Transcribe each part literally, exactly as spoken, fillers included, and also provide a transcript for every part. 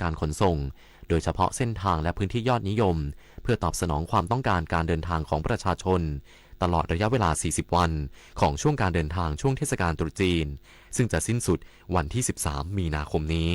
การขนส่ง โดยเฉพาะเส้นทางและพื้นที่ยอดนิยม เพื่อตอบสนองความต้องการการเดินทางของประชาชน ตลอดระยะเวลา สี่สิบ วัน ของช่วงการเดินทางช่วงเทศกาลตรุษจีน ซึ่งจะสิ้นสุดวันที่ สิบสาม มีนาคมนี้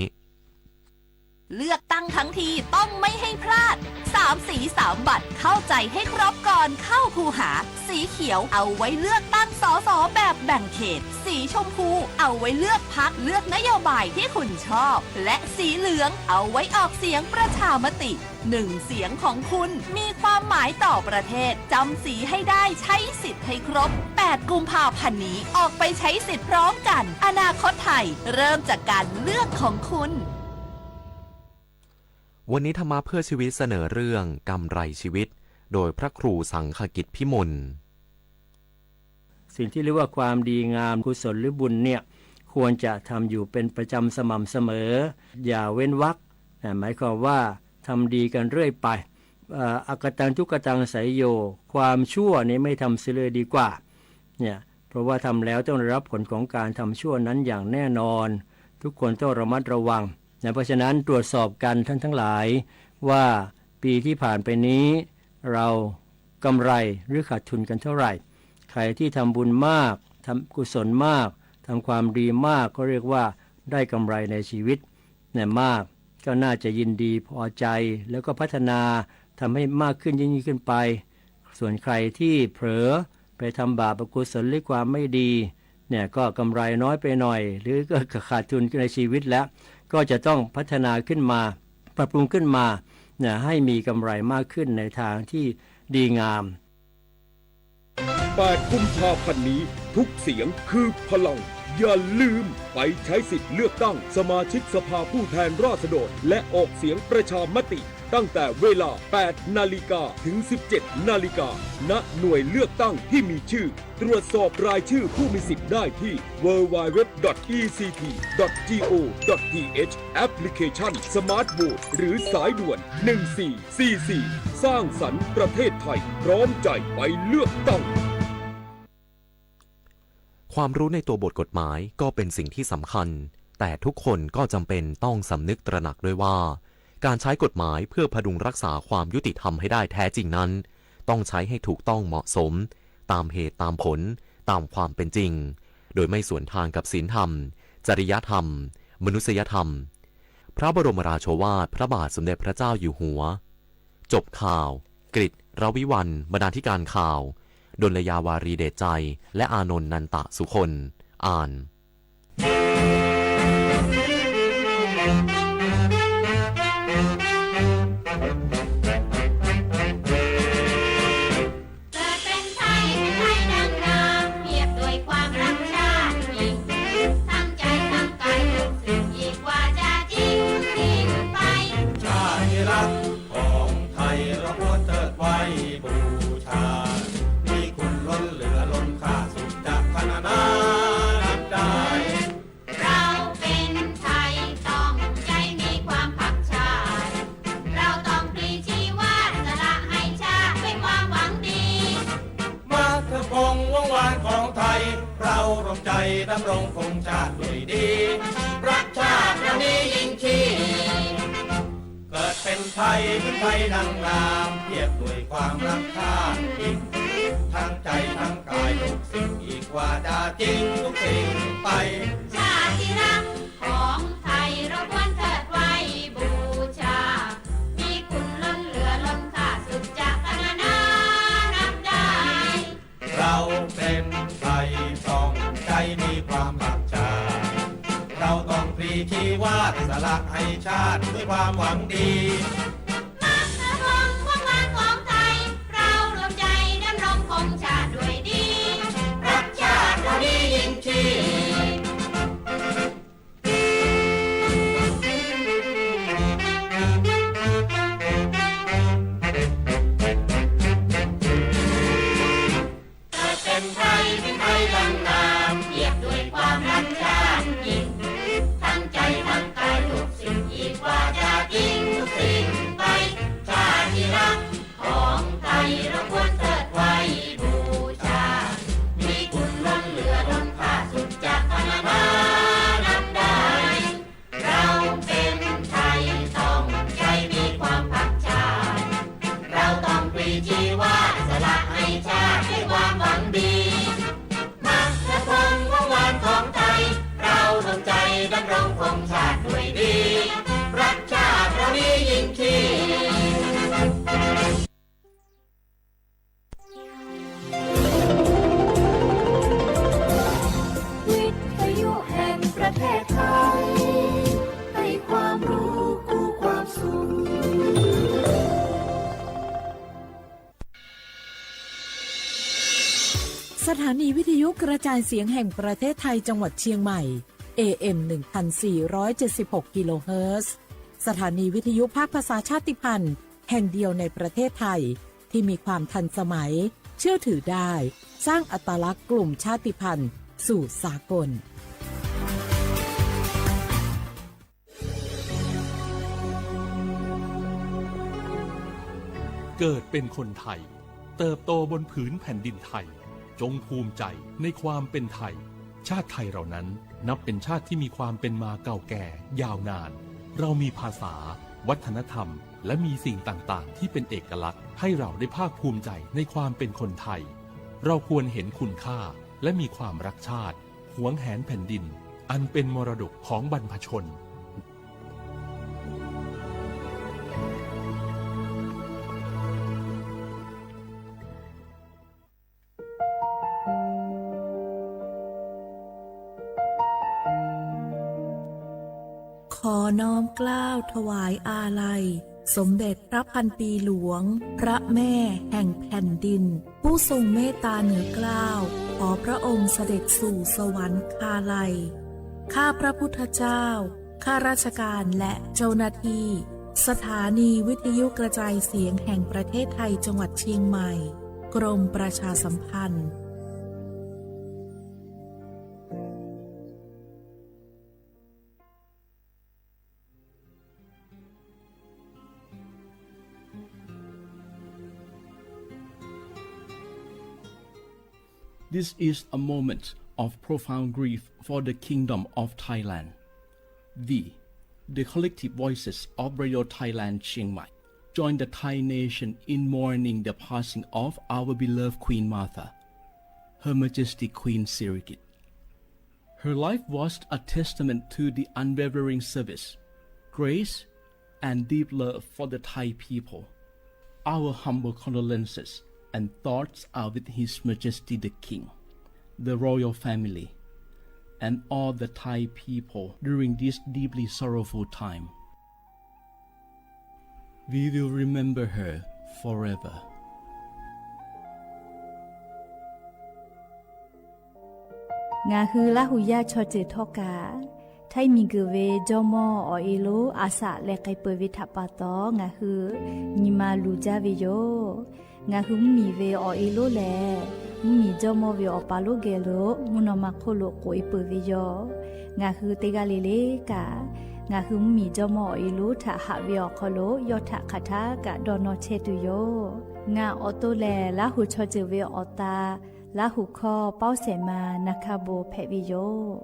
เลือกตั้งทั้งทีต้องไม่ให้พลาด สามสีสามบัตร เข้าใจให้ครบก่อนเข้าคูหา สีเขียวเอาไว้เลือกตั้ง สส แบบแบ่งเขต สีชมพูเอาไว้เลือกพรรค เลือกนโยบายที่คุณชอบ และสีเหลืองเอาไว้ออกเสียงประชามติ หนึ่งเสียงของคุณมีความหมายต่อประเทศ จำสีให้ได้ ใช้สิทธิ์ให้ครบ แปดกุมภาพันธ์นี้ ออกไปใช้สิทธิ์พร้อมกัน อนาคตไทยเริ่มจากการเลือกของคุณ วันนี้ธรรมะเพื่อชีวิตเสนอเรื่องกำไรชีวิต โดยพระครูสังฆกิจพิมล สิ่งที่เรียกว่าความดีงามกุศลหรือบุญเนี่ย ควรจะทำอยู่เป็นประจำสม่ำเสมอ อย่าเว้นวรรค นะ หมายความว่าทำดีกันเรื่อยไป เอ่อ อกตังทุกขตังไสยโย ความชั่วนี่ไม่ทำเสียเลยดีกว่า เนี่ย เพราะว่าทำแล้วต้องได้รับผลของการทำชั่วนั้นอย่างแน่นอน ทุกคนต้องระมัดระวังนะ เพราะฉะนั้นตรวจสอบกันท่านทั้งหลาย ว่าปีที่ผ่านไปนี้เรากำไรหรือขาดทุนกันเท่าไหร่ ใครที่ทำบุญมาก ทำกุศลมาก ทำความดีมาก ก็เรียกว่าได้กำไรในชีวิตเนี่ยมาก ก็น่าจะยินดีพอใจ แล้วก็พัฒนาทำให้มากขึ้นยิ่งๆขึ้นไป ส่วนใครที่เผลอไปทำบาปอกุศลหรือความไม่ดี เนี่ยก็กำไรน้อยไปหน่อย หรือก็ขาดทุนในชีวิตแล้ว ก็จะต้องพัฒนาขึ้นมา ปรับปรุงขึ้นมา เนี่ย ให้มีกำไรมากขึ้นในทางที่ดีงาม แปดกุมภาพันธ์นี้ ทุกเสียงคือพลัง อย่าลืมไปใช้สิทธิ์เลือกตั้งสมาชิกสภาผู้แทนราษฎร และออกเสียงประชามติ ตั้งแต่เวลา แปดนาฬิกา ถึง สิบเจ็ดนาฬิกา ณ หน่วยเลือกตั้งที่มีชื่อ ตรวจสอบรายชื่อผู้มีสิทธิ์ได้ที่ ดับเบิลยู ดับเบิลยู ดับเบิลยู ดอท อี ซี ที ดอท จี โอ ดอท ที เอช แอปพลิเคชัน สมาร์ทโหวต หรือสายด่วน หนึ่งสี่สี่สี่ สร้างสรรค์ประเทศไทย พร้อมใจไปเลือกตั้ง ความรู้ในตัวบทกฎหมายก็เป็นสิ่งที่สำคัญ แต่ทุกคนก็จำเป็นต้องสำนึกตระหนักด้วยว่า การใช้กฎหมายเพื่อพดุงรักษาความยุติธรรมให้ได้แท้จริงนั้น ต้องใช้ให้ถูกต้องเหมาะสม ตามเหตุตามผล ตามความเป็นจริง โดยไม่สวนทางกับศีลธรรม จริยธรรม มนุษยธรรม พระบรมราโชวาทพระบาทสมเด็จพระเจ้าอยู่หัว จบข่าว กฤษ รวิวัลย์ บรรณาธิการข่าว ดลยาวารีเดชใจ และอานนท์ นันตะสุคน อ่าน เกิดเป็นไทย เป็นไทยดังงาม เปรียบด้วยความรักชาติยิ่ง ทั้งใจทั้งกายทุกสิ่ง ยิ่งกว่าจะจริงสิ้นไป ชาติที่รักของไทย เราควรเทิดไว้บูชา มีคุณล้นเหลือล้นค่า สุดจะขนานนับได้ เราเป็นไทยต้องใจมีความรักชาติ เราต้องพลีชีวาสละให้ชาติด้วยความหวังดี มาเถอะปองวงวานของไทย เราร่วมใจดำรงคงชาติด้วยดี รักชาติเรานี้ยิ่งชี เกิดเป็นไทย เป็นไทยดังงาม เปรียบด้วยความรักชาติยิ่ง ทั้งใจทั้งกายทุกสิ่ง ยิ่งกว่าจะจริงทุกสิ่งไป ชาติที่รักของไทย เราควรเทิดไว้บูชา มีคุณล้นเหลือล้นค่า สุดจะขนานนับได้ เราเป็นไทยต้องใจมีความรักชาติ เราต้องพลีชีวาสละให้ชาติด้วยความหวังดี มาเถอะปองวงวานของไทย เราร่วมใจดำรงคงชาติด้วยดี รักชาติเรานี้ยิ่งชี เกิดเป็นไทย เป็นไทยดังงาม เปรียบด้วยความรักชาติยิ่ง ทั้งใจทั้งกายทุกสิ่ง ยิ่งกว่าจะจริงทุกสิ่งไป สถานีวิทยุกระจายเสียงแห่งประเทศไทยจังหวัดเชียงใหม่ เอเอ็ม หนึ่งพันสี่ร้อยเจ็ดสิบหก กิโลเฮิรตซ์ สถานีวิทยุภาคภาษาชาติพันธุ์แห่งเดียวในประเทศไทย ที่มีความทันสมัย เชื่อถือได้ สร้างอัตลักษณ์กลุ่มชาติพันธุ์สู่สากล เกิดเป็นคนไทย เติบโตบนผืนแผ่นดินไทย จงภูมิใจในความเป็นไทย ชาติไทยเรานั้นนับเป็นชาติที่มีความเป็นมาเก่าแก่ยาวนาน เรามีภาษา วัฒนธรรม และมีสิ่งต่างๆ ที่เป็นเอกลักษณ์ ให้เราได้ภาคภูมิใจในความเป็นคนไทย เราควรเห็นคุณค่า และมีความรักชาติ หวงแหนแผ่นดิน อันเป็นมรดกของบรรพชน ขอน้อมเกล้าถวายอาลัย สมเด็จพระพันปีหลวง พระแม่แห่งแผ่นดิน ผู้ทรงเมตตาเหนือเกล้า ขอพระองค์เสด็จสู่สวรรคาลัย ข้าพระพุทธเจ้า ข้าราชการและเจ้าหน้าที่ สถานีวิทยุกระจายเสียงแห่งประเทศไทยจังหวัดเชียงใหม่ กรมประชาสัมพันธ์ This is a moment of profound grief for the Kingdom of Thailand. We, the collective voices of Radio Thailand Chiang Mai, join the Thai nation in mourning the passing of our beloved Queen Mother, Her Majesty Queen Sirikit. Her life was a testament to the unwavering service, grace, and deep love for the Thai people. Our humble condolences and thoughts are with His Majesty the King, the royal family, and all the Thai people during this deeply sorrowful time. We will remember her forever. ငါဟုလႃးဟူယႃႉ ချီၣ်စၢၢ်ထီၣ်ကၢ် ထၢၣ်မံၤကၢၢ်ဝဲ ကၠီၣ်မီၢ်အီၣ်အ့လိ အစးလဲၤကဲပၢၢ်ဝဲထးပာ်တီၤ ငါဟု ညီမးလူၤကၢ်ဝဲယိာ် ငါဟုမ့ၢ်မံၤဝဲအီၣ်အ့လိလဲၣ်, မ့ၢ်မံၤကၠီၣ်မီၢ်ဝဲအီၣ်ပၢ်လိၣ်ဂဲၤလိာ်, မုၢ်နီၢ်မၤခိၣ်လိာ်ကိးအ့ပၢၢ်ဝဲယိာ်, ငါဟုတဂၤလၢ်လၢ်ကၢ်, ငါဟုမ့ၢ်မံၤကၠီၣ်မီၢ်အီၣ်အ့လိ ထးဟးဝဲအီၤခီလိာ် ယီၢ်ထးခးထးကၢ်ဒီးနီၢ်ဆဲးတုၤယိာ်, ငါအီၣ်တိၢ်လဲၣ် လၢဟူးချီၣ်စၢၢ်ဝဲအီၤတၢ် လၢဟူးခီၣ် ပီၣ်စဲးမၤ နၢ်ခၢၣ်ဘိး ဖဲးဝဲယိာ်.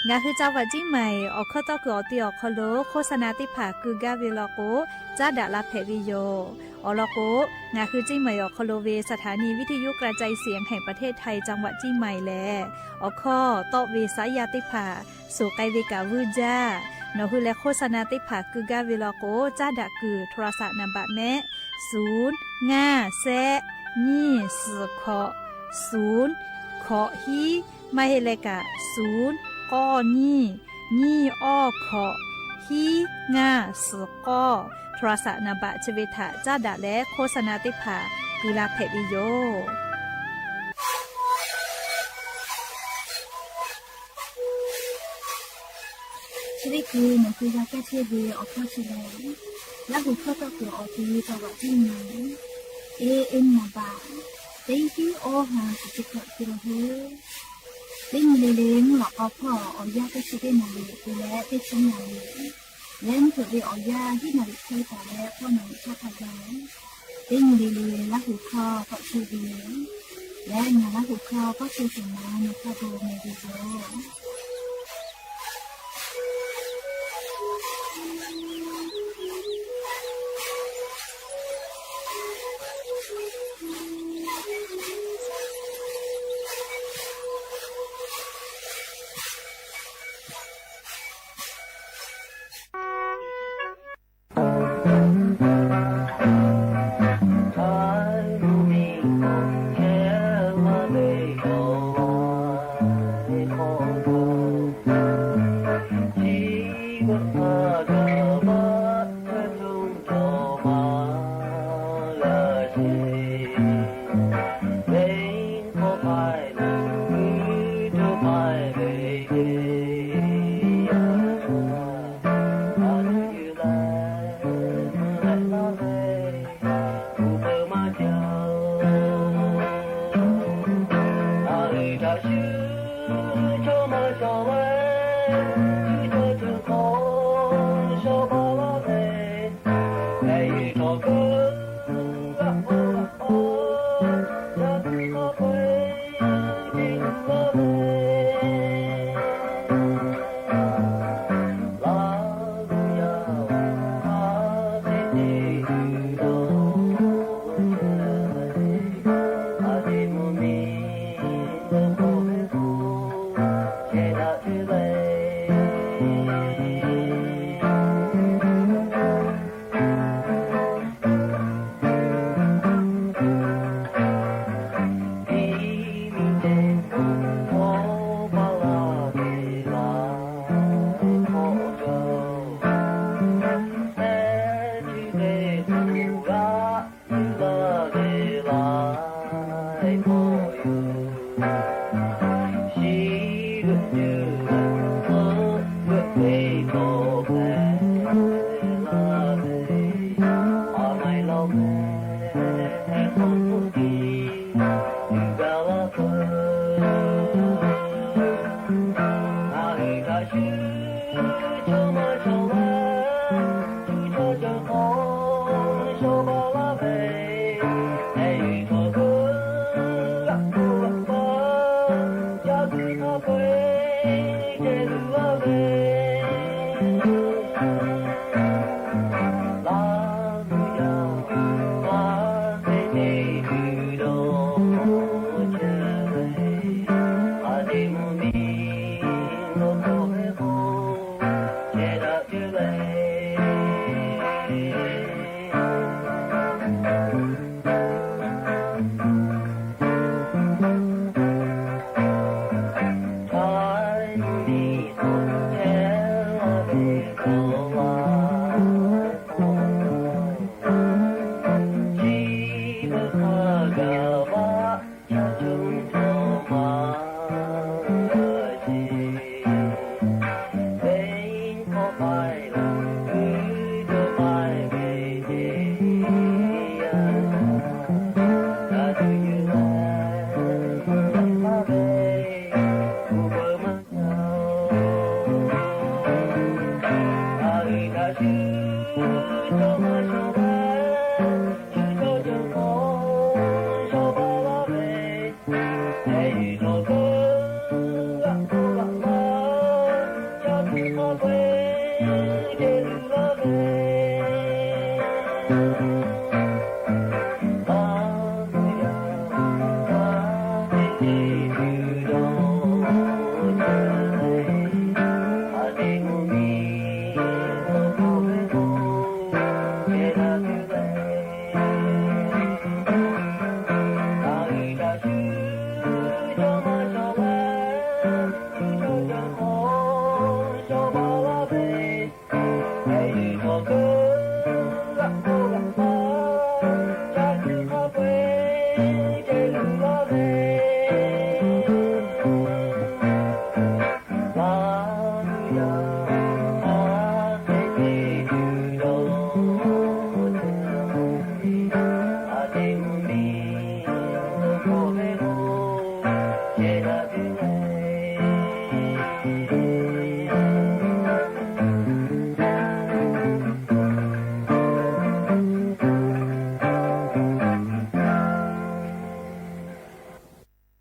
ငါဟု จังหวัดเชียงใหม่ အီၣ်ခီၣ်ထီၣ်ကုၢ်အီၤတ့ၢ်အီၤခီလိာ် โฆษณาသ့ၣ်တဖၣ် ကုာ်ကၢ်ဝဲလီၤကိး ကၢ်ဒၣ်လၢဖဲးဝဲယိာ်, အီၣ်လီၤကိး ငါဟု เชียงใหม่ အီၣ်ခီလိာ်ဝဲ สถานีวิทยุกระจายเสียงแห่งประเทศไทยจังหวัดเชียงใหม่ လဲၣ်, အီၣ်ခီၣ်ထီၣ်ဝဲ สายยาသ့ၣ်တဖၣ် ဆိၣ်ဃဲဝဲကၣ်ဝုၢ်ကၢ်, နီၢ်ဟုလဲၤ โฆษณาသ့ၣ်တဖၣ် ကုာ်ကၢ်ဝဲလီၤကိး ကၢ်ဒၣ်ကုာ် โทรศัพท์นามบัตร မ့ၢ် ศูนย์ ငါး ဆယ့် နှစ် ဆယ့် ခုနစ် ศูนย์ ခုနစ် ဟိ မ့ၢ်ဟဲလဲၣ်ကၣ် ศูนย์ ကိုး နှစ် နှစ် အောက် ခုနစ် ဟိ ငါး ဆယ့် ခုနစ် โทรศัพท์နံပါတ် ဆၢဝဲထၣ် ကၢ်ဒၣ်လဲၣ် โฆษณาသ့ၣ်တဖၣ် ကုာ်လၢဖဲးဝဲယိာ်. ချစ်တဲ့သူ မုတ်သုန်ကၠၢ်ကၠၢ်ချစ်သူ အီၣ်ခီၣ်ထီၣ်လဲၣ်, လၢဟူးခီၣ်ထီၣ်ကုၢ်အီၤတ့ၢ် จังหวัดเชียงใหม่ เอเอ็ม นามบัตร เต๊งปิ้งโอหา สิบเจ็ด กิโลเฮิรตซ์ เต๊งมีเรเลง ละกอพ่อ อ่อหญ้าเก้าสิบเอ็ดนาริกา และเต๊งชมนาริกา และเถิดเดออ่อหญ้ายี่นาริกา เต๊งต๋าและพ่อนาริกา เต๊งมีเรเลง ละหัวข้อ ก็คือเดียว และงานละหัวข้อ ก็คือสัมมาในพระบรมเดชโช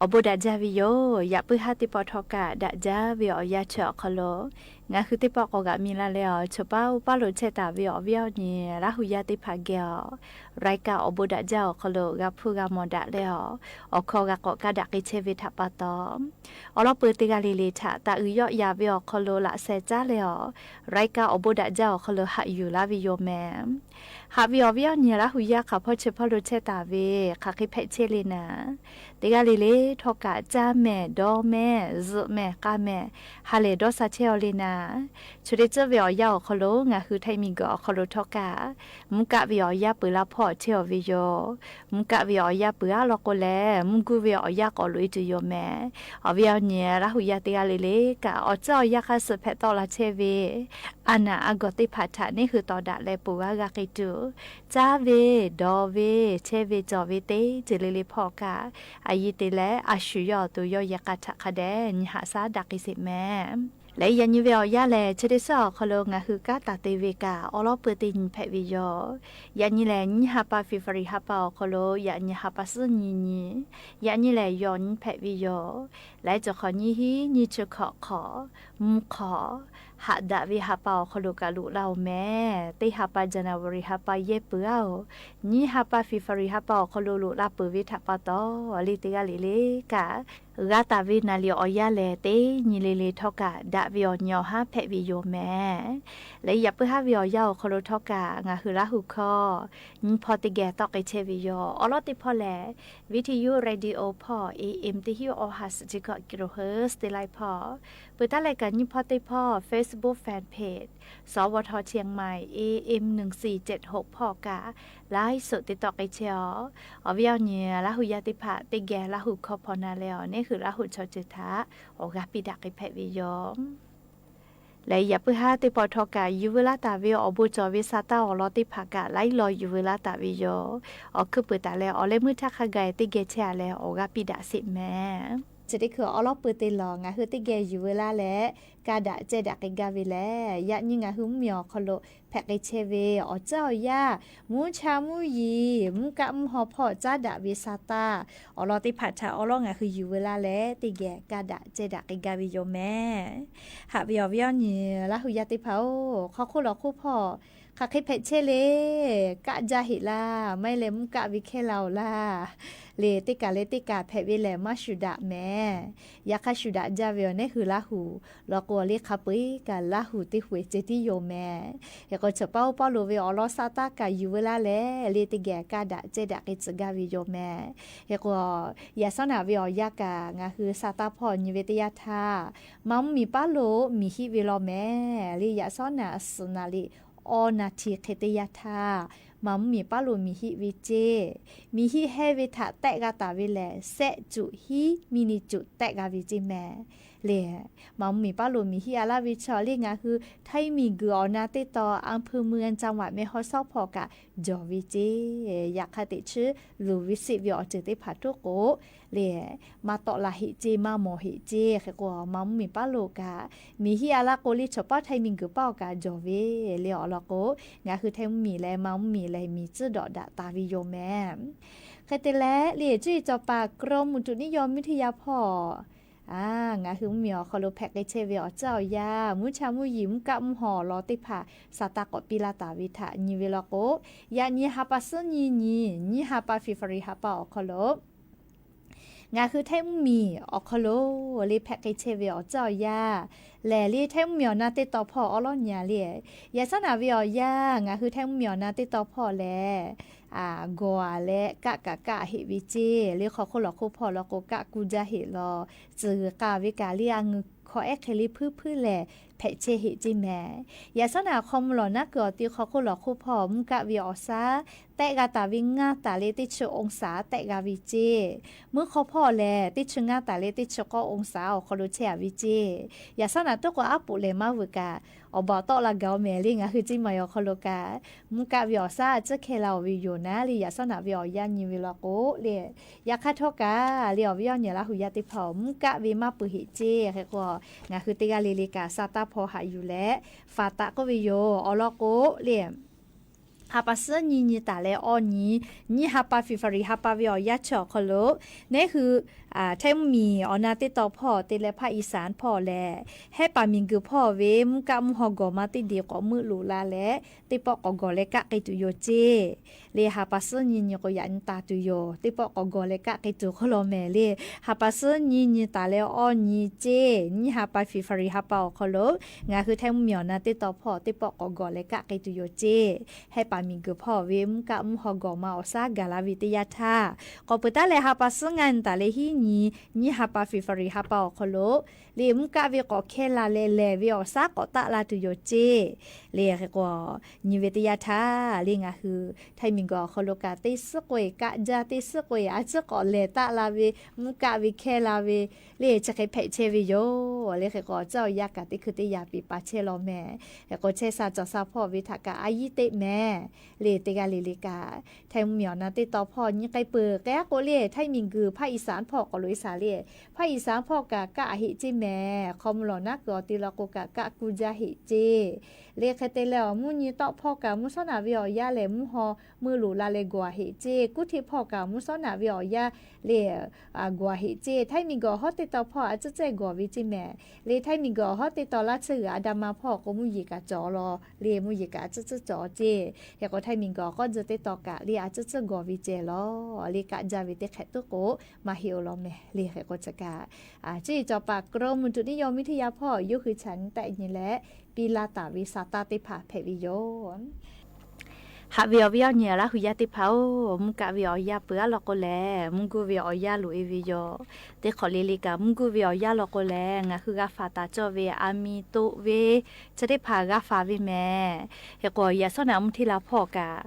အီၤဘိးဒၣ်ဒၢဝဲယိၤ, ယၣ်ပၢၢ်ဟါတ့ၢ်ပီၣ်ထီၣ်ကၣ် ဒၣ်ဒၢဝဲအီၤယါဆၢအီၤခီလိာ်, ငါးဟုတ့ၢ်ပီၣ်ကိးဂၤမံၤလၢ်လၢအီၤ ဆိပာ်အိၣ်ပာ်လိာ်ဆဲးတၢ်ဝဲအီၤဝံၤအီၤန့ၣ် လၢဟူယါတ့ၢ်ဖးကဲအီၤ, ရၢၢ်ကၣ်အီၤဘိးဒၣ်ဒၢအီၤခီလိာ် ဂၤဖုဂၤမီၤဒၣ်လဲအီၤ, အီၣ်ခိးဂၤကိးကါဒၣ်က့ၤဆဲးဝဲထးပာ်တီၤ အီလီၤပှၤတဂၤလၢ်လၢ်ထး တၢ်အုၣ်ယီၣ်ယၣ်ဝဲအီၤခီလိာ် လၢ်စဲးကၠါလဲအီၤ, ရၢၢ်ကၣ်အီၤဘိးဒၣ်ဒၢအီၤခီလိာ် ဟးယူၢ်လၢ်ဝဲယိၤမဲာ် ဟးဝဲအီၤဝံၤအီၤန့ၣ် လၢဟူယါခးဖီၣ်ဆဲးဖီၣ်လိာ်ဆဲးတၢ်ဝဲ, ခးဃ့ဖဲးဆဲးလံနၤ, တဂၤလၢ်လၢ်ထီၣ်ကၣ် ကၠါမဲာ် ဒီမဲာ် စုးမဲာ် ကၣ်မဲာ်, ဟးလဲၤဒီးစၢ်ဆဲးအီၤလံနၤ, ဆိတ့ၢ်စၢၢ်ဝဲအီၤယါအီၤခီလိာ် ငါးဟုထဲမံၤဂုၤအီၤခီလိာ်ထီၣ်ကၣ် မူကၣ်ဝဲအီၤယါပၢၢ်လၢဖီၣ်ဆဲးအီၤဝဲယိၤ, မူကၣ်ဝဲအီၤယါပၢၢ်အါလီၤကိးလဲၣ်, မူဂုၢ်ဝဲအီၤယါကိးလိာ်အံၤတုၤယိၤမဲာ်, အီၤဝံၤအီၤန့ၣ် လၢဟူယါတဂၤလၢ်လၢ်ကၣ် အီၣ်စၢၣ်အီၤယါခါစုးဖဲးတီၣ်လၢ်ဆဲးဝဲ အနၢ်အဂီၢ်တ့ၢ်ဖးထးန့ၣ် ဟုးတီၤဒၣ်လဲပူၤဝဲဂၤက့ၤတုၤ, ကၠါဝဲ ဒီဝဲ ဆဲးဝဲ စီၤဝဲသ့ၣ် တုၤလၢ်လၢ်ဖီၣ်ကၣ်, အယံၤတ့ၢ်လၢအဆူၣ်ယီၣ်အသိးယီၣ်ယဲၢ်ကၣ်ထးခါဒဲး နံၤဟးစၢ်ဒၣ်က့ၤစ့းမဲာ် လၢယၤနံၤဝဲအီၤယါလဲၣ် ဆိတ့ၢ်စၢၢ်အီၤခီလိာ် ငါးဟုကၣ်တၢ်တ့ၢ်ဝဲကၣ် အီလီၤပှၤတ့ၢ်နံၤဖဲးဝဲယိၤ, ယၤနံၤလဲၣ် နံၤဟါပာ် February ဟါပာ်အီၤခီလိာ် ယၤနံၤဟါပာ်ဆူနံၤနံၤ, ယၤနံၤလဲၣ် ယီၣ်နံၤဖဲးဝဲယိၤ, လၢကၠီၣ်ခီၣ်နံၤဟံး နံၤဆူၣ်ခီၣ်ခီၣ် မူၣ်ခီၣ် ဟးဒၣ်ဝဲဟါပာ်အီၤခီလိာ်ကၣ်လိာ်လၢ်အိၣ်မဲာ်, တ့ၢ်ဟါပာ် January ဟါပာ်ယဲၢ်ပၢၢ်အအိၣ်, နံၤဟါပာ် February ဟါပာ်အီၤခီလိာ်လိာ်လၢ်ပၢၢ်ဝဲထးပာ်တီၤ, လၢတဂၤလၢ်လၢ်ကၣ် ဂၤတၢ်ဝဲနၢ်လံအီၤယါလဲၣ် တ့ၢ်နံၤလၢ်လၢ်ထီၣ်ကၣ် ဒၣ်ဝဲအီၤနံၤအီၤဟါဖဲးဝဲယိၤမဲာ်, လၢယၣ်ပၢၢ်ဟါဝဲအီၤယါအီၤခီလိာ်ထီၣ်ကၣ် ငါးဟုလၢဟူခီ နံၤဖီတ့ၢ်ဂဲၤတီၣ်က့ၤဆဲးဝဲယိၤ, အီလီၤတ့ၢ်ဖီလဲၣ် ဝံထယု Radio ဖီၣ် AM တဟံးအီဟးစဲးထံကီၢ် ကံရိဟၢၣ် စတ့လၢ်ဖီၣ်, ပတၢ်လဲၤကၣ်နံၤဖီတ့ၢ်ဖီၣ် Facebook Fan Page စဝထ เชียงใหม่ AM หนึ่งสี่เจ็ดหก ဖီၣ်ကၣ် ไลฟ์สด တ့ၢ်တီၣ်က့ၤဆဲးအီၤ, အီၤဝံၤအီၤန့ၣ် လၢဟူယါတ့ၢ်ဖး တ့ၢ်ဂဲၤလၢဟူခီဖီၣ်နၤလဲၣ်အီၤန့ၣ် ဟုးလၢဟူဆီၣ်ထွဲထး အီၤဂၤပံးဒၣ်က့ၤဖဲးဝဲယိၤ လၢယၣ်ပၢၢ်ဟါတ့ၢ်ပီၣ်ထီၣ်ကၣ် ယူၤဝဲလၢတၢ်ဝဲအီၤဘိးကၠီၣ်ဝဲစၢ်တၢ်အီၤလီၤတ့ၢ်ဖးကၣ် လၢယလီၤယူၤဝဲလၢတၢ်ဝဲယိၤ, အီၤခုးပၢၢ်တၢ်လဲၣ် အီၤလၢမုၢ်ထါခါဂၤတ့ၢ်ဂဲၤဆဲးအါလဲၣ် အီၤဂၤပံးဒၣ်စ့းမဲာ်, ဆိတ့ၢ်ခုးအီလီၤပှၤတ့ၢ်လီၤ ငါးဟုတ့ၢ်ဂဲၤယူၤဝဲလၢ်လဲၣ် ကၣ်ဒၣ်စဲးဒၣ်က့ၤဂၤဝဲလဲၣ်, ယၤနံၤငါးဟုမုၢ်မံၤအီၤခီလိာ် ဖဲးက့ၤဆဲးဝဲ အီၣ်စၢၣ်အီၤယါ, မူဆါမူယံၤ မူကၣ်မူဟီၣ်ဖီၣ် ကၠါဒၣ်ဝဲစၢ်တၢ်, အီလီၤတ့ၢ်ဖးထးအီလီၤ ငါးဟုယူၤဝဲလၢ်လဲၣ် တ့ၢ်ဂဲၤကၣ်ဒၣ်စဲးဒၣ်က့ၤဂၤဝဲယိၤမဲာ်, ဟးဝံၤအီၤဝံၤအီၤန့ၣ် လၢဟူယါတ့ၢ်ဖးအိၣ် ခီခိၣ်လီၤခိၣ်ဖီၣ် ခးဃ့ဖဲးဆဲးလံ ကၣ်ဒၣ်ဟ့ၣ်လၢ် မ့ၢ်လဲၣ်မူကၣ်ဝဲခဲလၢာ်လၢ် လၢတ့ၢ်ကၣ်လၢတ့ၢ်ကၣ်ဖဲးဝဲလဲၣ် မၤဆူၣ်ဒၣ်မဲာ်, ယၤခါဆူၣ်ဒၣ်ဒၢဝဲအီၤန့ၣ် ဟုးလၢဟူး လီၤကိးအီၤလၢခးပှ့ၤကၣ်လၢဟူးတ့ၢ်ဟူးစဲးတ့ၢ်ယိၤမဲာ်, ဟဲကီးဆိပာ်အိၣ်ပာ်လိာ်ဝဲအီလီၤစၢ်တၢ်ကၣ်ယူၤဝဲလၢ်လဲၣ် လၢတ့ၢ်ဂဲၤကၣ်ဒၣ်စဲးဒၣ်က့ၤစ့းဂၤဝဲယိၤမဲာ်, ဟဲကီး ယၤစီနၢ်ဝဲအီၤယါကၣ် ငါးဟုစၢ်တၢ်ဖီၣ်နံၤဝဲတယါထါ, မၤမူမံၤပာ်လိာ်မံၤဟံးဝဲလီၤမဲာ်, လၢယၤစီနၢ်အစူၢ်နၢ်လံ အီနၢ်ထံးဃ့တယါထါ, မၤမူမံၤပာ်လိာ်မံၤဟံးဝဲစ့, မံၤဟံးဟဲဝဲထးတဲာ်ဂၤတၢ်ဝဲလဲၣ် စဲးစူးဟံး မံၤနံၤစူးတဲာ်ဂၤဝဲစ့မဲာ်, လၢ မၤမူမံၤပာ်လိာ်မံၤဟံးအါလၢ်ဝဲဆီၣ်လၢ ငါးဟုထဲမံၤဂုၤအီၤနါတ့ၢ်တီၤ အၣ်ဖုမုၢ် အၣ်ကၠၣ်ဝး မဲၢ်ဟီၣ်စီၣ်ဖီၣ်ကၣ် ယီၤဝဲစ့, ယၤခါတ့ၢ်ဆူ လူၤဝဲစ့းဝဲအီၤစၢၤတ့ၢ်ဖးထူၣ်ကိး လၢ မၤတီၣ်လၢ်ဟ့ၣ်စ့ မၤမီၢ်ဟ့ၣ်စ့ ဟဲကီး မၤမူမံၤပာ်လိာ်ကၣ် မံၤဟံးအါလၢ်ကိးလံ ဆိပာ်ထဲမံၤဂုၤပာ်အီၤကၣ်ယီၤဝဲ, လၢအီၤလီၤကိး ငါးဟုထဲမံၤလဲၣ် မၤမူမံၤလဲၣ် မံၤစ့ၢ်ဒီးဒၣ်တၢ်ဝဲယိၤမဲာ်, ဃဲတ့ၢ်လဲၣ် လၢ ကၠုၢ်အံၤစီၤပၤ กรมอุตุนิยมวิทยา ဖီၣ် အါ ငါးဟုမုၢ်မံၤအီၤခီလိာ်ဖဲးက့ၤဆဲးဝဲအီၣ်စၢၣ်အီၤယါ မူဆါမူယံၤ မူကၣ်မူဟီၣ်လီၤတ့ၢ်ဖး စၢ်တၢ်ကိးပံလၢ်တၢ်ဝဲထးနံၤဝဲလီၤကိး ယၤနံၤဟါပာ်ဆူနံၤနံၤ နံၤဟါပာ် February ဟါပာ်အီၤခီလိာ် ငါးဟုထဲမုၢ်မံၤအီၤခီလိာ် လၢဖဲးက့ၤဆဲးဝဲအီၣ်စၢၣ်အီၤယါ, လဲၣ်လၢထဲမုၢ်မံၤအီၤနါတ့ၢ်တီၤဖီၣ်အီလီၤညါလံ, ယၤစီနၢ်ဝဲအီၤယါ ငါးဟုထဲမုၢ်မံၤအီၤနါတ့ၢ်တီၤဖီၣ်လဲၣ်, အါ ဂီၤအါလဲၣ် ကၣ်ကၣ်ကၣ်ဟ့ၣ်ဝဲစ့, လၢခီခိၣ်လီၤခိၣ်ဖီၣ်လီၤကိး ကၣ်ကူကၠါဟ့ၣ်လီၤ, စၢၤဂုၤဃာ်ဝဲကၣ်လၢအငုာ်ခီအဲၣ်ခဲလၢာ်ဖုဖုလဲၣ် ဖဲးဆဲးဟ့ၣ်စ့မဲာ်, ယၤစီနၢ်ခီမုၢ်လီၤနါကုၢ်အီၤတုၤခီခိၣ်လီၤခိၣ်ဖီၣ် မူကၣ်ဝဲအီၣ်စၢၣ် တဲာ်ဂၤတၢ်ဝဲငါတၢ်လၢတဆံ องศา တဲာ်ဂၤဝဲစ့, မုၢ်ခီဖီၣ်လဲၣ် တဆံငါတၢ်လၢတဆံဃိး องศา အီၤခီလိာ်ဆဲးအါဝဲစ့, ယၤစီနၢ်တိၢ်ကီအါပူၤလဲၣ်မၤဝဲကၣ် အီၣ်ဘၣ်တီၣ်လၢ်ဂၤအီၤမဲာ်လံ ငါးဟုစ့မၤယီၤခီလိာ်ကၣ်, မူကၣ်ဝဲအီၣ်စၢၣ် အစၢၣ်ခဲလၢာ်အီၤဝဲယိၤနၤလံ ယၤစီနၢ်ဝဲအီၤယါနံၤဝဲလီၤကိးလၢ ယၤခါထီၣ်ကၣ်လၢအီၤဝဲအီၤညါလၢဟူးယါတ့ၢ်ဖီၣ် မူကၣ်ဝဲမၤပၢၤဟ့ၣ်စ့, ဟဲကီး ငါးဟုတဂၤလၢ်လၢ်ကၣ် စၢ်တၢ်ဖီၣ်ဟးယူၤလဲၣ် ဖးတးကိးဝဲယိၤ အီၤလီၤကိးလၢ ဟါပာ်ဆူညိုညိုတၢ်လဲၤအီနံၤ ညိဟါပာ်ဖ့ၤဘြူၤအါရံၤဟါပာ်ဝဲအီၤယါဆၢအီၤခီလိာ် နဟူး ထဲမုၢ်မံၤအီၣ်နၤသ့ၣ်တီၢ်ဖီၣ် တ့လဲၤဖးအံၣ်စၣ်ဖီၣ်လဲၣ် ဟဲပာ်မံၤဂုာ်ဖီၣ်ဝဲ မူကၣ်မူဟီၣ်ဂီၤမးသ့ၣ်ဒံး ကိးမုၢ်လူၤလါလဲၣ် သ့ၣ်ပီၣ်ကိးဂီၤလဲၤကးက့ၤတုၤယိာ်စ့ လၢဟါပာ်ဆူညိုညိကိးယၤနတၢ်တုၤယိာ် သ့ၣ်ပီၣ်ကိးဂီၤလဲၤကးက့ၤတုၤခီလိာ်မဲာ်လံ ဟါပာ်ဆူညိုညိတၢ်လဲၤအီနံၤစ့ ညိဟါပာ်ဖ့ၤဘြူၤဟါပာ်အီၤခီလိာ် နဟူးထဲမုၢ်မံၤအီၣ်နၤသ့ၣ်တီၢ်ဖီၣ် သ့ၣ်ပီၣ်ကိးဂီၤလဲၤကးက့ၤတုၤယိာ်စ့ ဟဲပာ်မံၤဂုာ်ဖီၣ်ဝဲ မူကၣ်မူဟီၣ်ဂီၤမးအီၣ်ဆါဂၤလၢ်ဝဲတ့ယါထါ ကိးပၢတၢ်လဲၣ် ဟါပာ်ဆူညိုညိတၢ်လဲၤဟံးနံၤ ညိဟါပာ်ဖ့ၤဘြူၤဟါပာ်အီၤခီလိာ် လၢမူကၣ်ဝဲ ကိးခဲလၢာ်လဲၣ် လဲၤဝဲအီၣ်ဆါကိးတၢ်လၢ်တုၤယိာ်စ့ လၢဃိကိး ညိဝဲတ့ယါထါ လၢနဟူး ထဲမုၢ်မံၤအီၣ်ခီလိာ်ကး သ့ၣ်စ့ၢ်ကီး ကးဒ်သ့ၣ်စ့ၢ်ကီး အစ့ၢ်ကီးလဲၤတၢ်လၢ်ဝဲ မူကၣ်ဝဲခဲလၢာ်ဝဲ လၢဆဲးဃဲးဖဲးဆဲးဝဲယိာ် လၢဃိကိး ကၠီယါကးသ့ၣ်ခုသ့ၣ်ယါပ့ၤပာ်ဆဲးလီၤမဲာ် ဃိကိးဆဲးစၢ်ကၠီၣ်စၢ်ဖီၣ်ဝဲထးကး အယံၤသ့ၣ်မဲာ် လၢတဂၤလၢ်လၢ်ကး ထဲမုၢ်မံၤအီၣ်နၤသ့ၣ်တီၢ်ဖီၣ် ညိကဲပၢၤ ကဲကိးလၢ ထဲမုၢ်မံၤဂုာ်ဖးအံၣ်စၣ်ဖီၣ် ကိးလိာ်အံၣ်စၣ်လၢ ဖးအံၣ်စၣ်ဖီၣ်ကး ကးအဟ့ၣ်စ့မဲာ် ခီမုၢ်လီၤနါကီၢ်အီၤတ့လီၤကိးကး ကးကူၣ်ယါဟ့ၣ်စ့ လၢဃဲးတဲလဲၣ်အီၤ မူညိတီၣ်ဖီၣ်ကး မူစီနၤဝဲအီၣ်ယါလဲၣ် မူဟီၣ်မုၢ်လူၤလါလဲၣ် ကွၢ်ဟ့ၣ်စ့ ကူၣ်ထံးဖီၣ်ကး မူစီနၤဝဲအီၣ်ယါ လၢ ကွၢ်ဟ့ၣ်စ့ ထဲမုၢ်မံၤအီၣ်ဟီၣ်သ့ၣ်တီၢ်ဖီၣ် အစ့ၢ်စ့ၢ်ကွၢ်ဝဲစ့မဲာ် လၢထဲမုၢ်မံၤအီၣ်ဟီၣ်သ့ၣ်တီၢ်လၢဆၢဂၤအဒၣ်မါဖီၣ် ကိးမူယံၤကးကၠီၣ်လီၤ လၢမူယံၤကးအစ့ၢ်စ့ၢ်ကၠီၣ်စ့ ဃိကိးထဲမုၢ်မံၤအီၣ်ဃီၣ်စ့ၢ်သ့ၣ်တီၢ်ကး လၢအစ့ၢ်စ့ၢ်ကွၢ်ဝဲစ့လီၤ လၢကးဒ်ဝဲသ့ၣ်ခဲးတုၤကိး မၤဟ့ၣ်အီၤလီၤမဲာ် လၢဃိကိးဆဲးကး ကၠီၣ်ပာ် ကရၢမိၢ်တုးနံၣ်ယီၢ်မံၤထံယါဖီၣ် ယိၤဃုာ်ဆၢၣ်နံၣ်တၢ်အံၤန့ၣ်လဲၣ် ပံလၢတၢ်ဝံစၢ်တၢ်သ့ၣ်တဖၣ်ဖဲးဝဲယိာ် ဟးဝံၤအီၣ်ဝံၤအီၣ်ညိး လၢဟူယါသ့ၣ်တဖၣ်ဧၢ, မူကးဝံၤအီၣ်ယါပှဲၤအါလီၤကိးလဲၣ်, မူကၣ်ဝံၤအီၣ်ယါလိာ်အီၤဝံၤယိာ်, သ့ၣ်ခီၣ်လ့လ့ကး မူကၣ်ဝံၤအီၣ်ယါလီၤကိးလဲၣ်, နဃုဂၤဖးတၢ်ကၠီၣ်ဝဲ အမံၤတိာ်ဝဲ, ဆၢသ့ၣ်တဖၣ်ဂၤဖးဝဲမဲာ်, ဟဲကိးယၤဆီၣ်နၤ မူထံလါဖီၣ်ကး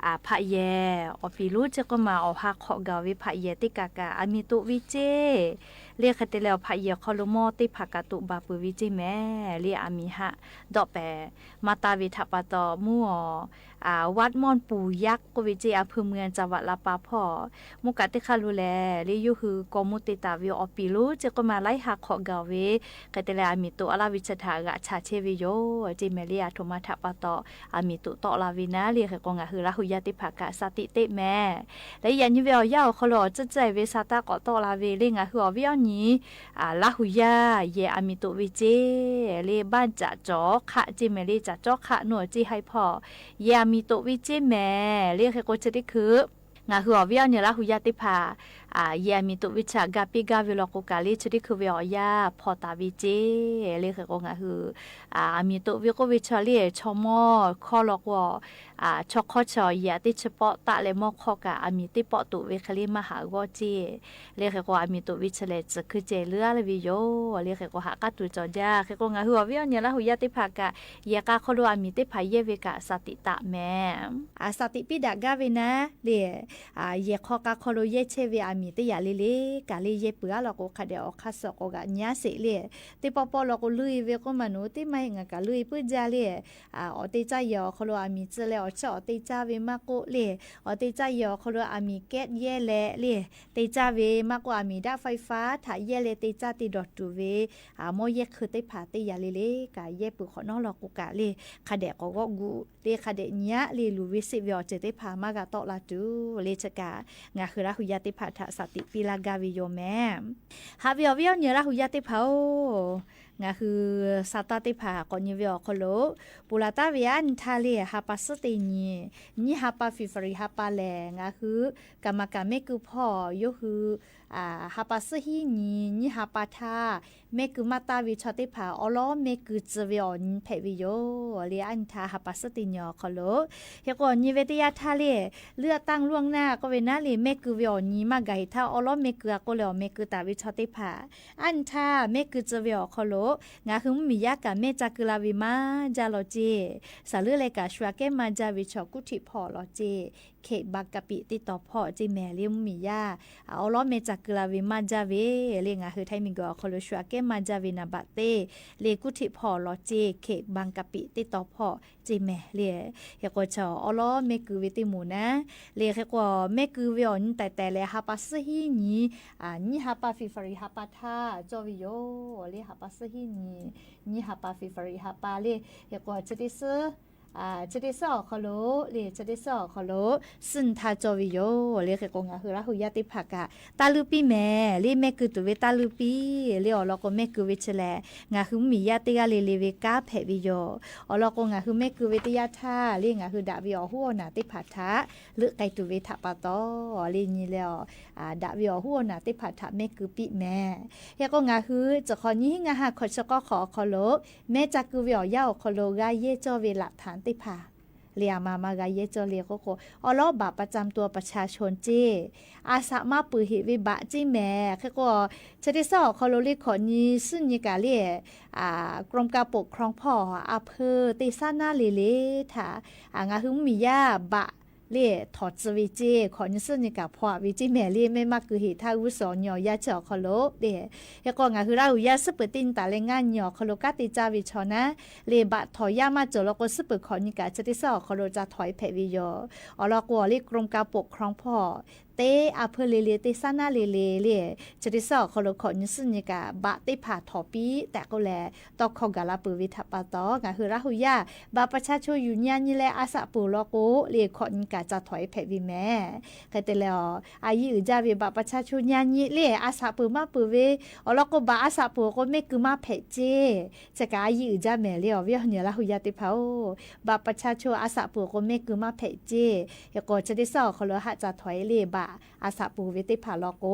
အဖးယဲၢ်, အီၣ်ပံၤလိစ့ၢ်ကီးမး အီၣ်ဟးခီၣ်ဂာ်ဝဲဖးယဲၢ်သ့ၣ်ကးကး အမံၤတိာ်ဝဲစ့ၢ်, လၢဃဲးတဲလဲၣ် အဖးယဲၢ်ခီလိာ်မီၢ်သ့ၣ်တဖၣ်ကး တိာ်ဘၣ်ပှဲၤဝဲစ့ၢ်မဲာ်, လၢအမံၤဟးဒီးပဲာ်, မၤတၢ်ဝဲထးပာ်ဒီးမူအီၣ် ဝးမီၢ်ပူၤယါကိးဝဲစ့ၢ် အဖုမုၢ်အစၢ်ဝးလးပာ်ဖီၣ်, မူကၣ်တခါလိၤလဲၣ်, လၢယိၤဟုးကိးမူသ့ၣ်တၢ်ဝဲအီၣ်ပံၤလိစ့ၢ်ကီးမး လၢဟးခီၣ်ဂာ်ဝဲ, ဃဲးတဲလဲၣ် အမံၤတိာ်အါလၢဝံၤဆၢထၢၣ်အဂၤဆးဆဲးဝဲယိာ်, စ့ၢ်မဲာ်လၢအထိၣ်မၤထးပာ်ဒီး အမံၤတိာ်တီၣ်လၢဝဲနၤ လၢဃဲးကိး နဃုလၢဟူယါသ့ၣ်တဖၣ်ကး စၢ်သံးသ့ၣ်မဲာ်, လၢယၤညိဝဲအီၣ်ယါအီၤခီလိာ် အီၣ်စ့ၢ်စ့ၢ်ဝဲ စၢ်တၢ်ကိးတီၣ်လၢဝဲ လၢနဃုအီၣ်ဝံၤအီၣ်ညိး လၢဟူယါ ယဲၢ်အမံၤတိာ်ဝဲစ့ၢ်, လၢဘၣ်စၢ်ကၠီခး စ့ၢ်မဲာ်လၢစၢ်ကၠီခး နီၢ်စ့ၢ်ဟဲဖီၣ်, ယဲၢ်အမံၤတိာ်ဝဲစ့ၢ်မဲာ်, လၢဃဲးကိးဆၢသ့ၣ်ခုး နဃုအီၣ်ဝံၤအီၣ်ညိး လၢဟူယါသ့ၣ်တဖၣ် ယဲၢ်အမံၤတိာ်ဝဲဆၢ ဂၤပ့ဂၤဝဲလီၤကိးကးလၢ ဆၢသ့ၣ်ခုးဝဲအီၣ်ယါ ဖီၣ်တၢ်ဝဲစ့ၢ်, လၢဃဲးကိးနဃု အမံၤတိာ်ဝဲကိးဝဲဆၢလၢ ဆီမိၢ်ခီလီၤကိး ဆီခီဆၢ ယဲၢ်အသ့ၣ်ဆၢပီၣ်တၢ်လၢမီၢ်ခီကး အမံၤသ့ၣ်ပီၣ်တိာ်ဝဲခဲလၢာ်မၤဟးဂီၢ်စ့ၢ်, လၢဃဲးကိးအမံၤတိာ်ဝဲဆၢလဲၣ် စၢးခုစဲးလၢအါလၢဝဲယိာ်, လၢဃဲးကိးဟးကးတူၢ်ကၠီၣ်ဒၣ်, ဃဲးကိးနဃုအီၣ်ဝံၤအီၣ်ညိး လၢဟူယါသ့ၣ်တဖၣ်ကး ယဲၢ်ကးခီလိာ်အမံၤသ့ၣ်တဖၣ်ယဲၢ်ဝဲကး စၢ်သံးသ့ၣ်မဲာ်, အစၢ်သံးပံဒၣ်ဂၤဝဲနၤ လၢ ယဲၢ်ခီကးခီလိာ်ယဲၢ်ဆဲးဝဲအမံၤ တယာ်လၢလၢကးလၢယဲၢ်ပှဲၤအါလီၤကိး ခးဒဲးအီၣ်ခးစၢၣ်ကိးဂၤညါစ့ၢ်လၢ သ့ၣ်ပီၣ်ပီၣ်လီၤကိး လုၢ်အံၤဝဲကိးမးနုၤ သ့ၣ်မၤအံၤ ငါကးလုၢ်အံၤပှဲၤဒ်လဲၣ်, အီၣ်တ့ၢ်ကၠၢ်ယဲၢ်အီၣ်ခီလိာ်အမံၤစၢလဲၣ် အီၣ်ဆၢအီၣ်တ့ၢ်ကၠၢ်ဝဲမးကိးလၢ အီၣ်တ့ၢ်ကၠၢ်ယဲၢ်အီၣ်ခီလိာ်အမံၤကဲးယဲၢ်လဲၣ်လၢ တ့ၢ်ကၠၢ်ဝဲမးကိး အမံၤဒၣ်ဖဲဖးထးယဲၢ်လဲၣ် တ့ၢ်ကၠၢ်တ့ၢ်ဒီးတူၢ်ဝဲ အမီၢ်ယဲၢ်ခုးသ့ၣ်တဖၣ် တယာ်လၢလၢကးယဲၢ်ပှဲၤဃီနီၢ်လီၤကိးကးလၢ ခးဒဲးကိးဂီၢ်ဂူာ် လၢခးဒဲးညါလၢလူၤဝဲစ့ၢ်ဝဲအီၤစၢၤသ့ၣ်တဖၣ် မၤဂၤတီၣ်လၢတုၤ လၢဆၢကး နဃုလၢဟူယါသ့ၣ်တဖၣ်ထး စၢ်သံးပံလၢဂၤဝဲယိာ်မဲာ်, ဟးဝံၤအီၣ်ဝံၤအီၣ်ညိး လၢဟူယါသ့ၣ်တဖၣ်ဧၢ, နဃု စၢ်တၢ်သ့ၣ်တဖၣ် ကိးညိးဝဲအီၣ်ခီလိာ် ပူၤလၢတၢ်ဝဲအါနံၤထါလၢ ဟါပာ်ဆူတ့ၢ်ညိး ညိဟါပာ် February ဟါပာ်လဲၣ် နဃု ကမၤကၤမ့ၢ်ကုၢ်ဖီၣ် ယိၤဟုး ဟါပာ်ဆူဟံးနံၤ ညိဟါပာ်ထါ မ့ၢ်ကုၢ်မၤတၢ်ဝံၤဆီသ့ၣ်တဖၣ် အီလီၤမ့ၢ်ကုၢ်စၢၤဝဲအီၤနံၤဖဲးဝဲယိာ် လၢအါနံၤထါ ဟါပာ်ဆူတ့ၢ်ညိးအီၣ်ခီလိာ်, ဟဲကိးညိးဝဲတ့ၢ်ယါထါလၢ လၢအတၢ်လူၢ်နၢ် ကိးဝဲနၤလၢ မ့ၢ်ကုၢ်ဝဲအီၤနံၤ မၤဂၤဟ့ၣ်ထါ အီလီၤမ့ၢ်ကုၢ်အကိးလၢအီၤ မ့ၢ်ကုၢ်တၢ်ဝံၤဆီသ့ၣ်တဖၣ် အါနံၤထါ မ့ၢ်ကုၢ်စၢၤဝဲအီၤခီလိာ်, နဃုမုၢ်မံၤယါကး မ့ၢ်ကၠၢ်ကုၢ်လၢဝံၤမၤကၠၢ်လီၤစ့ၢ်, စၢ်လၢလဲၤကး ရွှေကဲမၤကၠၢ်ဝံၤဆီကူၣ်ထံးဖီၣ်လီၤစ့ၢ်, ခေတ်ဘางกะปิ သ့ၣ်တီဖီၣ်စ့ၢ်မဲာ် လၢမုၢ်မံၤယါ အီလီၤမ့ၢ်ကၠၢ်ကုၢ်လၢဝံၤမၤကၠၢ်ဝဲ လၢနဃုထဲမုၢ်ဂီၤအီၣ်ခီလိာ် ရွှေကဲမၤကၠၢ်ဝံၤနဘၣ်သ့ လၢကူၣ်ထံးဖီၣ်လီၤစ့ၢ် ခေတ်ဘางกะปิ သ့ၣ်တီဖီၣ်စ့ၢ်မဲာ်လၢ ဟဲကိးဆီ အီလီၤမ့ၢ်ကုၢ်ဝဲသ့ၣ်မူၤနၤ လၢဟဲကိးမ့ၢ်ကုၢ်ဝဲအီၤနံၤတဲာ်တဲာ်လၢ ဟါပာ်ဆူဟံးနံၤ ညိဟါပာ် February ဟါပာ်ထါ ကၠီၣ်ဝဲယိာ် လၢဟါပာ်ဆူဟံးနံၤ ညိဟါပာ် February ဟါပာ်လၢ ဟဲကိးဆၢတ့ၢ်ဆူ อ่า เชอเตเซอร์ อ่อ เคารพ เล่ เชอเตเซอร์ อ่อ เคารพ ซึ่งทาจอวิโย เล่ เขตโกงหาหื้อละหูย่าเต๊ะผา กะ ต้าลื้อปี้แหม เล่ แม่กือตั๋วเวต้าลื้อปี้ เล่ อ่อ ลอโกแม่กือเวเชอแล หาหื้อหมู่ย่าเต๊ะก้าเลเลเวก้าแผะวิโย อ่อ ลอโกหาหื้อแม่กือเวเต๊ะย่าท่า เล่ หาหื้อดะวิออหู้ออหนาเต๊ะผาทะ ลึกไกลตั๋วเวถะปาตอ เล่ นี้แล อ่า ดะวิออหู้ออหนาเต๊ะผาทะแม่กือปี้แหม เขตโกงหาหื้อ จะขอนี้หื้องาฮาขอเชอก็ขอ อ่อ เคารพ แม่จากึเวอ่อย่า อ่อ เคารพ กาเย้จ้อเวหลักฐานเต๊ะผา เล่ อามา มากาเย้จ้อเล่ โกโก อ่อ ลอบัตรประจำตัวประชาชนเจ้ อาสะมาเปิดเหตุเวบัตรเจ้แหม เขตโก เชอเตเซอร์ อ่อ เคารพ เล่ ขอนี้ซึ่งนี้กะเล่ อ่า กรมการปกครองผ่ออำเภอเต๊ะสานาเลเลถา อ่า หาหื้อหมู่ย่าบัตร เล่ ถอดจื้อเวเจ้ ขอนี้ซึ่งนี้กะผ่อเวเจ้แหม เล่ แม่มากือเหตุถ้าอู้สอนยอย่าเชอ อ่อ เคารพ เล่ เขตโกงหาหื้อละหูย่า ซึ่งเปิดติ๊นตาแลงงานยอ อ่อ เคารพ กาเตจาเวชอนะ เล่ บัตรถอดย่ามาจ๋อ ลอโกซึ่งเปิดขอนี้กะ เชอเตเซอร์ อ่อ เคารพ จะถอยแผะวิโย อ่อ ลอโก เล่ กรมการปกครองผ่อ เต๊ะอำเภอเลเล เต๊ะสานาเลเล เล่ เชอเตเซอร์ อ่อ เคารพ ขอนี้ซึ่งนี้กะ บัตรเต๊ะผาถอดปี้ แต่ก็แล ต้องขอกาละเปิดเวถะปาตอ หาหื้อละหูย่า บัตรประชาชนอยู่เยียะนี้แล อาสะเปิด ลอโก เล่ ขอนี้กะจะถอยแผะวิแหม เขตแล อ่า อายี้อือจาเว บัตรประชาชนเยียะนี้ เล่ อาสะเปิดมาเปิดเว อ่อ ลอโกบัตรอาสะเปิด โกแม่กือมาแผะเจ้ จะกาอายี้อือจาแหม เล่ อ่อ เวออเหนือละหูย่าเต๊ะผา โอ้ บัตรประชาชนอาสะเปิด โกแม่กือมาแผะเจ้ เขตโก เชอเตเซอร์ อ่อ เคารพ หากจะถอย เล่ บัตรอาสะเปิดเวเต๊ะผา ลอโก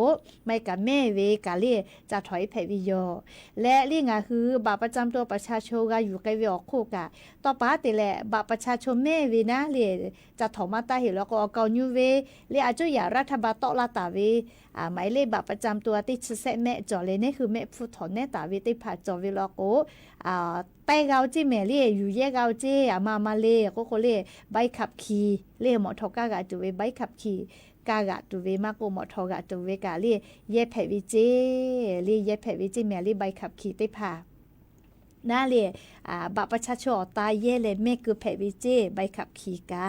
ไม่กะแม่เวกาเล่ จะถอยแผะวิโย และเล่ หาหื้อบัตรประจำตัวประชาชนกาอยู่ไกลเวอ่อโคกะ ต่อไปเต๊ะแล บัตรประชาชนแม่เวนะ เล่ จะถอดมาต้าเหตุ ลอโก อ่อ เก่าอยู่เว เล่ อาจุยารัฐบาลเตาะลาต๋าเว อ่า หมายเลขบัตรประจำตัวตี้ชื่อแซะแมะจ๋อ เล่ เน่หื้อแม่ผู้ถอนแน่ต๋าเวเต๊ะผาจ๋อเว ลอโก อ่า แต๊เกาเจ้แหม เล่ อยู่แยะเกาเจ้ อามา มา เล่ โกโก เล่ ใบขับขี่ เล่ หมอถอดก้ากะตั๋วเว ใบขับขี่ ก้ากะตั๋วเว มาโกหมอถอดกะตั๋วเวกาเล่ แยะแผะเวเจ้ เล่ แยะแผะเวเจ้แหม เล่ ใบขับขี่เต๊ะผา นาเล่ อ่า บัตรประชาชนอ่อตาแยะแล แม่กือแผะเวเจ้ ใบขับขี่กา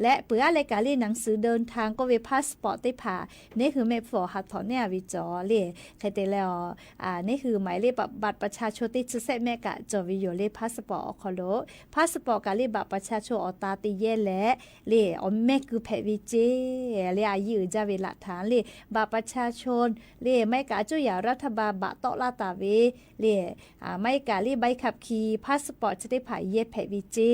และเปื้อเล่กาเล่ หนังสือเดินทางโกเว พาสปอร์ตเต๊ะผา เน่หื้อแม่ผู้อ่อหาถอนแน่เวจ๋อ เล่ เขตแล อ่า เน่หื้อหมายเลขบัตร บัตรประชาชนตี้ชื่อแซะแมะกาจ๋อเวโย เล่ พาสปอร์ต อ่อ เคารพ พาสปอร์ตกาเล่ บัตรประชาชนอ่อตาตี้แยะแล เล่ อ่อ แม่กือแผะเวเจ้ เล่ อายี้อือจาเวหลักฐาน เล่ บัตรประชาชน เล่ ไม่กาจุยารัฐบาลบัตรเตาะลาต๋าเว เล่ อ่า ไม่กาเล่ ใบขับขี่ พาสปอร์ต เชอเต๊ะผาแยะแผะเวเจ้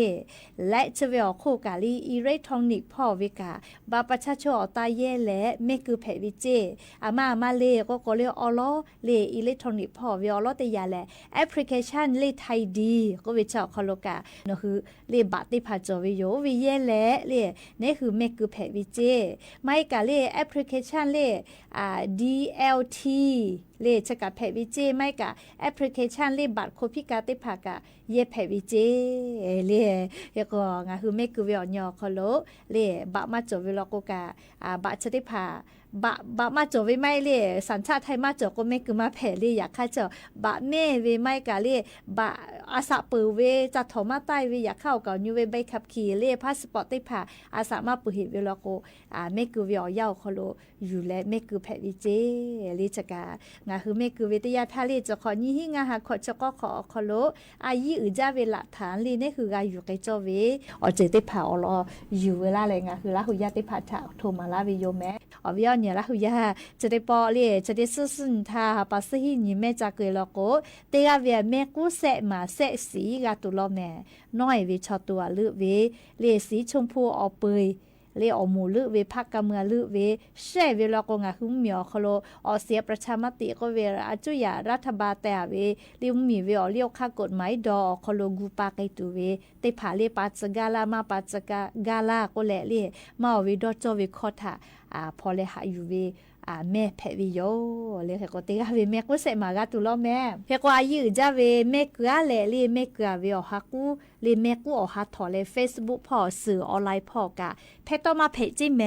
และเชอเวอ่อโคกาเล่ อิเล็กทรอนิกส์ผ่อเวกา บัตรประชาชนอ่อตาแยะแล แม่กือแผะเวเจ้ อามา มา เล่ โกโก เล่ อ่อ ลอ เล่ อิเล็กทรอนิกส์ผ่อเว อ่อ ลอ เต๊ะยาแล แอปพลิเคชัน เล่ ไทยดี โกเวเจ้า อ่อ เคารพ กา เน่หื้อ เล่ บัตรเต๊ะผาจ๋อเวโย เวแยะแล เล่ เน่หื้อแม่กือแผะเวเจ้ ไม่กาเล่ แอปพลิเคชัน เล่ อ่า ดีแอลที เล่ เชอกาแผะเวเจ้ ไม่กาแอปพลิเคชัน เล่ บัตรคนพิการเต๊ะผากา แยะแผะเวเจ้ เล่ เขตโกงหาหื้อแม่กือเวอ่อหยอ อ่อ เคารพ เล่ บัตรมาจ๋อเว ลอโกกา อ่า บัตรเชอเต๊ะผา บัตร บัตรมาจ๋อเว ไม่ เล่ สัญชาติไทยมาจ๋อ โกแม่กือมาแผะ เล่ อย่าข้าเจ้า บัตรแม่เว ไม่กาเล่ บัตรอาสะเปิดเว จะถอนมาต้าเว อย่าข้าเก่าอยู่เว ใบขับขี่ เล่ พาสปอร์ตเต๊ะผา อาสะมาเปิดเหตุเว ลอโก อ่า แม่กือเวอ่อหยอ อ่อ เคารพ อยู่แล แม่กือแผะเวเจ้ เล่ เชอกา หาหื้อแม่กือเวเต๊ะยาท่า เล่ จะขอนี้หื้องาฮาขอเชอก็ขอ อ่อ เคารพ อายี้อือจาเวหลักฐาน เล่ เน่หื้อกาอยู่ไกลจ้อเว อ่อ เจ๋อเต๊ะผา อ่อ ลอ อยู่เวลาแล หาหื้อละหูย่าเต๊ะผาถะ โทรมาลาเวโยแหม อ่อ เวอ่อเหนือละหูย่า เชอเต๊ะปอ เล่ เชอเต๊ะซื่อซื่อทา ปาซื่อฮี่หนีแม่จากึเว ลอโก เต๊ะกาเว แม่กู้แสะหมาแสะสีกาตั๋วลอแหม น้อยเว ชอตั๋วลึกเว เล่ สีชมพู อ่อ เปย เล่ อ่อ หมู่ลึกเว พรรคการเมืองลึกเว แซ่เว ลอโกงหาหื้อหมี อ่อ เคารพ อ่อ เสียงประชามติโกเว อาจุยารัฐบาลแตกเว เล่ หมีเว อ่อ เลี้ยวข้ากฎหมายดอ อ่อ เคารพ กูปาไกตั๋วเว เต๊ะผา เล่ ปาจะกาลา มาปาจะกาลาโกแล เล่ มาอ่อเวดอจ้อเวคอถะ อ่า ผ่อแลหาอยู่เว อ่า แม่แผะเวโย เล่ เขตโกเต๊ะกาเว แม่กู้แสะหมากาตั๋วลอแหม เขตโกอายี้อือจาเว แม่กือแล เล่ แม่กือเวอ่อหากู้ เล่ แม่กู้อ่อหาถอนแล เฟซบุ๊กผ่อ สื่อออนไลน์ผ่อกา แผะต้องมาแผะเจ้แหม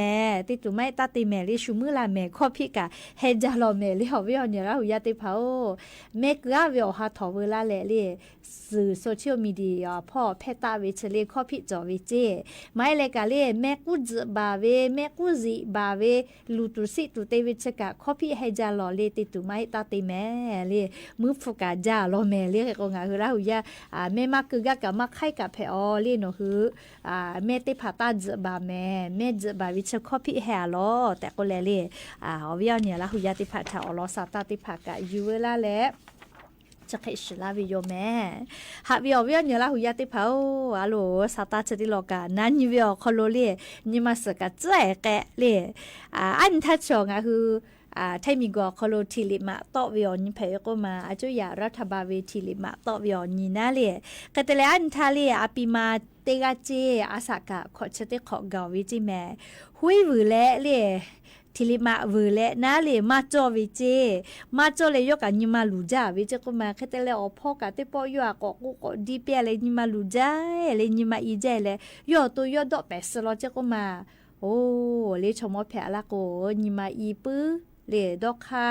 ตี้ตั๋วไม้ต้าเต๊ะแหม เล่ ชูมือลาแหม ข้อผิดกา แฮะจาลอแหม เล่ อ่อ เวอ่อเหนือละหูย่าเต๊ะผา แม่กือเวอ่อหาถอนเวลาแล เล่ สื่อโซเชียลมีเดียผ่อ แผะต้าเวเชอ เล่ ข้อผิดจ๋อเวเจ้ ไม่แลกาเล่ แม่กู้จื้อบาเว แม่กู้จีบาเว ลูกตั๋วซิตั๋วเตเวเชอกา ข้อผิดแฮะจาลอ เล่ ตี้ตั๋วไม้ต้าเต๊ะแหม เล่ มือผูกกาจาลอแหม เล่ เขตโกงหาหื้อละหูย่า อ่า แม่มากือกากามาไข ใค่กะแผะออ เล่นหนอหื้อ อ่า แม่เต๊ผาต้าเจื้อบ่าแม่ แม่เจื้อบ่าวิเชอข้อผิดแห่ลอ แต่ก็แลเล่ อ่า ออเวียเนียละหูยาเต๊ผา ถ้าออลอซาต้าเต๊ผากะ อยู่เวลาแล จะเขยสือลาวิโยแม่ หากวิออเวียเนียละหูยาเต๊ผา โอ้ อะโหล ซาต้าเชอตี้ลอกะ นั้นยี่วิออคอโลเล่ ยี่มาเสือกะเจ้ยแกะเล่ อ่า อั้นถ้าเชอหงาหื้อ อ่า ไทยมีกัวคอโลทีริมะเตาะวิออยี่แผะก็มา อาจุยารัฐบาลเวทีริมะเตาะวิออยี่นาเล่ กะแต่แลอั้นถ้าเล่ อาปีมา เตกาเจ อาสากะ ขอเชอเตขอเกาวิจิแม หุยหวือแลเล่ ทีริมะหวือแลนาเล่ มาจ่อวิเจ มาจ่อเล่ยกกะยี่มาหลู่จ้าวิเจก็มา แค่แต่แลออพ่อกะเตป้อยั่วเกาะกู้เกาะดีเปียเล่ ยี่มาหลู่จ้าเล่ ยี่มาอีจ้าเล่ ยั่วตัวยอดดอกแปดสิบลอเจก็มา โอ้ เล่ชอมอแผะละโก ยี่มาอีปื้อ เล่ดอกค่า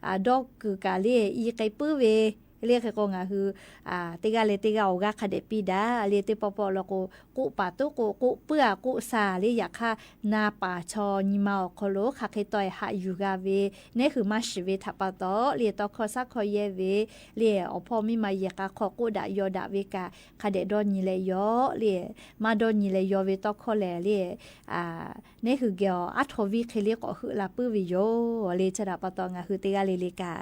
อ่า ดอกกึ่กะเล่ อีไกปื้อเว เล่ใครก็หงาหื้อ อ่า เตกาเล่เตกาออกาคะแดดปี้ดา เล่เตปอปอลอโก กู้ป่าตุ๊กู้ กู้เปื้อ กู้สา เล่อยากค่า นาป่าชอ ยี่มาออคอโล ค่ะ ใครต่อยหาอยู่กาเว เน่หื้อมาสือเวถาปาตอ เล่ตอคอซักคอแยเว เล่ออพ่อมีมาเยกาคอกู้ดะยอดะเวกา คะแดดดอยี่แลยอ เล่ มาดอยี่แลยอเวตอคอแล เล่ อ่า เน่หื้อเกียว อะโทวิเคเล่ก็หื้อลาปื้อวิโย เล่ชะดาปะตองหงาหื้อเตกาเล่เล่กา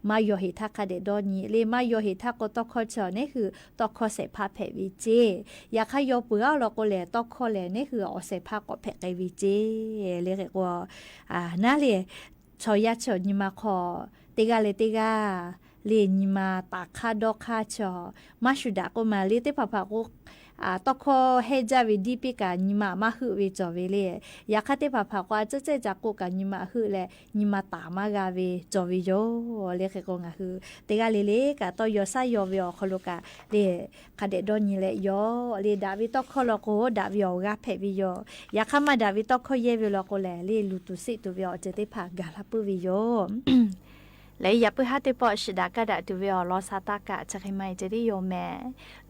มายอเหตุถ้าคะแดดดอยี่ เล่มายอเหตุถ้าก็ตอคอเชอ เน่หื้อตอคอแสงพาแผะวิเจ อยากค่ายอปื้อเอาลอโกแลตอคอแล เน่หื้อออแสงพาก็แผะไกวิเจ เล่เกก็ อ่า นาเล่ ชอยาเชอยี่มาคอ เตกาเล่เตกา เล่ยี่มาตาค่าดอกค่าเชอ มาสุดาก็มา เล่เตผาผาก็ อ่า ตอคอแฮจ้าเวดีปีกา ยี่มามาหื้อเวจ่อเวเล่ อยากค่าเตผาผาก็ อาเจ๊เจ๊จากกูกา ยี่มาหื้อแล ยี่มาตามากาเวจ่อเวโย เล่ใครก็หงาหื้อ เตกาเล่เล่กา ตอยอซายอเวออคอโลกา เล่ คะแดดดอยี่แลยอ เล่ดาวิตอคอลอโก ดาวิออกาแผะวิโย อยากค่ามาดาวิตอคอแยวิลอโกแล เล่ลูตูสิตูวิออเจเตผากาลาปื้อวิโย และอยากปื้อหาเตปอชดากาดาตูวิออลอซาตากะ จะใครไม่จะได้โยแม่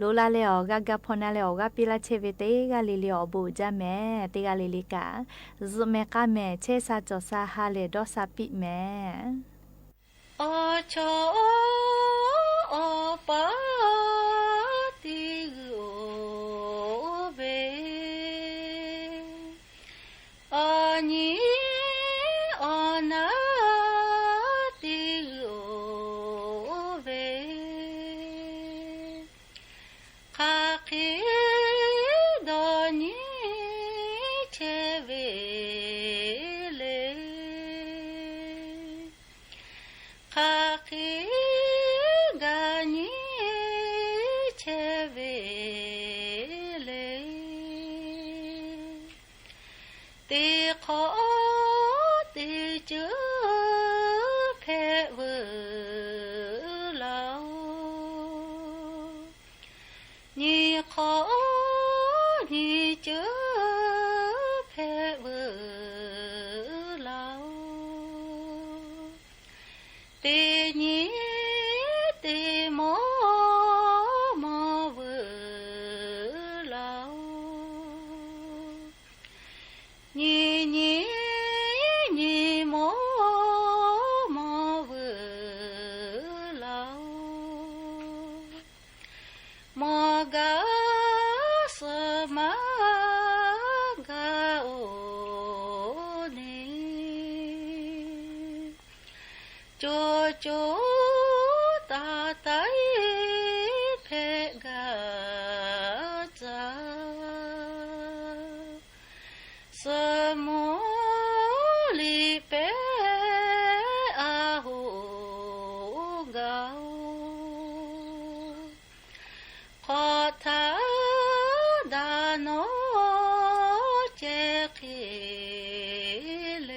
ลูลาเลออกากาพอนาเลออกาปิลาเชเวเตกาเล่เล่ออบูจาแม่ เตกาเล่เล่กา จุแม่กาแม่ เชซาจอซาฮาเลดอซาปิแม่ อชออปาติโอเว ออญิออนาติโอเว คาคิดอญิเชเวเล คาคิกาญิเชเวเล ติขอติจื้อแผะเวอลาว ญิขอญิจื้อแผะเวอลาว ติญิติมอมอเวอลาว ญิญิญิมอมอเวอลาว มอกาสมากาโอเน โจโจตาไตแผะกาจา สมุลิเปอาหูเกา ขอทาดาโนเจขีเล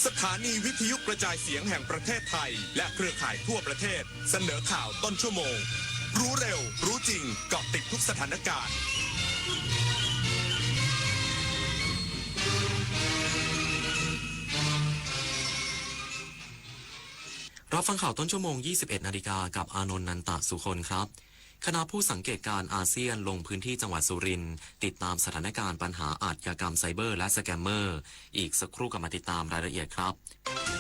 สถานีวิทยุกระจายเสียงแห่งประเทศไทย และเครือข่ายทั่วประเทศ เสนอข่าวต้นชั่วโมง รู้เร็ว รู้จริง เกาะติดทุกสถานการณ์ รับฟังข่าวต้นชั่วโมง ยี่สิบเอ็ดนาฬิกา กับอานนท์ นันตะสุคนครับ คณะผู้สังเกตการณ์อาเซียนลงพื้นที่จังหวัดสุรินทร์ ติดตามสถานการณ์ปัญหาอาชญากรรมไซเบอร์และสแกมเมอร์ อีกสักครู่กลับมาติดตามรายละเอียดครับ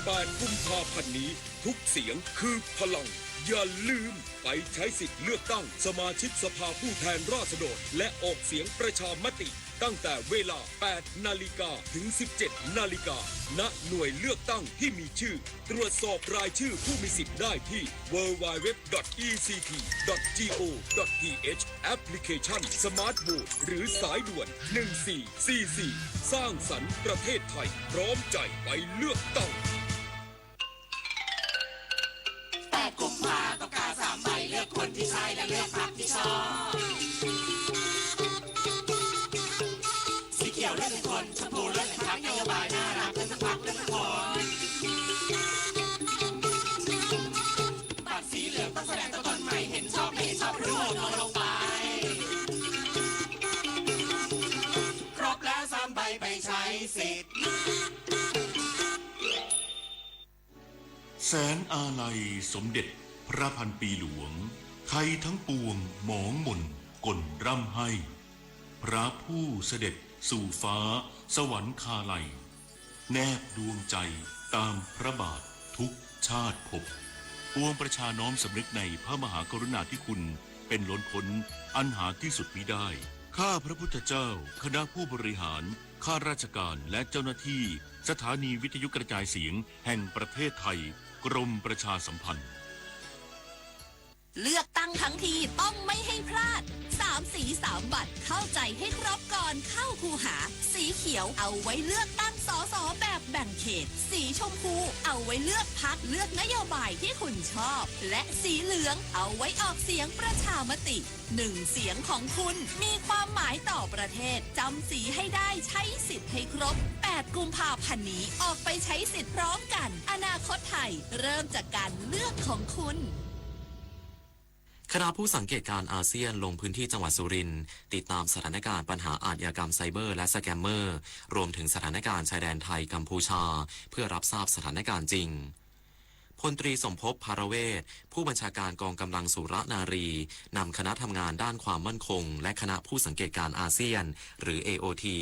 แปด กุมภาพันธ์นี้ ทุกเสียงคือพลัง อย่าลืมไปใช้สิทธิ์เลือกตั้งสมาชิกสภาผู้แทนราษฎร และออกเสียงประชามติ ตั้งแต่เวลา แปด นาฬิกา ถึง สิบเจ็ด นาฬิกา ณ หน่วยเลือกตั้งที่มีชื่อ ตรวจสอบรายชื่อผู้มีสิทธิ์ได้ที่ ดับเบิลยู ดับเบิลยู ดับเบิลยู ดอท อี ซี ที ดอท จี โอ ดอท ที เอช แอปพลิเคชัน สมาร์ทโหวต หรือสายด่วน หนึ่งสี่สี่สี่ สร้างสรรค์ประเทศไทย พร้อมใจไปเลือกตั้ง แปด กุมภา ต้องกาสามใบ เลือกคนที่ใช่และเลือกพรรคที่ชอบ สีเขียวเลือกหนึ่งคน ชมพูเลือกหนึ่งพรรค นโยบายน่ารักเลือกสักพรรค เลือกสักคน บัตรสีเหลืองต้องแสดงตัวตนใหม่ เห็นชอบไม่เห็นชอบ รูปโนลงไป ครบแล้วสามใบ ไปใช้สิทธิ์ แสงอาลัยสมเด็จพระพันปีหลวง ไทยทั้งปวงหมองหม่นก่นร่ำไห้ พระผู้เสด็จสู่ฟ้าสวรรคาลัย แนบดวงใจตามพระบาททุกชาติภพ ปวงประชาน้อมสำนึกในพระมหากรุณาธิคุณเป็นล้นพ้นอันหาที่สุดมิได้ ข้าพระพุทธเจ้า คณะผู้บริหาร ข้าราชการ และเจ้าหน้าที่สถานีวิทยุกระจายเสียงแห่งประเทศไทย กรมประชาสัมพันธ์ เลือกตั้งทั้งทีต้องไม่ให้พลาด สามสีสามบัตร เข้าใจให้ครบก่อนเข้าคูหา สีเขียวเอาไว้เลือกตั้ง สส แบบแบ่งเขต สีชมพูเอาไว้เลือกพรรค เลือกนโยบายที่คุณชอบ และสีเหลืองเอาไว้ออกเสียงประชามติ หนึ่งเสียงของคุณมีความหมายต่อประเทศ จำสีให้ได้ ใช้สิทธิ์ให้ครบ แปด กุมภาพันธ์นี้ ออกไปใช้สิทธิ์พร้อมกัน อนาคตไทยเริ่มจากการเลือกของคุณ คณะผู้สังเกตการณ์อาเซียนลงพื้นที่จังหวัดสุรินทร์ ติดตามสถานการณ์ปัญหาอาชญากรรมไซเบอร์และสแกมเมอร์ รวมถึงสถานการณ์ชายแดนไทยกัมพูชา เพื่อรับทราบสถานการณ์จริง พลตรีสมภพ ภารเวช ผู้บัญชาการกองกำลังสุรนารี นำคณะทำงานด้านความมั่นคง และคณะผู้สังเกตการณ์อาเซียน หรือ เอโอที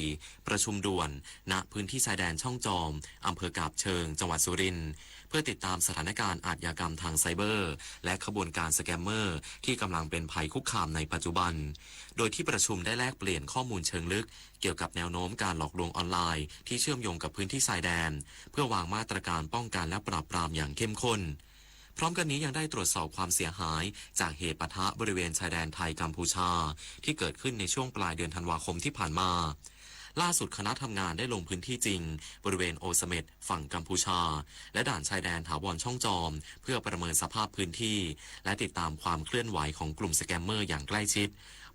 ประชุมด่วน ณ พื้นที่ชายแดนช่องจอม อำเภอกาบเชิง จังหวัดสุรินทร์ เพื่อติดตามสถานการณ์อาชญากรรมทางไซเบอร์ และขบวนการสแกมเมอร์ ที่กำลังเป็นภัยคุกคามในปัจจุบัน โดยที่ประชุมได้แลกเปลี่ยนข้อมูลเชิงลึก เกี่ยวกับแนวโน้มการหลอกลวงออนไลน์ที่เชื่อมโยงกับพื้นที่ชายแดน เพื่อวางมาตรการป้องกันและปราบปรามอย่างเข้มข้น พร้อมกันนี้ยังได้ตรวจสอบความเสียหายจากเหตุปะทะบริเวณชายแดนไทยกัมพูชา ที่เกิดขึ้นในช่วงปลายเดือนธันวาคมที่ผ่านมา ล่าสุดคณะทำงานได้ลงพื้นที่จริง บริเวณโอเสเม็ด ฝั่งกัมพูชา และด่านชายแดนถาวรช่องจอม เพื่อประเมินสภาพพื้นที่ และติดตามความเคลื่อนไหวของกลุ่มสแกมเมอร์อย่างใกล้ชิด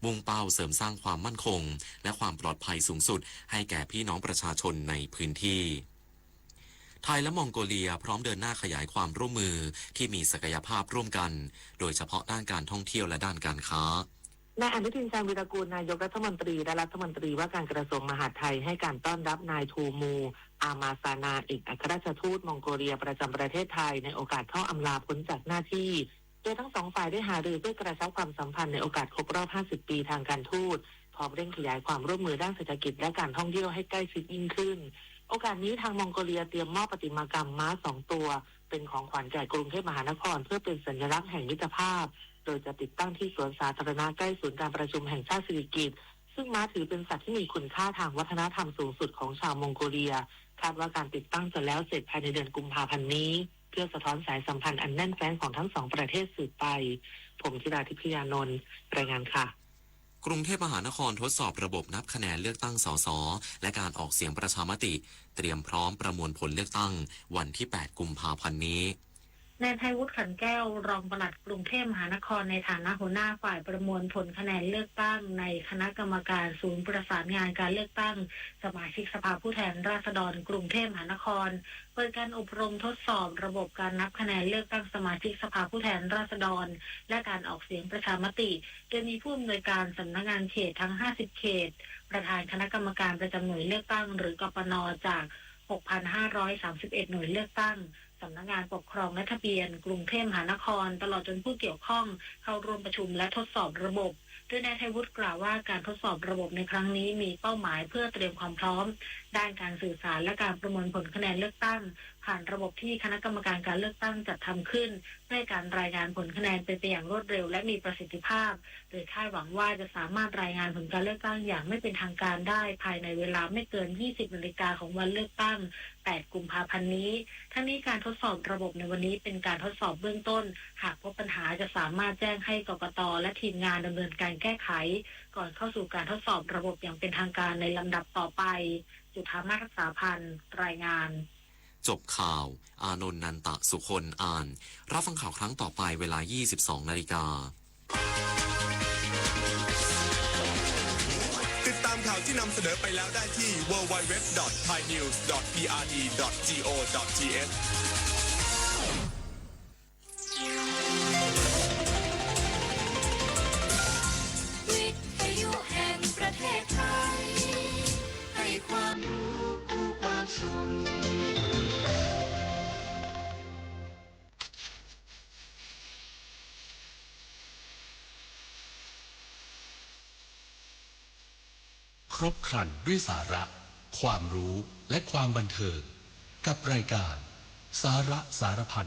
มุ่งเป้าเสริมสร้างความมั่นคง และความปลอดภัยสูงสุดให้แก่พี่น้องประชาชนในพื้นที่ ไทยและมองโกเลียพร้อมเดินหน้าขยายความร่วมมือที่มีศักยภาพร่วมกัน โดยเฉพาะด้านการท่องเที่ยวและด้านการค้า นายอนุทิน ชาญวีรกูล นายกรัฐมนตรี และรัฐมนตรีว่าการกระทรวงมหาดไทย ให้การต้อนรับนาย ทูมู อามาซานา เอกอัครราชทูตมองโกเลียประจำประเทศไทย ในโอกาสเข้าอำลาพ้นจากหน้าที่ โดยทั้งสองฝ่ายได้หารือเพื่อกระชับความสัมพันธ์ในโอกาสครบรอบ ห้าสิบ ปีทางการทูต พร้อมเร่งขยายความร่วมมือด้านเศรษฐกิจและการท่องเที่ยวให้ใกล้ชิดยิ่งขึ้น โอกาสนี้ทางมองโกเลียเตรียมมอบประติมากรรมม้าสองตัว เป็นของขวัญแก่กรุงเทพมหานคร เพื่อเป็นสัญลักษณ์แห่งมิตรภาพ โดยจะติดตั้งที่สวนสาธารณะใกล้ศูนย์การประชุมแห่งชาติสิริกิติ์ ซึ่งม้าถือเป็นสัตว์ที่มีคุณค่าทางวัฒนธรรมสูงสุดของชาวมองโกเลีย คาดว่าการติดตั้งจะแล้วเสร็จภายในเดือนกุมภาพันธ์นี้ เพื่อสะท้อนสายสัมพันธ์อันแน่นแฟ้นของทั้งสองประเทศสืบไป ผมธิดา ทิพยานนท์ รายงานค่ะ กรุงเทพมหานครทดสอบระบบนับคะแนนเลือกตั้ง สส และการออกเสียงประชามติ เตรียมพร้อมประมวลผลเลือกตั้งวันที่ แปด กุมภาพันธ์นี้ นายไพวุฒิ ขันแก้ว รองปลัดกรุงเทพมหานคร ในฐานะหัวหน้าฝ่ายประมวลผลคะแนนเลือกตั้งในคณะกรรมการศูนย์ประสานงานการเลือกตั้งสมาชิกสภาผู้แทนราษฎรกรุงเทพมหานคร เปิดการอบรมทดสอบระบบการนับคะแนนเลือกตั้งสมาชิกสภาผู้แทนราษฎร และการออกเสียงประชามติ โดยมีผู้อำนวยการสำนักงานเขตทั้ง ห้าสิบ เขต ประธานคณะกรรมการประจำหน่วยเลือกตั้ง หรือ กปน จาก หกพันห้าร้อยสามสิบเอ็ด หน่วยเลือกตั้ง สำนักงานปกครองและทะเบียนกรุงเทพมหานคร ตลอดจนผู้เกี่ยวข้องเข้าร่วมประชุมและทดสอบระบบ โดยนายไทยวุฒิกล่าวว่า การทดสอบระบบในครั้งนี้มีเป้าหมายเพื่อเตรียมความพร้อมด้านการสื่อสารและการประเมินผลคะแนนเลือกตั้ง ผ่านระบบที่คณะกรรมการการเลือกตั้งจัดทำขึ้น เพื่อให้การรายงานผลคะแนนเป็นไปอย่างรวดเร็วและมีประสิทธิภาพ โดยคาดหวังว่าจะสามารถรายงานผลการเลือกตั้งอย่างไม่เป็นทางการได้ภายในเวลาไม่เกิน ยี่สิบนาฬิกาของวันเลือกตั้ง แปดกุมภาพันธ์นี้ ทั้งนี้การทดสอบระบบในวันนี้เป็นการทดสอบเบื้องต้น หากพบปัญหาจะสามารถแจ้งให้ กกต และทีมงานดำเนินการแก้ไข ก่อนเข้าสู่การทดสอบระบบอย่างเป็นทางการในลำดับต่อไป จุฑามาศ รักษาพันธ์ รายงาน จบข่าว อานนท์ นันตะสุคน อ่าน รับฟังข่าวครั้งต่อไปเวลา ยี่สิบสองนาฬิกา ติดตามข่าวที่นำเสนอไปแล้วได้ที่ ดับเบิลยู ดับเบิลยู ดับเบิลยู ดอท ไทยนิวส์ ดอท พี อาร์ ดี ดอท จี โอ ดอท ที เอช วิทยุแห่งประเทศไทย ให้ความรู้คู่ความสุข ครบครันด้วยสาระ ความรู้ และความบันเทิง กับรายการสาระสารพัน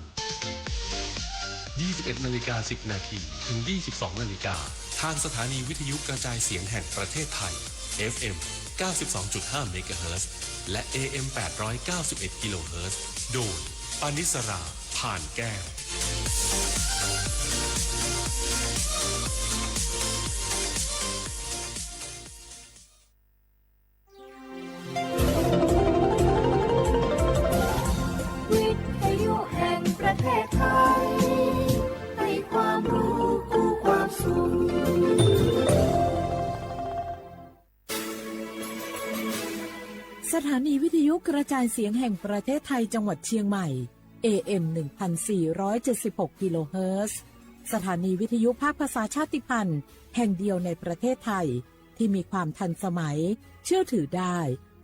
ยี่สิบเอ็ดนาฬิกาสิบนาที ถึง ยี่สิบสองนาฬิกา ทางสถานีวิทยุกระจายเสียงแห่งประเทศไทย เอฟเอ็ม เก้าสิบสองจุดห้าเมกะเฮิรตซ์ และ เอเอ็ม แปดร้อยเก้าสิบเอ็ดกิโลเฮิรตซ์ โดย ปานิสรา ผ่านแก้ว วิทยุแห่งประเทศไทย ให้ความรู้คู่ความสุข สถานีวิทยุกระจายเสียงแห่งประเทศไทยจังหวัดเชียงใหม่ เอเอ็ม หนึ่งพันสี่ร้อยเจ็ดสิบหกกิโลเฮิรตซ์ สถานีวิทยุภาคภาษาชาติพันธุ์แห่งเดียวในประเทศไทย ที่มีความทันสมัย เชื่อถือได้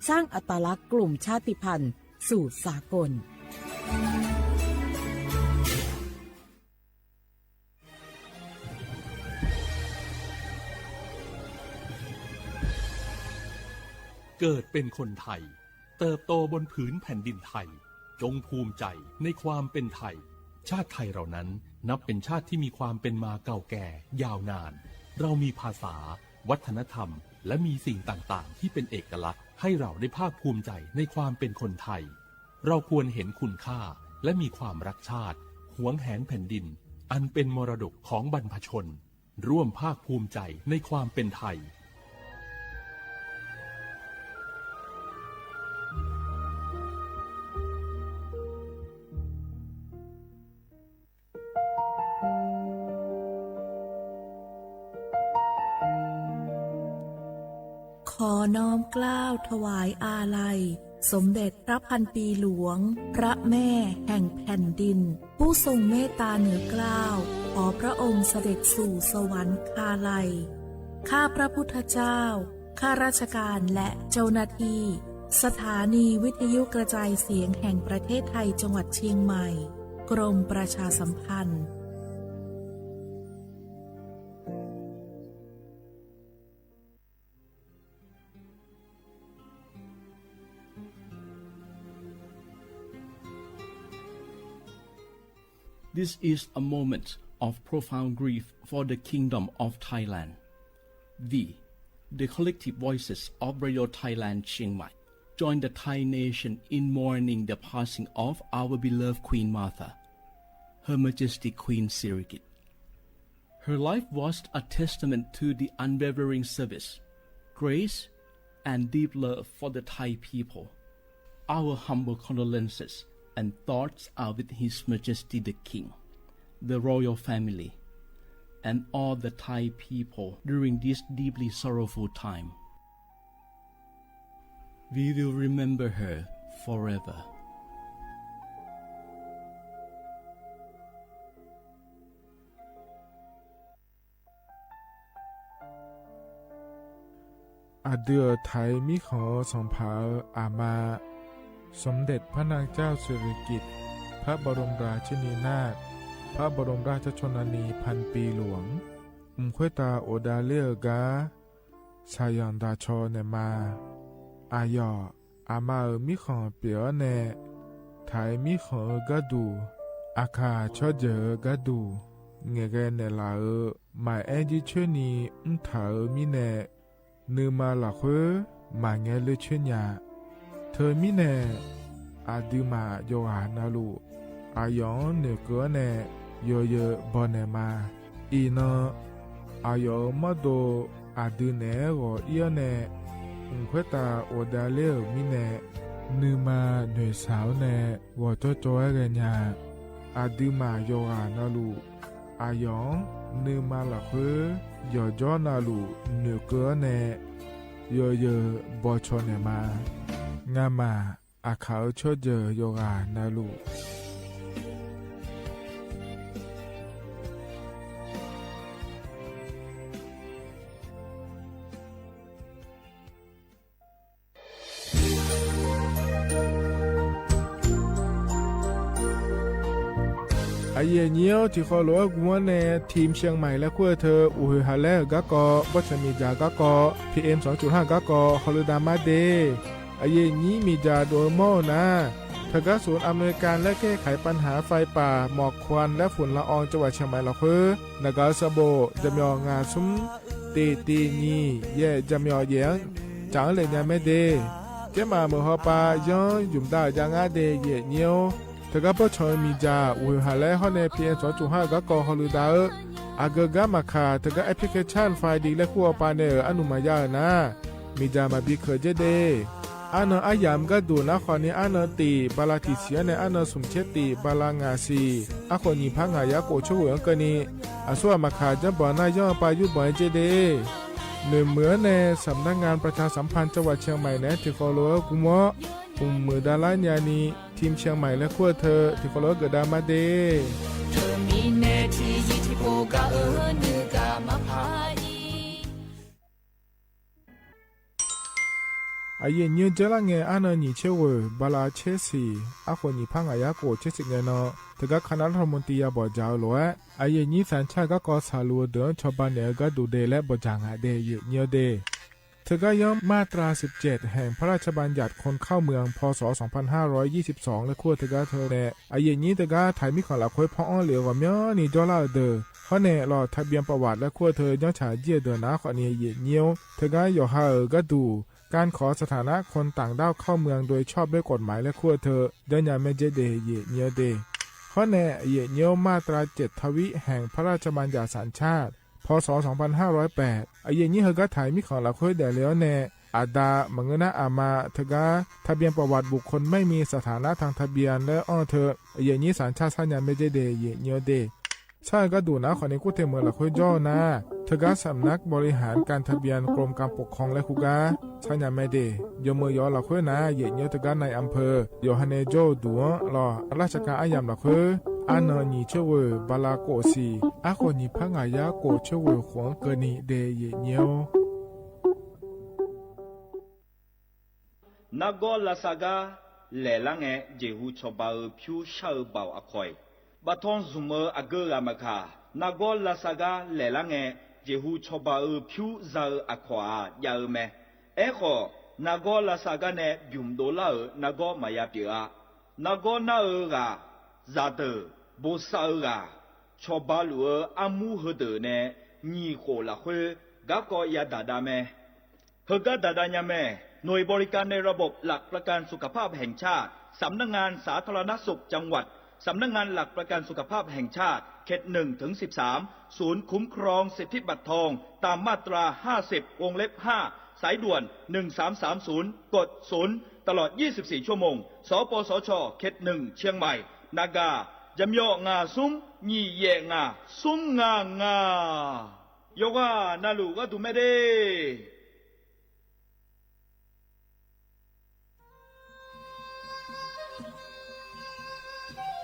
สร้างอัตลักษณ์กลุ่มชาติพันธุ์สู่สากล เกิดเป็นคนไทย เติบโตบนผืนแผ่นดินไทย จงภูมิใจในความเป็นไทย ชาติไทยเรานั้นนับเป็นชาติที่มีความเป็นมาเก่าแก่ยาวนาน เรามีภาษา วัฒนธรรม และมีสิ่งต่างๆ ที่เป็นเอกลักษณ์ ให้เราได้ภาคภูมิใจในความเป็นคนไทย เราควรเห็นคุณค่า และมีความรักชาติ หวงแหนแผ่นดิน อันเป็นมรดกของบรรพชน ร่วมภาคภูมิใจในความเป็นไทย ขอน้อมเกล้าถวายอาลัย สมเด็จพระพันปีหลวง พระแม่แห่งแผ่นดิน ผู้ทรงเมตตาเหนือเกล้า ขอพระองค์เสด็จสู่สวรรคาลัย ข้าพระพุทธเจ้า ข้าราชการและเจ้าหน้าที่ สถานีวิทยุกระจายเสียงแห่งประเทศไทยจังหวัดเชียงใหม่ กรมประชาสัมพันธ์ This is a moment of profound grief for the Kingdom of Thailand. We, the collective voices of Radio Thailand Chiang Mai, join the Thai nation in mourning the passing of our beloved Queen Mother, Her Majesty Queen Sirikit. Her life was a testament to the unwavering service, grace, and deep love for the Thai people. Our humble condolences and thoughts are with His Majesty the King, the royal family, and all the Thai people during this deeply sorrowful time. We will remember her forever. อะเดื่อไทยมีขอส่งผาอามา สมเด็จพระนางเจ้าสิริกิติ์ พระบรมราชินีนาถ พระบรมราชชนนีพันปีหลวง อุ่มค้วยตาโอดาเล่อก๊า สาหยังดาชอแหน่มา อาหยอ อามาเอ๋อ มีของเป๋อแน่ ไถมีของเอ๋อก๊าดู อาข่า ชอเจ๋อเอ๋อก๊าดู แหง่แกแหน่หละเอ๋อ หมายแอ้นยื้อเชิญนี้ อึ้งถาเอ๋อ มีแน่ นือมาหละค้วย หมายแงเลือเชิญยา เธอมีแน่ อาดือหม่า ยอหานาลู อาหยองเหน่อเกอแน่ ยอเยอบ่แหน่มา อีเนาะ อาหยองมอดโด อาดือแหน่หรอเอี้ยแน่ อุ่มค้วยตาโอดาเล่อ มีแน่ นือมาเหน่อสาวแน่ หรอจ้อจอแกญา อาดือหม่า ยอหานาลู อาหยอง นือมาหละค้วย หยอจ้อนาลู เหน่อเกอแน่ ยอเยอบ่ชอแหน่มา งาหม่า อาข่าเอ๋อ ชอเจ๋อ ยอหานาลู อะเย่เงี้ยว ตี้คอหลวงกั๋วแน่ ทีมเชียงใหม่และครัวเธอ อู่หือหาแลกก๊ากอ บ่เฉิงหมีจ๋าก๊ากอ พีเอ็มสองจุดห้าก๊ากอ ฮอลลีดามาเดย์ อะเย่นี้หมีจ๋าโดยมอลนะ เธอก๊าศูนย์อำนวยการและแก้ไขปัญหาไฟป่า หมอกควันและฝุ่นละอองจังหวัดเชียงใหม่หละค้วย หน้ากากสะโบ จ๋ำเหยาะหง่าซุม เต๋เต๋หยี่ แยะจ๋ำเหยาะแหยง จ๋าเอ๋อ เหละยาแม่เดย์ เจ๊หม่าเหมอฮอปา ย้อนหยุ่มดาวยางาเดย์ เย่เงี้ยว เธอก๊าป้อเฉิงหมีจ๋า อู่หือหาแลก ฮอดแน่ พีเอ็มสองจุดห้าก๊ากอ ฮอลลีดาเอ๋อ อาเกอก๊าหมาข่า เธอก๊าแอปพลิเคชันไฟดีและครัวปาแน่เอ๋อ อนุมัติยาเอ๋อนะ หมีจ๋าหมาบีเขินเจ๊เดย์ อาเนินอาหยามก๊าดูนะ ขอนี้อาเนินติ บาลาตี้เสียแน่ อาเนินสุมเช็ดติ บาลาหง่าสี่ อาขนหยีพระหง่ายาโกะเชิงเวยอังเกอร์นี้ อาซั่วหมาข่า จ๊ำบ่อหน้าย่องปายุบ่อยเจ๊เดย์ หน่วยเหมือแน่ สำนักงานประชาสัมพันธ์จังหวัดเชียงใหม่แน่ ตี้คอหลวงกั๋วมอ อุ่มเหมือดาราญานี ทีมเชียงใหม่และครัวเธอ ตี้คอหลวงเกิดดามาเดย์ เธอมีแน่ ที่ยี่สิบหกกะเออ นึกกะมาพาอี อะเย่เงี้ยวเจ๊ละแง อาเนินหยีเชเวย บาลาเชสี่ อาขนหยีพระหง่ายาโกะเชสิบแงเนาะ เธอก๊าคณะรัฐมนตรียาบ่อจ๋าเอ๋อหลวง อะเย่นี้สัญชาติก๊ากอสาหลัวเดิน ชอปาแหน่เอ๋อก๊าดูเดย์และบ่จ๋าหง่าเดย์ เย่เงี้ยวเดย์ เธอก๊าย้อนมาตราสิบเจ็ด แห่งพระราชบัญญัติคนเข้าเมือง พ.ศ. สองพันห้าร้อยยี่สิบสอง และครัวเธอก๊าเธอแน่ อะเย่นี้เธอก๊าไถมีของหละค้วย พ่องอ้อเหลียวกว่าเมี้ยนี้จ้อละเอ๋อเดอ ฮอดแน่ หลอดทะเบียนประวัติและครัวเธอ ย้อนฉายเจี้ยเดอนะ ขอนี้เย่เงี้ยว เธอก๊าหยอหาเอ๋อก๊าดู ก๋านขอสถานะคนต่างด้าวเข้าเมืองโดยชอบด้วยกฎหมายและครัวเธอ ย้อนยาแม่เจ๊เดย์ เย่เงี้ยวเดย์ ฮอดแน่ เย่เงี้ยวมาตราเจ็ดทวิแห่งพระราชบัญญัติสัญชาติ พ.ศ. สองพันห้าร้อยแปด อะเย่นี้เธอก๊าไถมีของหละค้วยแด่แล้วแน่ อาดา บ่าเงอนะ อามา เธอก๊า ทะเบียนประวัติบุคคลไม่มีสถานะทางทะเบียน และอ้อเธอ อะเย่นี้สัญชาติ ซ้านยาแม่เจ๊เดย์ เย่เงี้ยวเดย์ ใช่ก๊าดูนะ ขอนี้กู้เต็มเหมือหละค้วยจ้อนะ เธอก๊าสำนักบริหารการทะเบียนกรมการปกครองและครูก๊า ซ้านยาแม่เดย์ หยอเหมือหยอหละค้วยนะ เย่เงี้ยวเธอก๊านายอำเภอ หยอฮาเนโจ้ดูลอ ราชการอาหยามหละค้วย อาเนินหยีเชเวย บาลาโกะสี่ อาขนหยีพระหง่ายาโกะเชเวย ขวงเกินนี้เดย์ เย่เงี้ยว နါဂေါလႃႇသႃႇဂါ လဲၣ်လၢငယ် ယ့ၢ်ဟူးဆီၣ်ဘၣ်ဧိၤ ဖၠူဆၣ်ဧိၤဘၣ်ဧိၤအခီၣ် ဘၣ်ထွန်းဇုမ်ဧိၤအဂၢၢ်ဂၤမခါ နါဂေါလႃႇသႃႇဂါ လဲၣ်လၢငယ် ယ့ၢ်ဟူးဆီၣ်ဘၣ်ဧိၤ ဖၠူစၢ်ဧိၤအခီၣ်ဧါ ယၢ်ဧိၤမဲ အဲၣ်ဃီၣ် နါဂေါလ၃ႃႇသၢၵ်ႈၵၢၼ်းန့ၣ် ဘျုးဒိၣ်လၢ်ဧိၤ နါဂေါမၤယါပျိးဧါ နါဂေါနၢ်ဧိၤဂၤ စၢ်တၢၢ် ဘိၣ်သၣ်ဧိၤဂၤ ဆီၣ်ဘၣ်လူၺ်ၢ်ဧိၤ အမူဟၢတၢၢ်န့ၣ် ညံၣ်ဃိၣ်လၢ်ဃိ ဂၤကီယၤဒၣ်ဒါမဲ ဟၢကဒါဒါညါမဲ หน่วยบริการในระบบหลักประกันสุขภาพแห่งชาติ สำนักงานสาธารณสุขจังหวัด สำนักงานหลักประกันสุขภาพแห่งชาติ เขตหนึ่งถึงสิบสาม ศูนย์คุ้มครองสิทธิบัตรทอง ตามมาตราห้าสิบ วงเล็บห้า สายด่วน หนึ่งสามสามศูนย์ กดศูนย์ ตลอดยี่สิบสี่ชั่วโมง สปสช เขตหนึ่ง เชียงใหม่ နဂါ ယမျီၣ်ငါး သုမ်း ညံၣ်ယဲၢ်ငါး သုမ်းငါးငါး ယွၤက နလူၢ်ကတူၢ်မဲဒၣ်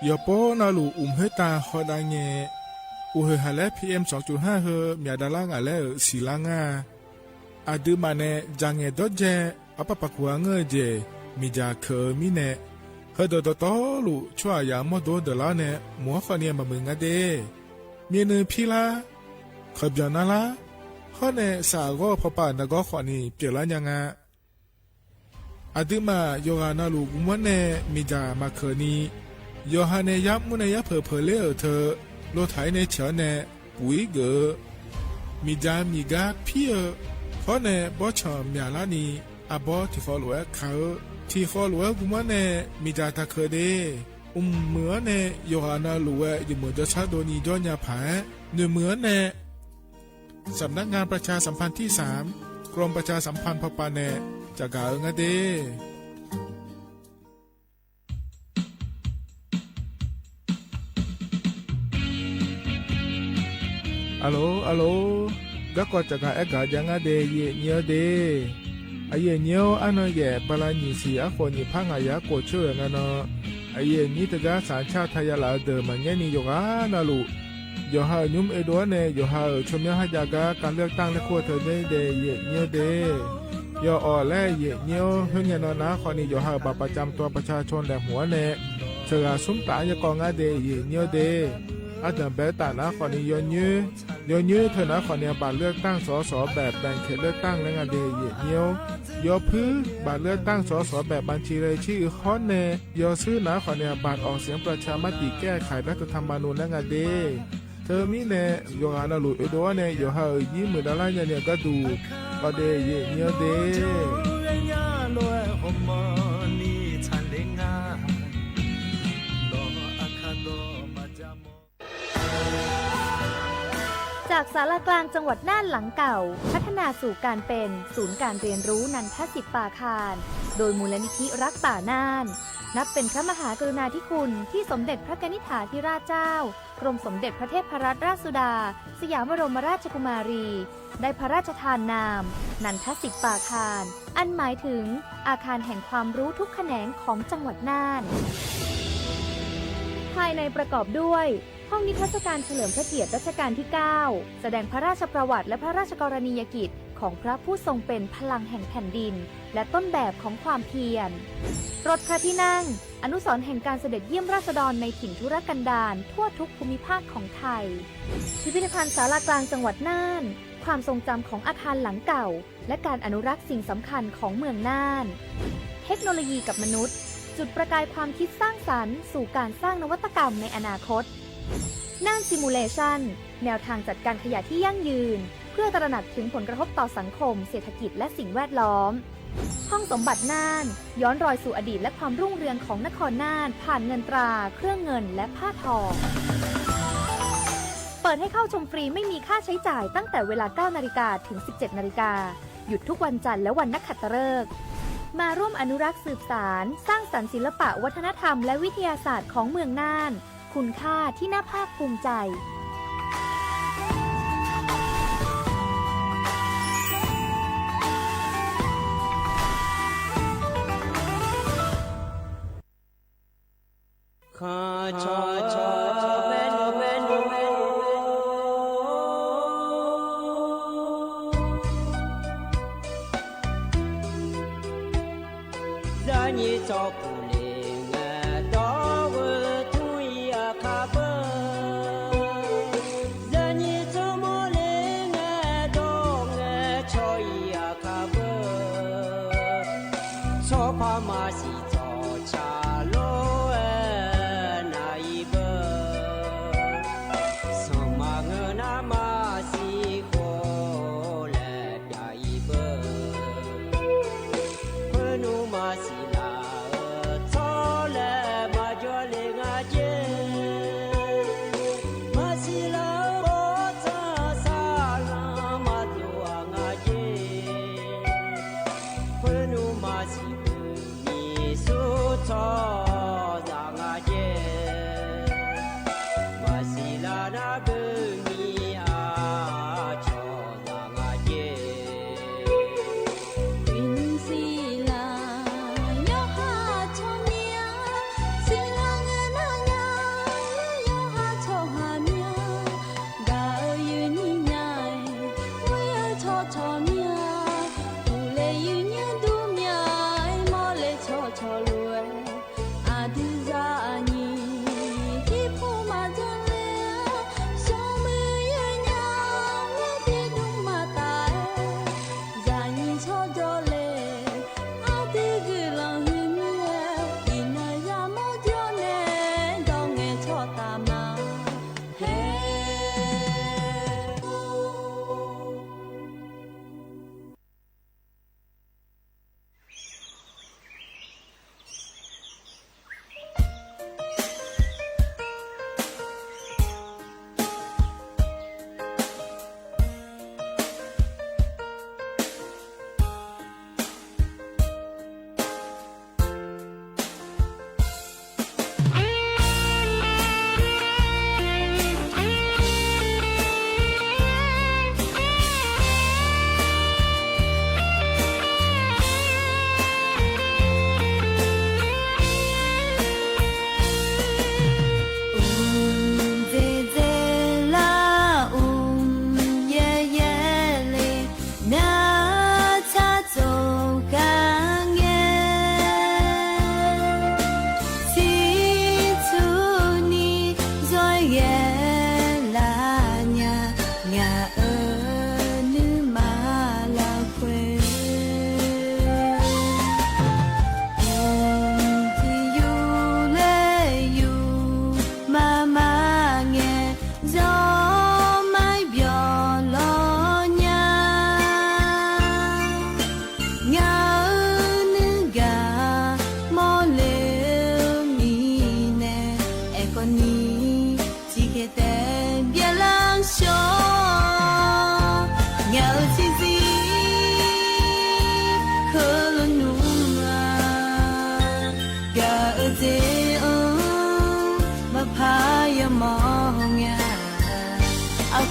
ယိၤပီၣ်နၢ်လူၢ် အိမ်ႇႁဵတ်းတၢင်ႇ ဟီၣ်ဒၣ်ငႄႈ အိႁဵတ်းႁႃႉလႄႈ PM သွင်ၸုတ်ႇႁႃႈ ႁႂ်ႈမျၢတ်ႈတၢင်းလၢင်းငၢႆႈလႄႈ သီႇလၢင်းငၢႆႈ ဢၼ်တိုၼ်းမႃးၼႆႉ ၸၢင်ႈငႄႈတေႃႇၸႄႈ ဢပႃႉပၢၵ်ႇၵူႈငိူၼ်ႈၸႄႈ မီးၸႃႉၶိူဝ်းမီးၼႄႈ ဖဲဒၢးတီတီလူး ဆှၢယၤမီၢ်ဒိဒၢးလၢ်န့ၣ် မူၤဟီၣ်ဃီန့ၣ် မၤမုာ်ငါဒဲး မ့ၢ်နုၤဖံလၢ် ခီပညီနၢ်လၢ် ဟီၣ်န့ၣ် စးဂီၢ်ဖီပာ်နဂီၢ်ဃီန့ၣ် ပျဲးလၢညါငါ အဒုးမး ယွၤဂၤနၢ်လူၢ်မူန့ၣ် မ့ၢ်ဒၣ်မၤခၢၣ်နံၤ ယွၤဟးန့ၣ် ယါမူန့ၣ် ယါဖၢၣ်ဖၢၣ်လၢအၢၣ်ထၢၣ် လိၣ်ထးအံၤန့ၣ်ဆၢန့ၣ် ပူၤအံၤဂၢၢ် မ့ၢ်ဒၣ်မ့ၢ်ဂၤဖံဧၢ ဟီၣ်န့ၣ် ဘီဆၢၣ်မၠၣ်လၢ်နံၤ အဘီထံၣ်ဃီလိာ်ဝဲခါဧၢ ထံၣ်ဃီလိာ်ဝဲမူန့ၣ် မ့ၢ်ဒၣ်တၢ်ခၢၣ်ဒဲး အိၣ်မုာ်အီၤန့ၣ် ယွၤဂၤနၢ်လူၢ်ဝဲ ယမုာ်ဒီဆၢဒိၣ်နံၤဒီညါဖး နွံမုာ်အီၤန့ၣ် สำนักงานประชาสัมพันธ์ที่สาม กรมประชาสัมพันธ์ ဖီပာ်န့ၣ် စၢ်ကၤအၢငါဒဲး အလိၤ အလိၤ ဂၤကီၢ်စၢ်ကၤအဲၣ်ကၤဒံးငါဒဲး ယိၤညိဒဲး အယိၤညိ အနီၢ်ယဲၢ် ဘၣ်လါညံၣ်ဆံး အဃိးနံၣ်ဖးငါး ယၤကိးဆိၣ်ဂ့ၤငါနီၤ အယိၤညိတဂၤ စၣ်ဆၣ်ထါယၤလၢအဒၢး မၤညါနံၤယွၤဂၤနၢ်လူၢ် ယွၤဟးအၣ်ညိမ့ၢ်အဲၣ်ဒိးန့ၣ် ယွၤဟးအၣ်ဆိမိၣ်ဟါယၤကါ การเลือกตั้ง လဲၤခိၣ်ထၢၣ်ဒဲးဒဲး ယိၤညိဒဲး ယွၤအီၣ်လဲၣ် ယိၤညိ ဟိုညါနီၤနၤဃီန့ၣ် ယွၤဟးအၣ် บัตรประจำตัวประชาชน လဲၤမူန့ၣ် စှၤဂၤဆူမဲာ်ညါကီးငါဒဲး ယိၤညိဒဲး အတၢ်ဘဲတၢ်နၤဃီန့ၣ် ယိၤညိ ယိၤညိထၢၣ်နၤဃီန့ၣ် บัตรเลือกตั้ง สส แบบแบ่งเขตเลือกตั้ง လဲၣ်ငါဒဲး ယိၤညိ ယွၤဖု บัตรเลือกตั้ง สส แบบบัญชีรายชื่อ အဃိန့ၣ် ယွၤဆူနၤဃီန့ၣ် บัตรออกเสียงประชามติแก้ไขรัฐธรรมนูญ လဲၣ်ငါဒဲး ထၢၣ်မံန့ၣ် ယွၤဂၤနၢ်လူၢ်အဲၣ်ဒိးန့ၣ် ယွၤဟးအၣ်ယံၤမုၢ်ဒၣ်လၢညါန့ၣ် ကဒူၣ် ကီးဒဲး ယိၤညိဒဲး จากศาลากลางจังหวัดน่านหลังเก่า พัฒนาสู่การเป็นศูนย์การเรียนรู้นันทสิปปาคาร โดยมูลนิธิรักป่าน่าน นับเป็นพระมหากรุณาธิคุณที่สมเด็จพระกนิษฐาธิราชเจ้า กรมสมเด็จพระเทพรัตนราชสุดา สยามบรมราชกุมารี ได้พระราชทานนาม นันทสิปปาคาร อันหมายถึงอาคารแห่งความรู้ทุกแขนงของจังหวัดน่าน ภายในประกอบด้วย ห้องนิทรรศการเฉลิมพระเกียรติรัชกาลที่เก้า แสดงพระราชประวัติและพระราชกรณียกิจของพระผู้ทรงเป็นพลังแห่งแผ่นดิน และต้นแบบของความเพียร รถพระที่นั่ง อนุสรณ์แห่งการเสด็จเยี่ยมราษฎรในถิ่นทุรกันดารทั่วทุกภูมิภาคของไทย พิพิธภัณฑ์ศาลากลางจังหวัดน่าน ความทรงจำของอาคารหลังเก่า และการอนุรักษ์สิ่งสำคัญของเมืองน่าน เทคโนโลยีกับมนุษย์ จุดประกายความคิดสร้างสรรค์สู่การสร้างนวัตกรรมในอนาคต น่าน Simulation แนวทางจัดการขยะที่ยั่งยืน เพื่อตระหนักถึงผลกระทบต่อสังคม เศรษฐกิจ และสิ่งแวดล้อม ห้องสมบัติน่าน ย้อนรอยสู่อดีตและความรุ่งเรืองของนครน่าน ผ่านเงินตรา เครื่องเงิน และผ้าทอ เปิดให้เข้าชมฟรีไม่มีค่าใช้จ่ายตั้งแต่เวลา เก้านาฬิกา ถึง สิบเจ็ดนาฬิกา หยุดทุกวันจันทร์และวันนักขัตฤกษ์ มาร่วมอนุรักษ์สืบสาน สร้างสรรค์ศิลปะวัฒนธรรมและวิทยาศาสตร์ของเมืองน่าน คุณค่าที่น่าภาคภูมิใจ မ့ၢ်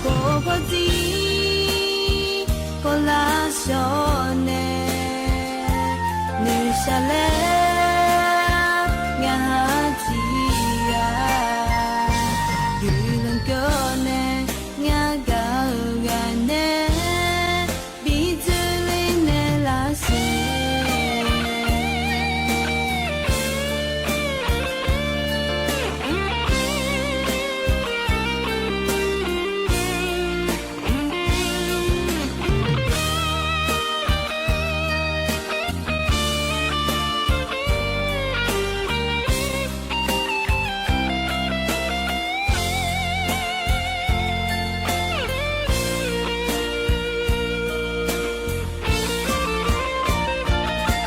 အိၣ်ဖီၣ်တံ ကီၢ်လါစီၤနဲ နုၢ်သၢလဲ ငါဟးထံဂၤ ဒုးလီၤကီနဲ ငါကၤဂၤနဲ ဘံၣ်ဒုးလံနဲလၢ်စ့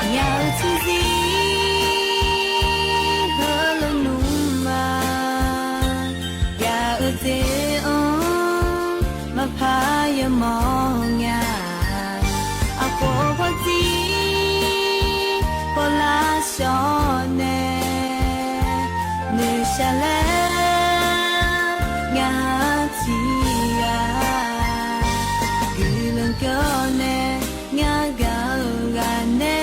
ယၤအၢထံစံ ဟၢလၢနူမၤ ယၤအၢတ့အီ မၤဖးယမီၤငါ အကိးဖီၣ်တံ ကီၢ်လါစီၤနဲ နုၢ်သၢလဲ ငါဟးထံဂၤ ဒုးလီၤကီနဲ ငါကၤဂၤနဲ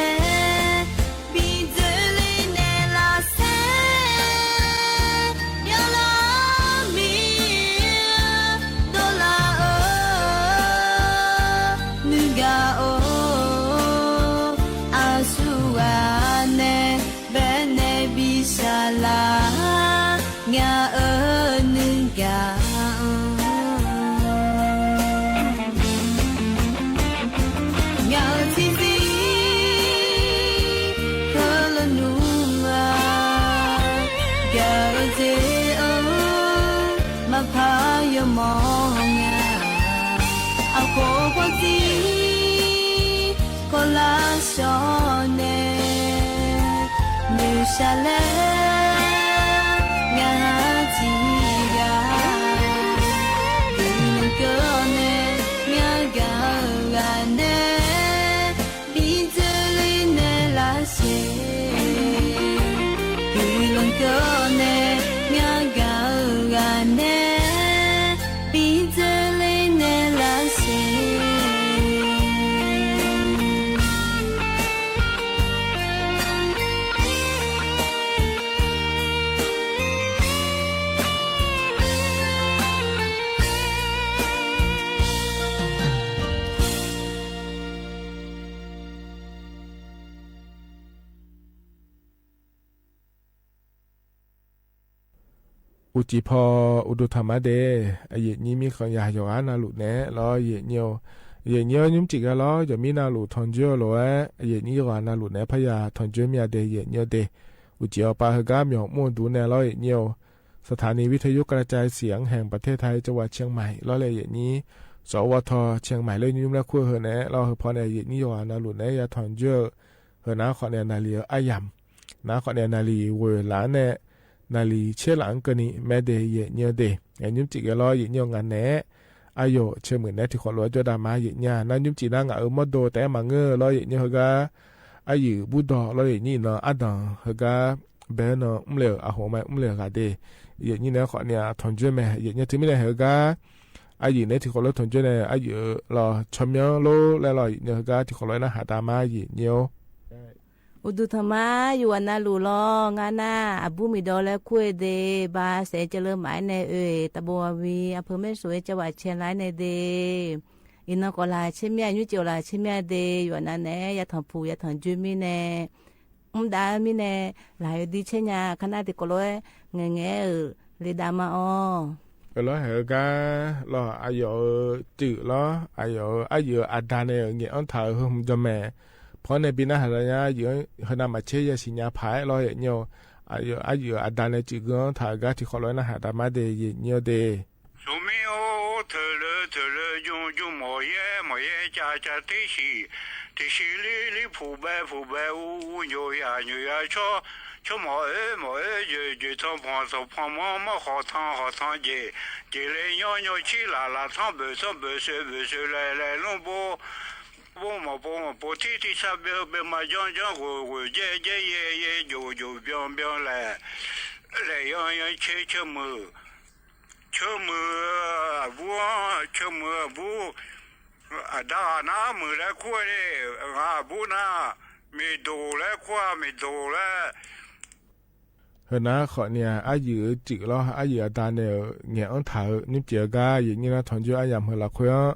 ဘံၣ်ဒုးလံနဲလၢ်စ့ ယလီၤမံ ဒိၣ်လၢအၢ နုၢ်ဂၤအၢ အါဆူၣ်ဂၤနဲ ဘဲနဲဘံၣ်စၢ်လၢ် ငါအၢနုၢ်ဂၤ ယၤအၢထံစံ ဟၢလၢနူမၤ ယၤအၢတ့အီ မၤဖးယမီၤငါ အကိးဖီၣ်တံ ကီၢ်လါစီၤနဲ နုၢ်သၢလဲ ငါဟးထံဂၤ ဒုးလီၤကီနဲ ငါကၤဂၤနဲ ဘံၣ်ဒုးလံနဲလၢ်စ့ ဒုးလီၤကီနဲ ငါကၤဂၤနဲ ဘံၣ်ဒုးလံနဲလၢ်စ့ အိၣ်ကံၢ်ဖီ အိၣ်ဒိၣ်ထီၣ်မးဒဲး အယိာ်ညိမံ ယၤယီၤဂာ်နၤလူၤနဲလီၤ ယိာ်ညိ ယိာ်ညိ နုၢ်စံးကဲလီၤ ယမ့ၢ်နၤလူၤ ထွန်ကြိုး လီၤဝဲ ယိာ်ညိယီၤဂာ်နၤလူၤနဲ ဖဲယၤထွန်ကြိုးမ့ၢ်အဒဲး ယိာ်ညိဒဲး အိၣ်ကံၢ်အီၤပာ်ဟၢဂၤ မၠီၣ်မူၣ်ဒူနဲလီၤ ယိာ်ညိ สถานีวิทยุกระจายเสียงแห่งประเทศไทย จังหวัดเชียงใหม่ လီၤလၢယိာ်ညိ สวท เชียงใหม่ လၢညိမလဲခိၣ်ဟၢန့ၣ်လီၤ ဟၢဖီန့ၣ် ယိာ်ညိယီၤဂာ်နၤလူၤနဲ ယၤထွန်ကြိုး ဟၢနၤဃီန့ၣ် နၤလံၤအါယၢ် နၤဃီန့ၣ် နၤလံၤဝဲလၢန့ၣ် နၤလံၤဆဲးလၢအကနံၤ မ့ၢ်ဒဲး ယိာ်ညိဒဲး ယိာ်ညိစံးကဲလီၤ ယိာ်ညိငါနဲ အယီၤဆၢမုၢ်နဲ ထံၣ်ဃီၤလိာ်အကၠီဒၣ်မး ယိာ်ညိ နါညိစံးနါ ငါအၢမီၢ်ဒိၣ် တအဲၣ်မၤငၢၢ်လီၤ ယိာ်ညိဟၢဂၤ အယုၢ်ဘူၣ်ဒီးလီၤ ယိာ်ညိနီၤ အဒၢးဟၢဂၤ ဘဲနီၤ မုၢ်လၢအဟိုမး မုၢ်လၢဂၤဒဲး ယိာ်ညိနဲဃီန့ၣ် ထွန်ကြိုးမ့ၢ် ယိာ်ညိ တုၤမ့ၢ်န့ၣ်ဟၢဂၤ အယုၢ်န့ၣ် ထံၣ်ဃီၤလိာ်ထွန်ကြိုးန့ၣ် အယုၢ်လီၤ ဆီမံၤလိလဲလီၤ ယိာ်ညိဟၢဂၤ ထံၣ်ဃီၤလိာ်နဟးတၢ်မး ယိာ်ညိ အိၣ်ဒိၣ်ထီၣ်မး ယွၤနၤလူၤလီၤ ငါနၤ အဘူးမံၤဒီးလၢခိၣ်အဒဲး ဘၣ်စဲးကလၢမးနဲၣ်အၢ တဘိဝံၤ အဖၢမ့ၢ်စိ ကၠီဝးဆဲးလါန့ၣ်ဒဲး အံၤနီၢ်ကီၢ်လၢ်ဆ့မ့ၢ် ညိစံးအီၤလၢ်ဆ့မ့ၢ်ဒဲး ယွၤနၤနဲ ယၤထွန်ဖူ ယၤထွန်ကြိုးမံၤနဲ မူဒါမံၤနဲ လၢယဒ်ဆ့ညါ ခနၣ်တံၤကီးလီၤ ငဲၤငဲၤဧၢ လံဒၣ်မးအီၤ အၢၣ်လီၤဟဲဂၤ လီၤ အယီၤဧၢ တုၤလီၤ အယီၤဧၢ အယုၢ်အဒၢးန့ၣ် ငဲၤအီၣ်ထၢၣ်ဧၢ ဟၢမုၢ်ဒီးမဲာ် ဖီန့ၣ် ဘံၣ်နၢ်ဟးတၢ်ညါ ယုၢ်ဟၢနၤမၤဆ့ ယဲၢ်ဆံညါဖးလီၤ ယိာ်ညိ အယုၢ်အဒၢးန့ၣ် စုၣ်ဂုၢ်အီၣ်ထၢၣ်အဂၤ ထံၣ်ဃီၤလိာ်နဟးတၢ်မးဒဲး ယိာ်ညိဒဲး ဆွေမျိုးအိၣ်ထဲလၢထဲလၢ ယိၤယိၤ မောင်ရဲမောင်ရဲ ကျာကျာ တံဆံးတံဆံး လံလံ ဖူဘဲဖူဘဲ အူအူ ညိုယၤညိုယၤ ဆိ ဆိ မောင်ဧၢမောင်ဧၢ ယိုယို ထွန်ဖီထွန်ဖီ မီၢ်မီၢ် ဃီထီဃီထီ ယ့ၢ်ယ့ၢ် လ့ညီညီ ဆံလးလး ထီဘိထီဘိ စၢဘိစၢ လဲလဲ လူဘိဘိ မီၢ်ပိမီၢ်ပိ ထံထံ ဆၣ်ဘ့ဘ့ မၤယီယီ ဂိုဂို ယဲယဲ ယဲယဲ ယိုယို ဘျီဘျီ လဲလဲ ယီယီ ဆ့ဆ့မုၢ် ဆၢမုာ် အဘူး ဆၢမုာ် အဘူး အဒါ နၢ်မုာ်လၢခူၣ်န့ၣ် အဘူးနၢ် မ့ၢ်ဒိၣ်လၢခူၣ် မ့ၢ်ဒိၣ်လၢ ဟၢၣ် နၢ်ဃိးနံၣ် အယုၢ်စုာ်လီၤ အယုၢ်အဒါန့ၣ် ငဲၤအီၣ်ထၢၣ် နုၢ်ပျဲၤအဂၤ ယညိၣ်နၢ်ထွန်ကၠိအယၢ်မုၢ်လီၤခွဲးအီၤ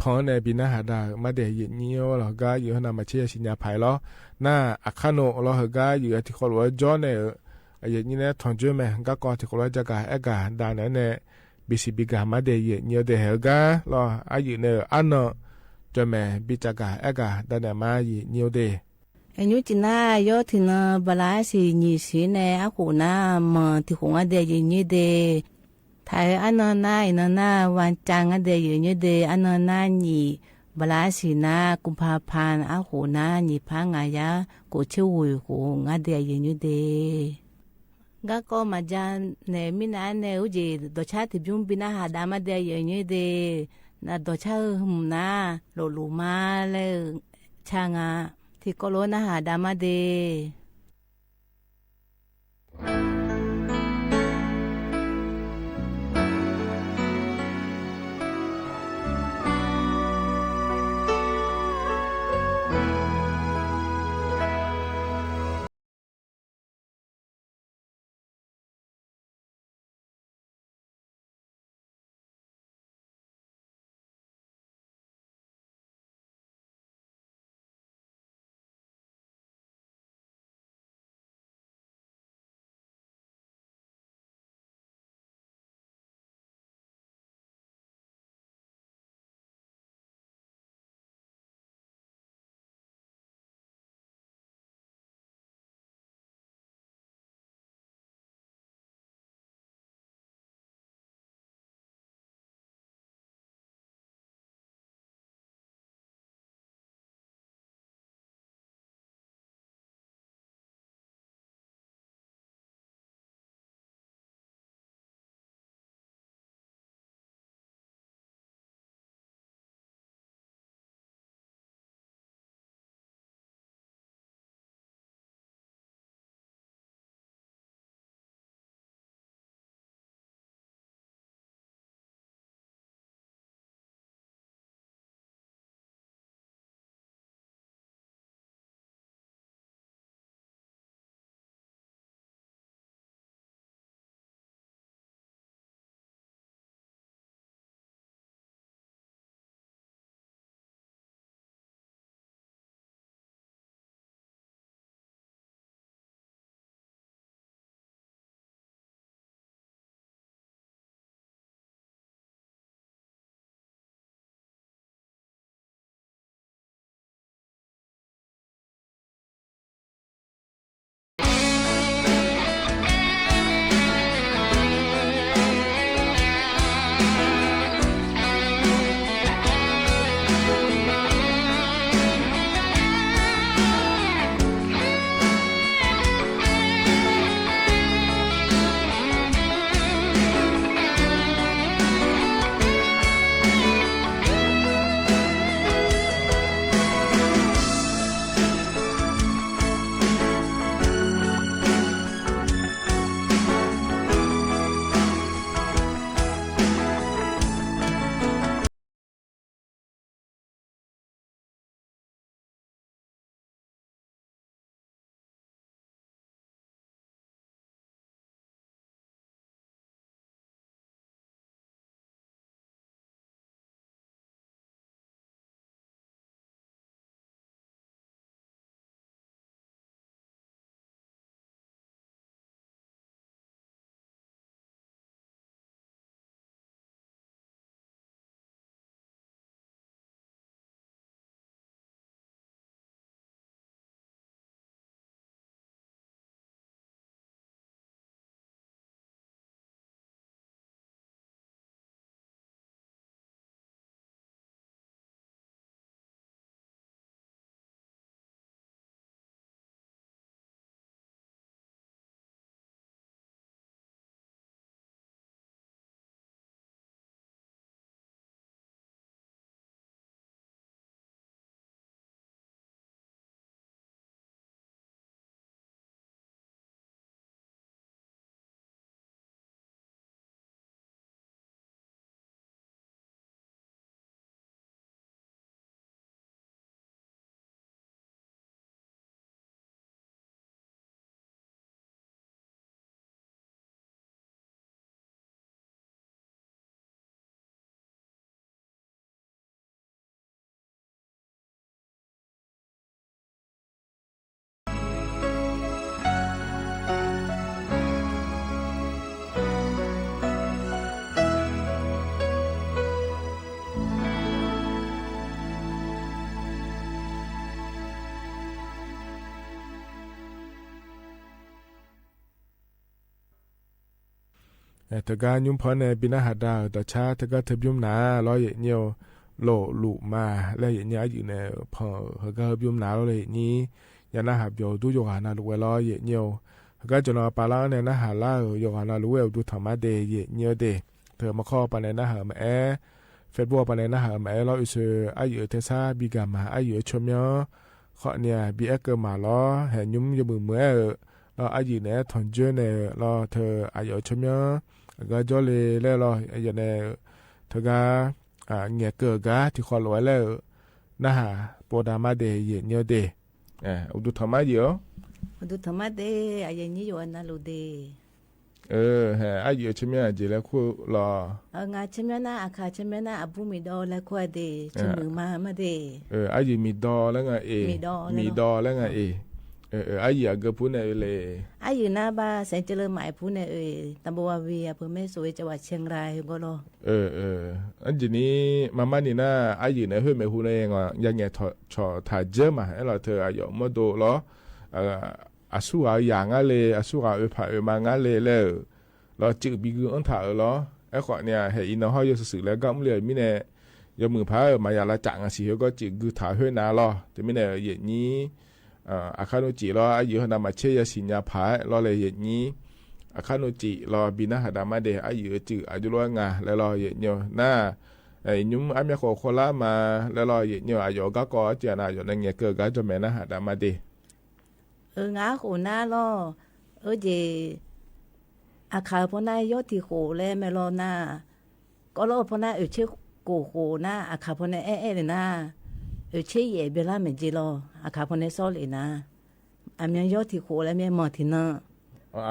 ဖီန့ၣ် ပံနၢ်ဟးဒါ မၤဒဲး ယညိၣ်လီၤ ဂၤယုၢ်ဟၢၣ်နၢ်မၤဆ့ယၤစံညါဖးလီၤ နၢ်အခါနိၣ်လီၤ ဟၢၣ်ဂၤယုၢ်အထံၣ်ဃီလိာ်အီၤကၠီန့ၣ် အယညိၣ်နၢ်ထွန်ကၠိမ့ၢ် ဂၤကီၢ်ထံၣ်ဃီလိာ်အီၤကၠီကၤအဲၣ်ကၤ ဒါန့ၣ်န့ၣ် ဘံစံးဘံကၤ မၤဒဲး ယညိၣ်ဒဲး ဟၢၣ်ဂၤလီၤ အယုၢ်န့ၣ် အါနီၢ် ကၠီမ့ၢ် ဘံကၠီကၤအဲၣ်ကၤ ဒါန့ၣ် မၤယညိၣ်ဒဲး အညိၣ်ကၠီနၢ် ယီထံၣ်နီၢ် ဘလါစံ နံၣ်ဆံန့ၣ် အဃိးနၢ် မၤထံၣ်ဃီ မၤဒဲး ယညိၣ်ဒဲး ထါအါနီၢ်နၢ် အံၤနီၢ်နၢ် ဝၣ်ကၠၣ် မၤဒဲး ယညိၣ်ဒဲး အါနီၢ်နၢ်နံၣ် ဘလါစံနၢ် ကုမ်ၽါဖၢၣ် အဃိးနၢ် နံၣ်ဖးငါးယၤ ကိးဆၢဝီၤဃိး မၤဒဲး ယညိၣ်ဒဲး ဂၤကီၢ်မၤကၠၢန့ၣ် မ့ၢ်နၢ်န့ၣ် အိၣ်က့ၤ ဒီးဆၣ်တဘျုး ပံနၢ်ဟးဒါ မၤဒဲး ယညိၣ်ဒဲး နဒီးဆၣ်ဟၢမုၢ်နၢ် လိၤလိၤမးလၢ ဆၣ်ငါ ထံၣ်ဃီလိာ်နၢ်ဟးဒါ မၤဒဲး တၢ်ဂၤညုၢ်ဖီန့ၣ် ဘိးနၢ်ဟဒါ တၢ်ဆါတၢ်ဂၤတဘျုးနၤလီၤ ယဲၢ်နံၣ်ဧိၤ လိၣ်လူၤမၤ လၢယဲၢ်နံၣ်ဧိၤ အယုၢ်န့ၣ် ဖီၣ်ဟၢဂၤဘျုးနၤလီၤ လၢယဲၢ်နံၣ် ယနၢ်ဟးပျီၤဒူ ယိၤဂၤနၤလူၤဝဲလီၤ ယဲၢ်နံၣ်ဧိၤ ဟၢဂၤကၠီၤနီၤပာ်လီၤန့ၣ် နၢ်ဟးလၢ ယိၤဂၤနၤလူၤဝဲ အိၣ်ဒူထီၣ်မါဒဲး ယဲၢ်နံၣ်ဧိၤဒဲး တၢ်မၤခီပၤန့ၣ် နၢ်ဟးမၤအဲၣ် Facebook ပၤန့ၣ် နၢ်ဟးမၤအဲၣ်လီၤ အိၣ်ဆူ အယုၢ်ထဲဆါ ဘိးဂၤမၤ အယုၢ်အဆိမိ ခီန့ၣ် ဘိးအဲၣ်ကၢမၤလီၤ ဟဲနုာ်ယမုၢ်မုၢ်အဲၣ် လီၤ အယုၢ်န့ၣ် ထွန်ကၠိန့ၣ် လီၤ တၢ်အယုၢ်အဆိမိ အဂၤကၠီလ့လဲၣ်လီၤ ယဲၢ်နံၣ်ဧိၤ တၢ်ဂၤ ငဲၤကၢၢ်အဂၤ ထံၣ်ဃီလိာ်ဝဲလဲၣ် နၢ်ဟး ပီၣ်တၢ်မါဒဲး ယဲၢ်နံၣ်ဧိၤဒဲး အိၣ်ဒူထီၣ်မါယဲၢ်ဧိၤ အိၣ်ဒူထီၣ်မါဒဲး အယဲၢ်နံၣ်ဧိၤ ယိၤဂၤနၤလူၤဒဲး ဟဲ အယုၢ်အဆိမိ အကၠီၤလဲၤခိၣ်လီၤ ငါဆိမိနၤ အခါဆိမိနၤ အဘူၣ်မ့ၢ်ဒီးလဲၤခိၣ်ဧါ ဒဲး ဆိမိၣ်မၤမးဒဲး အယုၢ်မ့ၢ်ဒီးလၢငါအ့ၣ် မ့ၢ်ဒီးလၢငါအ့ၣ် အယုၢ်အဂၤဖုန့ၣ်လၢ အယုၢ်နၤဘၣ် စဲးကၠီၤလၢမၤအဖုန့ၣ် တၢ်ဘိဝၤဝံၤ အပၢ်မ့ၢ်ဆိၣ်ဝဲ ကၠီၤဝဲဆဲးဂရၤဟဲဂီၢ်လီၤ အယုၢ်နံၣ် မၤမးနံၣ်နၤ အယုၢ်န့ၣ် ဟဲမ့ၢ်ဟူးန့ၣ် ယဲၢ်နံၣ်ဧိၤ ဆီၣ်ထီၣ်ကၠီၤမး အဲၣ်လီၤ တၢ်အယုၢ်မ့ၢ်ဒီးလီၤ အစူၢ်ဂ့ၤယၤငါလ့ အစူၢ်ဂ့ၤအုၣ်ဖးအုၣ်မၤငါလ့လၢ လီၤစုးဘံဂုၢ်အီၣ်ထးအၢလီၤ အဲၣ်ဃီန့ၣ် ဟဲအံၤနီၤဟီ ယိၤစုးစုးလၢ ကမူလ့မံန့ၣ် ယမုၢ်ဖးမၤယၤလၢကး ငါစံးဟဲဂီၢ်စုးဂုၢ်ထးဟဲနၤလီၤ တမံၤန့ၣ် ယဲၢ်နံၣ် အခါနုာ်စံးလီၤ အယုၢ်ဟဲနၤမၤဆ့ ယစံၣ်ညါဖးလီၤလၢယဲၢ်နံၣ် အခါနုာ်စံးလီၤ ဘိးနၢ်ဟဒါမါဒဲး အယုၢ်အစုး အယိၤလီၤငါလဲၣ်လီၤ ယဲၢ်နံၣ်ဧိၤ နၤ ညုၢ်အါမံၤဃိးဃိလါမး လဲၣ်လီၤ ယဲၢ်နံၣ်ဧိၤ အယုၢ်အဂၤကီး ကၠီၤနၤ ယိၤနၤ ငဲၤကၢၢ်အဂၤ ကၠီၤမဲာ်နၢ်ဟဒါမါဒဲး အၢ ငါဃိးနၤလီၤ အၢ က့ၤ အခါဖီနၤ ယီၢ်ထံဃိးလဲၣ် မ့ၢ်လီၤနၤ ကီးလီၤဖီနၤ အုၣ်ဆ့ကိၢ်ဃိးနၤ အခါဖီန့ၣ် အဲၣ်အဲၣ်လံနၤ အုၣ်ဆ့ယဲၢ်ဘျဲလါ မ့ၢ်က့ၤလီၤ အခါဖီန့ၣ် စီလ့ၣ်နၤ အမ့ၢ်ယီၢ်ထံဃိးလဲၣ် မ့ၢ်မီၢ်ထံနၤ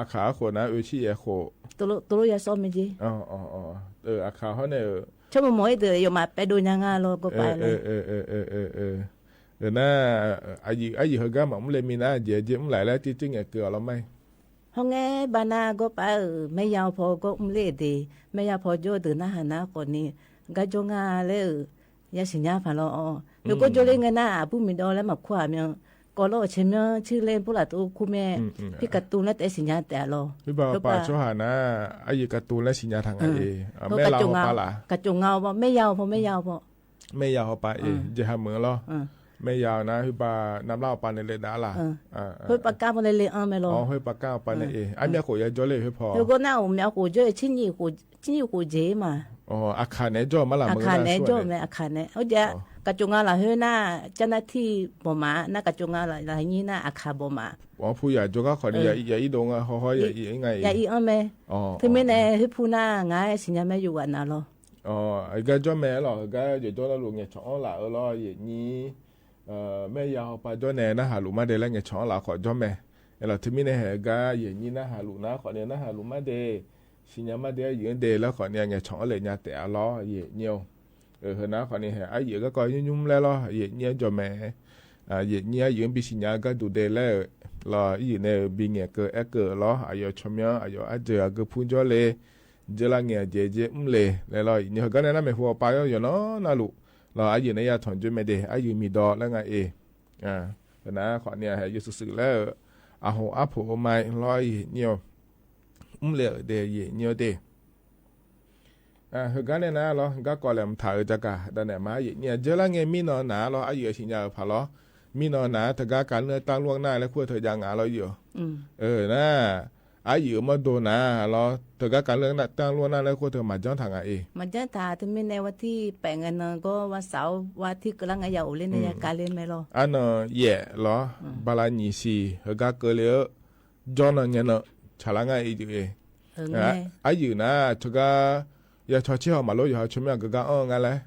အခါဃိးနၤ အုၣ်ဆ့ယဲၢ်ဃိး တလိၣ်ယဲၢ်စီ မ့ၢ်က့ၤ အခါဟီန့ၣ် ဆိကမိၣ်အံၤ တၢ်ယိၤမး ပဲဒိၣ်ညါငါလီၤ ကီးပၤလီၤ နၤ အယုၢ် အယုၢ်ဟဲဂီၤမး မူလ့မံနၤ ကဲးကဲး မူလ့လၢ တံတံငဲၤကၢၤအီၤလီၤမး ဟီၣ်ငဲဘၣ်နၤ ကီးပၤဧၢ မ့ၢ်ယၤအီၤဖီ ကီးမူလ့ဒ့ မ့ၢ်ယၤအီၤဖီ ကၠီဒုးနၢ်ဟးနၤဃီန့ၣ် ကၠီငါလၢ ယစံၣ်ညါဖးလီၤအီၤ နကီးကၠီလ့ငဲနၤ အဘူၣ်မ့ၢ်ဒီးလၢမၤခိၣ်ဧါ မ့ၢ် ကီးလီၤအီၤဆဲးမၢဆ့လဲၣ် ဖိလၢတအိၣ်ခိၣ်မ့ၢ် ဖဲကၢ်တူၢ်လၢတအဲၣ်စံၣ်ညါတဲလီၤ ဖဲဘၣ်ပၢ်ဆိဟးနၤ အယုၢ်ကၢ်တူၢ်လၢစံၣ်ညါထးငါအံၤ မ့ၢ်လၢဟီၣ်ပၢ်လၢ ကၠီငါအီၤဖီ မ့ၢ်ယၤအီၤဖီ မ့ၢ်ယၤအီၤဖီ မ့ၢ်ယၤဟီၣ်ပၢ်အံၤ ယဟးမုာ်လီၤ မ့ၢ်ယၤနၤ ဖဲဘၣ်နၤဘျါဟီၣ်ပၢ်န့ၣ်လဲၤဒၣ်လၢ် ဖဲပၢ်ကါဖီလဲၤလဲၤအါမ့ၢ်လီၤ ဖဲပၢ်ကါဟီၣ်ပၢ်န့ၣ်အံၤ အမ့ၢ်ဃိးယၤကၠီလ့ ဖဲဖီ ဖဲကီးနၤ အိၣ်မ့ၢ်အဃိးကၠီ ဆံနံၣ်ဃိးကၠီမး အခါန့ၣ် ကၠီမးလၢ အခါန့ၣ် ကၠီမ့ၢ် အခါန့ၣ် အိၣ်ဒ် ကၠီငါလၢဟဲနၤ ကၠီနၢ်ထံဘီၣ်မး နကၠီငါလၢဟဲနံၣ်နၤ အခါဘီၣ်မး ဖုယၤကၠီခါခီန့ၣ် ယအံၤဒိၣ်ငါဟီဟီ ယအံၤအီၤမ့ၢ် တမံၤန့ၣ် ဟဲဖုနၤ ငါစံၣ်ညါမ့ၢ်ယိၤဝဲနၤလီၤ အဂၤကၠီမဲာ်လီၤ အဂၤယိၤကၠီလၢလူၤ ငဲၤဆီၣ်အီၣ်လၢ်အၢလီၤ ယဲၢ်နံၣ် မ့ၢ်ယၤဟီၣ်ပၢ်ကၠီန့ၣ် နၢ်ဟးလူၤမါဒဲးလၢ ငဲၤဆီၣ်အီၣ်လၢ်ဃီကၠီမဲာ် အဲၣ်လီၤ တမံၤန့ၣ် ဟဲအဂၤ ယဲၢ်နံၣ် နၢ်ဟးလူၤနၤဃီန့ၣ် နၢ်ဟးလူၤမါဒဲး စံၣ်ညါမါဒဲး ယဲၢ်နံၣ်ဒဲးလၢဃီန့ၣ် ငဲၤဆီၣ်အီၣ်လဲၣ်ညါတဲအီၤလီၤ ယဲၢ်နံၣ်ဧိၤ ဟဲနၤဃီန့ၣ် ဟဲအယုၢ်ကီး ညုၢ်ညုၢ်လဲၣ်လီၤ ယဲၢ်နံၣ်ကၠီမဲာ် ယဲၢ်နံၣ်အယုၢ် ဘိးစံၣ်ညါအဂၤဒူၣ်ဒဲးလဲၣ် လီၤ အယုၢ်န့ၣ် ဘိးငဲၤကၢၤအဲၣ်ကၢၤလီၤ အယိၤဆိမိ အယိၤအါစၢၤ အကဖူကၠီလ့ ကၠီလၢငဲၤအကဲးကဲး မူလ့လဲၣ်လီၤ ယဲၢ်နံၣ်ဟဲဂီၤန့ၣ် နမ့ၢ်ဟူးပၢ်ယီၤနီၤနၤလူၤ လီၤ အယုၢ်န့ၣ် ယထွန်ကၠီမဲာ်ဒဲး အယုၢ်မံဒီးလၢငါအံၤ နၤဃီန့ၣ် ဟဲယိၤစုးစုးလၢ အဟိၣ်အါဖိးမးလီၤ ယဲၢ်နံၣ်ဧိၤ မူလ့ဒဲး ယဲၢ်နံၣ်ဧိၤဒဲး ဟဲဂီၤန့ၣ်နၤလီၤ ဂီၤကီးလဲၣ် မထးအုးတကး ဒ်န့ၣ်မး ယဲၢ်နံၣ်ဧိၤ ကၠီလၢငဲၤမံနီၤနၤလီၤ အယုၢ်အစံၣ်ညါအုးဖးလီၤ မံနီၤနၤ တဂၤကးနၢတၢ်လိနၤလၢခိၣ်ထၢယါငါလီၤယိၤ နၤ အယုၢ်မ့ၢ်ဒိၣ်နၤလီၤ တဂၤကးနၢတၢ်လိနၤလၢခိၣ်ထၢ မၤကၠီထးငါအံၤ မၤကၠီထး တမံၤန့ၣ် ဝါထံၣ်ပဲာ်ငါနၤဂီၢ် ဝါစးဝါထံၣ်ကလါ ငါယၤအိၣ်လၢန့ၣ် ယကးလၢမဲာ်လီၤ အနီၢ်ယဲၢ်လီၤ ဘၣ်လါနံၣ်ဆံ ဟဲဂီၤကၢၤလၢ ကၠီနီၢ်ငဲၤနီၢ် ဆးလါငါအံၤယုၢ်အံၤ အယုၢ်နၤ တဂၤ ယဆီၣ်ဆံဟီၣ်မးလိ ယဟီၣ်ဆိမိ အကဂၤအီၣ်ငါလဲၣ်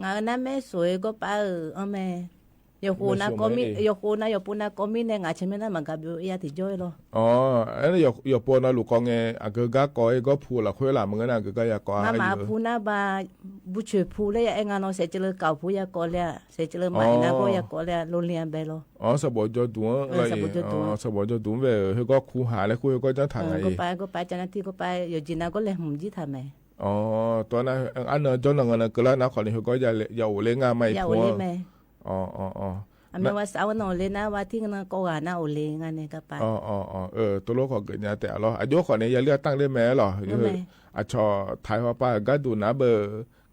ငါအနၢ်မ့ၢ်ဆိၣ်ဂီၢ်ပၢ်ဧၢ အီၣ်မဲာ် ယဃိးနၤ ယဃိးနၤ ယပိာ်နၤကိးမံၤန့ၣ် ငါဆိမိနၤ မၤကးဘျုးယၤတယီလီၤ အၢ ယပိာ်နၤလူၤကိးငဲၤ အကဂၤကိးအံၤ ဂီၢ်ဖူလီၤ ဃုလါမုၢ်နၤ အကဂၤယၤကိး မၤမၤဖူနၤဘၣ် ဘူၣ်ဆၢၣ်ဖူလၢယအဲၣ်ငါနီၤ စဲးကလၢကးဖူယၤကိးလၢ စဲးကလၢမၤနၤဂီၢ်ယၤကိးလၢ လိၤလံအဘဲလီၤ အီၣ်စဘိးကၠီဒူၣ် စဘိးကၠီဒူၣ် စဘိးကၠီဒူၣ်ဝဲ ဟဲဂီၤခူဟးလၢခိၣ် ဟဲဂီၤကၠီထးငါအံၤ ကၠီနၤထံၣ်ကၠီ ယိၤကၠံနၤဂီၢ်လဲၤမုာ်ကၠံထးမဲာ် အီၣ် တၢ်နၤ အနီၢ်ကၠီနီၢ်ငဲၤနီၢ် ကလါနၤခီန့ၣ် ဟဲဂီၤ ယအိၣ်လၢငါမးအံၤ ယအိၣ်လၢမဲာ် အီၣ် အီၣ် အီၣ် အမ့ၢ်ဝဲစးဝဲနီၢ်အိၣ်လၢနၤ ဝါထံၣ်ကနၤကိးဂၤနၤအိၣ်လၢငါန့ၣ် ကပၤ အီၣ် အီၣ် အီၣ် တလိၣ်ခိးဂ့ၤညါတဲအလီၤ အယိၤခီန့ၣ် ယလၢတၢ်လၢမဲာ်လီၤ ယ อะ ฉอถ่ายฮอปา ก็ดูหนาเบอร์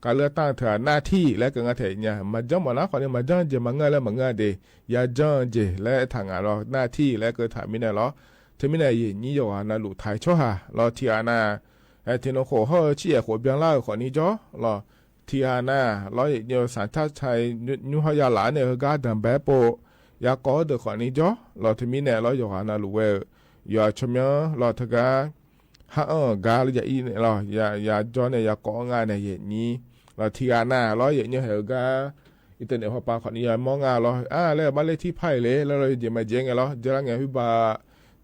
ก๋านเลือกตั้งเถื่อหน้าตี้ และก็งานแถวเนี่ย มาจ้างบ่านะ ขอเนี่ย มาจ้างเจย มาเงาะและมาเงาะเด อย่าจ้างเจย และถางงานลอ หน้าตี้ และก็ถางมีแน่ลอ เถิงมีแน่ เย่นนี้ โยหานาหลู่ ถ่ายโชว์หาลอ ทีอานา เอ่อ เถิงโนโขเฮา ชี้แอะโขเปียงล่า ขอนี้จ้อลอ ทีอานาลอ เย่นนี้ สัญชาติไทย ยู ยูเฮายาหลาเนี่ย เฮอกาเดินแบบโป ยาก่อเดอ ขอนี้จ้อลอ เถิงมีแน่ลอ โยหานาหลู่เว่ย อย่าชมเยอะลอ เถิงกา ฮะ เออ กา อย่าอี้เนี่ยลอ อย่า อย่าจ้อเนี่ย อย่าก่องานเนี่ย เย่นนี้ลอ ทีอานาลอ เย่นนี้ เฮอกา อินเทอร์เน็ตฮอปา ขอนี้ อย่ามองงานลอ อ่า แล้วบ้านเลขตี้ไพ่เลย แล้วลอเจย มาเจยไงลอ เจยละไง หื้อบ่า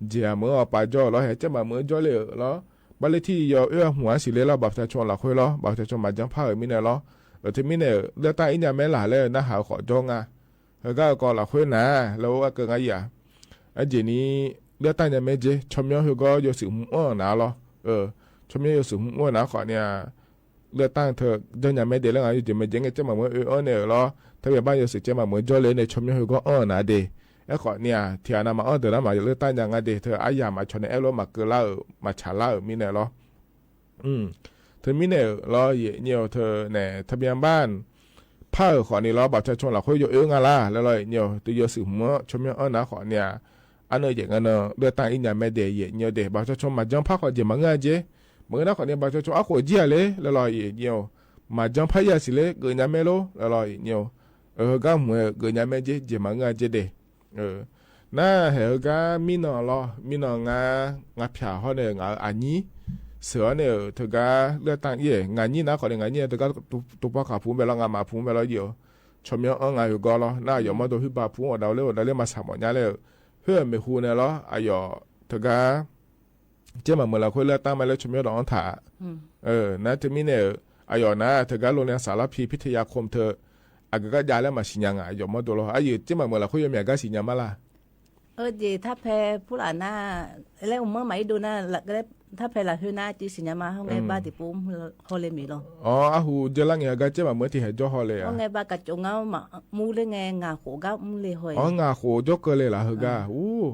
เจยเมือฮอปาจ้อลอ เฮเจยมาเมือจ้อเลยลอ บ้านเลขตี้ อย่าเอื้อหัวสิเลยลอ บัตรประชาชนละค่อยลอ บัตรประชาชนมาจ้างผ้า เออ มีแน่ลอ เออ เถิงมีแน่ เลือกตั้งอี้เนี่ย แม่หล่าเลยนะ หาขอจ้องอ่ะ เฮอกาก็ละค่อยหนา แล้วว่าเกิดไงอ่ะ อะ เจยนนี้ เลือกตั้งเนี่ย แม่เจย ชมเยอะ เฮอก็ โยสืบหื้ออ้อหนาลอ เออ ชมเยอะ โยสืบหื้ออ้อหนา ขอเนี่ย เลือกตั้งเถิง เจยเนี่ย แม่เดะ แล้วไง โยเจย มาเจยไง เจยมาเมือ เออ อ้อเนี่ยลอ ถ้าเป๋นบ้าน โยสืบเจยมาเมือจ้อเลยเนี่ย ชมเยอะ เฮอก็อ้อหนาเดะ อะ ขอเนี่ย ทีอานามาอ้อเดอะ แล้วมาเลือกตั้งยังไงเดะ เถิงอะ อย่ามาชนในแอปลอ มาเกอล่า เออ มาฉาล่า เออ มีแน่ลอ อืม เถิงมีแน่ลอ เย่นนี้ เถิงแน่ ทะเบียนบ้าน ผ้า เออ ขอนี้ลอ บัตรประชาชนละค่อย โยเอองานล่ะ แล้วลอ เย่นนี้ เถิงโยสืบหื้อ ชมเยอะ อ้อหนา ขอเนี่ย อันเนอเย่นงานเนอ เลือกตั้งอี้เนี่ย แม่เดะ เย่นนี้เดะ บัตรประชาชนมาจ้างผ้า ขอเจย มาเงาะเจย เมือนะ ขอเนี่ย บัตรประชาชน อะ โขเจียเลย แล้วลอ เย่นนี้ มาจ้างผ้า อย่าสิเลย เกิดเนี่ย แม่ลอ แล้วลอ เย่นนี้ เออ เฮอกาเมือ เกิดเนี่ย แม่เจย เจย มาเงาะเจยเดะ เออ นา เฮอกา มีนอลอ มีนองา งาผาเฮาเนี่ย งาอะนี้ เสือเนี่ย เถิงกา เลือกตั้งเย่ งานี้นะ ขอเนี่ย งานี้ เถิงกา ตุ๊ ตุ๊ปอขาวผูงไปลอ งาหมาผูงไปลอ เดี๋ยว ชมเยอะ เออ งาอยู่ก็ลอ นา หยอดมอโตหื้อบ่า ผูงออกดาวเล่ ออกดาวเล่ มาสามหมดเนี่ยเลย เฮ้อ ไม่ฮู้เนี่ยลอ อะ หยอด เถิงกา เจยมาเมือละค่อย เลือกตั้งมาแล้ว ชมเยอะดอกอ้อถา อืม เออ นา เถิงมีแน่ อะ หยอดนะ เถิงกา โรงเรียนสารพีพิทยาคมเถิง อะ ก็ ก็ยาแล้ว มาสิญญางา หยอดมอโตลอ อะ เย่น เจยมาเมือละค่อย โยมีกาสิญญามาล่ะ เออ เจย ถ้าแพผู้หลานนา แล้วเมือมาอีโดนา ละ ก็ได้ ถ้าแพละเฮือนา จื้อสิญญามา เฮาไง อืม บ้าติปูม ฮอเลมีลอ อ๋อ อะ ฮู้ เจยละไง ก็เจยมาเมือตี้ เฮอจ้อฮอเลอะ เฮาไง บ้ากะจงเงา มา มูเลยไง งาโขก็มูเลยฮอย อ๋อ งาโขจ้อเกอเลยล่ะ เฮอกา เออ อู้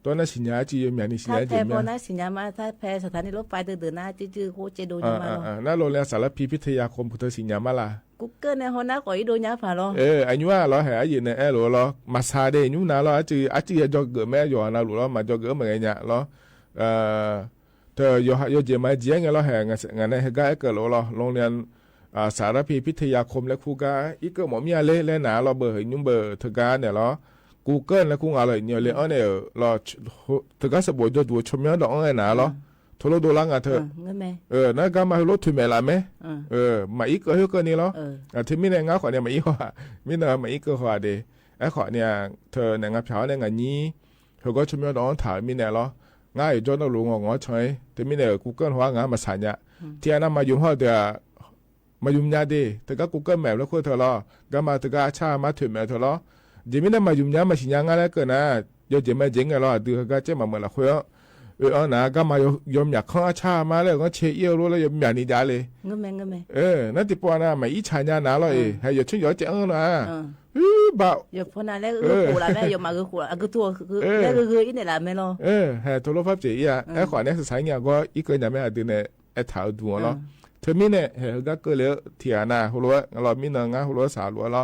ตอนนาสิญญา จื้อโยมีนี่ สิญญา ถ้าแพ เจย ปอนาสิญญามา ถ้าแพสถานีรถไฟเดินเดินนา จื้อ จื้อโคเจโดญามาลอ อ่า อ่า นา โรงเรียนสารพีพิทยาคม เถิงสิญญามาล่ะ กูเกิลเนี่ย ฮอนา ขออีโดญาผาลอ เออ อะ ยูว่าลอ เฮอ อะ เย่นเนี่ย แอลลอ มาซาเด ยูนาลอ อะ จื้อ อะ จื้อ ยาจอเกิดแม่ โยหานาหลู่ลอ มาจอเกิดเมือไงเนี่ยลอ เออ เถิงโยหา โยเจย มาเจยไงลอ เฮอ งา งาเนี่ย เฮอกา เออ เกิดลอลอ โรงเรียน อ่า สารพีพิทยาคมและครูกา อีกเกิดหมอเมียเลย และหนาลอ เบอร์เฮอ ยูเบอร์ เถิงกาเนี่ยลอ กูเกิลและครูงาเลยเนี่ยเลย เออ อ้อเนี่ยลอ เถิงกา สะบวดโยดูชมเยอะดอกอ้อหนาลอ อืม โทรโดลังอะเถิง เออ เงินแม่ เออ นา กามาโทรโดแม่ละแม่ เออ เออ มาอีกเกิดเฮอเกิดนี่ลอ เออ อะ เถิงมีแน่ งาขอเนี่ย มาอีกขอ มีแน่ มาอีกเกิดขอเดะ อะ ขอเนี่ย เถิงเนี่ย งาผาเนี่ย งานี้ เฮอก็ชมเยอะดอกอ้อถา มีแน่ลอ งาอยู่จ้อนาหลู่ งองอใช่ เถิงมีแน่ กูเกิลฮอ งามาสานยา อืม เตียนามายุมฮอเดอะ มายุมยาเดะ เถิงกา กูเกิลแมปแล้วค่อยเถิงลอ กามาเถิงกา อาช่ามาเถิงแมปเถิงลอ เจย มีแน่ มายุมยา มาสิญญางาแล้วเกิดนะ โยเจย มาเจยไงลอ อะ ดื้อเฮอกา เจยมาเมือละค่อย เออ เอาหนา กามาโย โยมอยากเข้าอาช่ามาแล้ว ก็เชเอี้ยวรู้แล้ว โยมอยากนี่ยาเลย เงินแม่ เงินแม่ เออ นา ติปอนา มาอี้ฉายาหนาลอ เออ เออ เฮอ โยชึ่งโยเจยเออนะ เออ อือ บ่า โยปอนาแล้ว เออ เออ โขละแม่ โยมาเออโขละ อะ คือตัว คือ เออ แล้วคือ คืออีเนี่ยละแม่ลอ เออ เฮอ โทรโลฟับเจยอี้อะ เออ อะ ขอเนี่ย สายเงี้ยก็ อีกเกิดเนี่ย แม่อะ ดื้อเนี่ย แอดถามดูลอ อ่า เถิงมีแน่ เฮอ ก็เกิดเลย เถียนา ฮู้ลอ ลอ มีนองา ฮู้ลอ สาลอ ลอ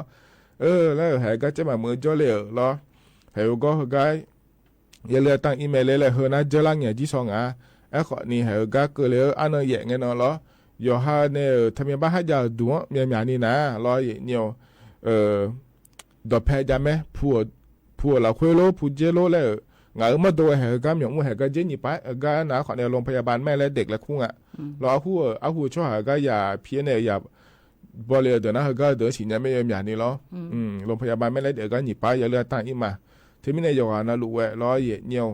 เออ แล้วเฮอ ก็เจยมาเมือจ้อเลยลอ เฮอ ก็ เฮอ ก็ อย่าเลือกตั้งอี้แม่เลยแหละ เฮอ นา เจยละเงี้ย จี่ซองอะ อะ ขอนี่ เฮอ ก็เกิดเลย อันเนอแยะไงเนาะลอ โยหาเนี่ย ทะเบียนบ้านฮะ อย่าดูเมียเมียนี่นะ ลอ เย่นเนี่ย เออ ดอกแพยาแม่ ผัว ผัวละค่อยโล ผู้เจยโลแล้ว งาเออ มาโดยเฮอ ก็เมียอู้ เฮอ ก็เจยนี่ไป เออ ก็นา ขอเนี่ย โรงพยาบาลแม่และเด็กและครูอะ อืม ลอ อะ ฮู้ อะ ฮู้ ช่วยเฮอ ก็อย่าเพี้ยนเนี่ย อย่า บ่เลยเดอะนะ เฮอ ก็เดอะสิญญาแม่เมียนี่ลอ อืม อืม โรงพยาบาลแม่และเด็กก็หนีไป อย่าเลือกตั้งอี้มา เถิงมีแน่ โยหานาหลู่แวะ ลอ เย่นเนี่ย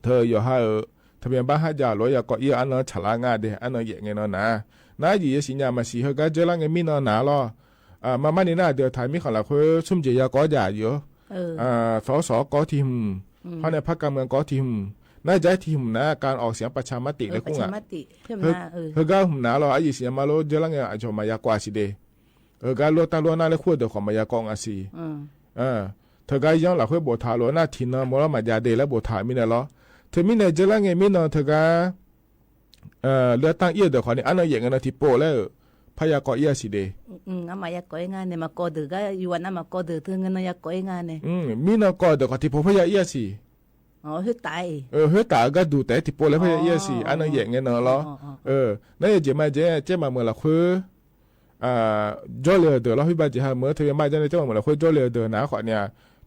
เถิงโยหาเออ ทะเบียนบ้านฮะ อย่าลอ อย่าก่ออี้ อันเนอฉลาดงาเดะ อันเนอแยะไงเนาะนะ นา หยี อย่าสิญญามาสี เฮอ ก็เจยละเงี้ย มีเนาะหนาลอ อ่า มา มานี่นา เดี๋ยวถ่ายมีของละค่อย ซุ่มเจย อย่าก่ออย่าอยู่ เออ อ่า สส ก่อตี้หื้อ อืม เพราะในพรรคการเมืองก่อตี้หื้อ น่าจะตี้หื้อนะ การออกเสียงประชามติ เออ และครูอะ ประชามติ เพิ่ม เฮอ นา เออ เฮอ ก็หื้อหนาลอ อะ หยี สิญญามาลอ เจยละเงี้ย อะ โยมาอย่าก่อสิเดะ เออ ก็เลือกตั้งล่วงหน้าแล้วค่อยเดอะ ขอมาอย่าก่องาสี อืม เออ เถิงกา ย้อนหลังค่อยบ่ถามลอ นา ถิ่นเนาะ มอลมายาเดะ แล้วบ่ถามมีแน่ลอ เถิงมีแน่ เจยละเงี้ย มีเนาะ เถิงกา ဢိူဝ်ႈ เลือกตั้ง เอี้ยเด๋อขอเนี้ย อันเนี้ยแหยะเงินเนาะ ถีบโป้แหละ เออ พยากรณ์อี้สิเด๋ อืม อืม เอามายากรณ์อี้งานเนี่ย มากอเด๋อก็อยู่วันนั้นมากอเด๋อเถิงเงินเนาะ ยากรณ์อี้งานเนี่ย อืม มีเนาะ กอเด๋อขอถีบโป้พยาอี้สิ อ๋อ เฮ้ยต๋าย เออ เฮ้ยต๋ายก็ดูแต่ถีบโป้แล้วพยาอี้สิ อ๋อ อันนั้นแหยะเงินเนาะลอ อ๋อ อ๋อ เออ นั่นเองเจ๊มาเจ๊ เจ๊มาเมื่อละคือ อ่า จ้อเลียวเด๋อลอ เฮ้ย บาดเจ๊ฮะ เมื่อเธอยังบาดเจ๊ในเจ๊มาเมื่อละคือจ้อเลียวเด๋อนะ ขอเนี้ย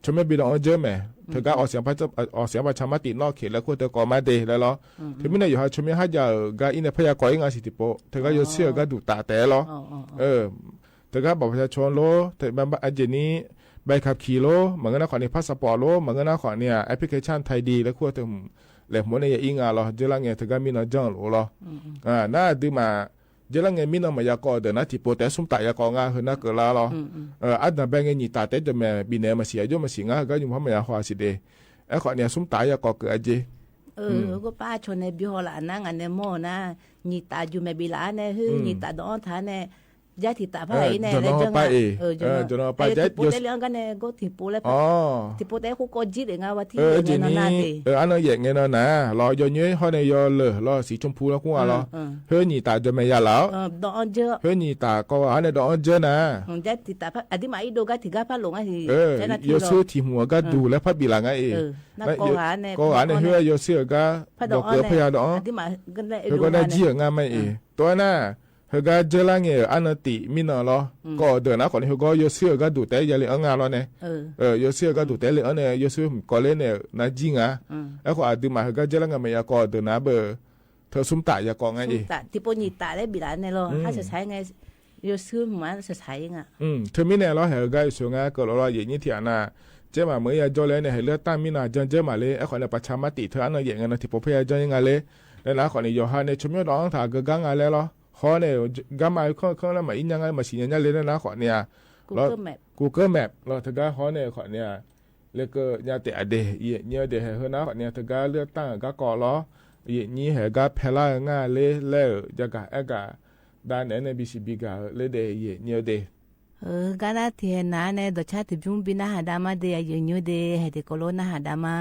ชมเมียบีดองเอิ้นเจ๊แหม อืม เธอก็ออกเสียงประชา ออกเสียงประชามตินอกเขตแล้ว คือเธอก็มาเด๋อแล้วลอ อืม เธอมีนโยบายชมเมียฮะ จะก็อี้เนี่ย พยากรณ์อี้งานสิ ถีบโป้ เธอก็ อ๋อ ยอมเสียก็ดูต๋าแต่ลอ อ๋อ อ๋อ อ๋อ เออ เธอก็บัตรประชาชนโล เธอมา อันเจนี่ ใบขับขี่โล เหมือนกั๋นนะ ขอเนี้ย พาสปอร์ตโล เหมือนกั๋นนะ ขอเนี้ย แอปพลิเคชันไทยดี แล้วคือเธอ แหละหัวเนี่ย อี้งานลอ เจ๊ละไง เธอก็มีเนาะ จ้องโลลอ อืม อืม อ่า น่า ดื้อมา เจ๊ละไง มีเนาะ มายากรณ์เด๋อนะ ถีบโป้แต่ซุ่มต๋ายากรณ์งาน เฮ้ย น่าเกลียดลอ อืม อืม เออ อันนั้นแบ่งไง หนีต๋ายแต่จะแม่ บีเนมาเสีย โยมมาเสียงาน ก็อยู่พม่า ยาฮวาสิเด๋ ไอ้ขอเนี้ย ซุ่มต๋ายากรณ์เกิดอะเจ๊ เออ อืม ก็ประชาชนในบิวหอละ อันนั้น อันเนี้ยหม้อนะ หนีต๋ายอยู่แม่บีละเนี่ย เฮ้ย อืม หนีต๋ายดองอ้อนถาเนี่ย ย้ายถีบต๋าผ้าไหนเนี่ย เออ แล้วเจ้าเนาะ เออ เจ้าเนาะ เออ เจ้าเนาะ ไป เออ ย้าย ถีบโป้ ยศ ได้เรื่องกันเนี่ย ก็ถีบโป้แล้ว อ๋อ ถีบโป้แต่คู่ก็จี๊ดเองอะ ว่าที่ เออ เดี๋ยวนี้ เจนี่ เนาะ หน้าเต๋ เออ อันนั้นแหยะเงินเนาะนะ ลอ ยอดเย้ยห้อยในยอเหลือ ลอ สีชมพูแล้วคู่อะลอ อืม อืม เฮ้ย หนีต๋ายจนแม่ยาแล้ว เออ ดองอ้อนเจ๊ เฮ้ย หนีต๋ายก็ว่า อันนี้ดองอ้อนเจ๊นะ อืม ย้ายถีบต๋าผ้า อันนี้มาอีโดก็ถีบก้าผ้าหลงอะสิ เออ เจ้าหน้าตี้ ยอซื้อ ลอ ถีบหัวก็ เออ ดูแล้วผ้าบีหลังอะเอ เออ น่ากลัวหาเนี่ย ก็หาเนี่ย เฮ้ย ยอซื้อก็ ผ้าดองอ้อน บอกเกิดพยาดองอ้อน อันนี้มา ก็เลย ก็เลย เออ ก็น่า เนี่ย จี้งานไม่เอ เออ ตัวน่ะ เฮอก็เจ๊ละไง เออ อันนั้นติมีเนาะลอ อืม ก็เด๋อนะ ขอนี้เฮอก็ยอซื้อก็ดูแต่ยาเลยเอางานลอเนี่ย เออ เออ ยอซื้อก็ดูแต่เลยเอาเนี่ย ยอซื้อก็เลยเนี่ย น่าจี้งาน อืม แล้วขออาจดื้อมา เฮอก็เจ๊ละไง ไม่อยากก็เด๋อนะ เบอร์ เธอซุ่มต๋ายากรณ์ไง ซุ่มต๋าย เอ ที่ปนหยีต๋ายได้บิดาเนี่ยลอ อืม ถ้าใส่ใช้ไง ยอซื้อมาใส่ใช้ไง อืม เธอมีแน่ลอ เฮอก็อยู่สวยงาม ก็ลอลอ อย่างนี้เถียงนะ เจ๊มาเมื่อยาจ้อเลยเนี่ย ให้เลือกตั้งมีนา เจ๊เจ๊มาเลย ไอ้ขอเนี่ยประชามติ เธออันนั้นอย่างเงี้ยนะ ที่ปนพยาจ้อยังไงเลย แล้วนะ ขอเนี่ยยอฮาเนี่ย ชมยอดร้องถามเกิดก้างงานแล้วลอ ฮอเนี่ย ก้ามาเครื่อง เครื่องแล้วมาอินยังไง มาสีเงี้ยเลยนะ ขอเนี่ย กูเกิลแมป กูเกิลแมป ลอ เธอก็ฮอเนี่ย ขอเนี่ย แล้วก็ยาแต่อเด เยะเนียวเด เฮอนะ ขอเนี่ย เธอก็เลือกตั้งก็กอลอ เยะนี้ เฮอก็แพร่ล่าง่ายเลย แล้วจะกะแอะกะ ด้านไหนในบีซีบีกะ เลยเด เยะเนียวเด เออ ก็น่าเถียงนะ ในดอกชาติบุ้งบินหน้าหาดามาเด เยะเนียวเด ให้เดโกโลหน้าหาดามา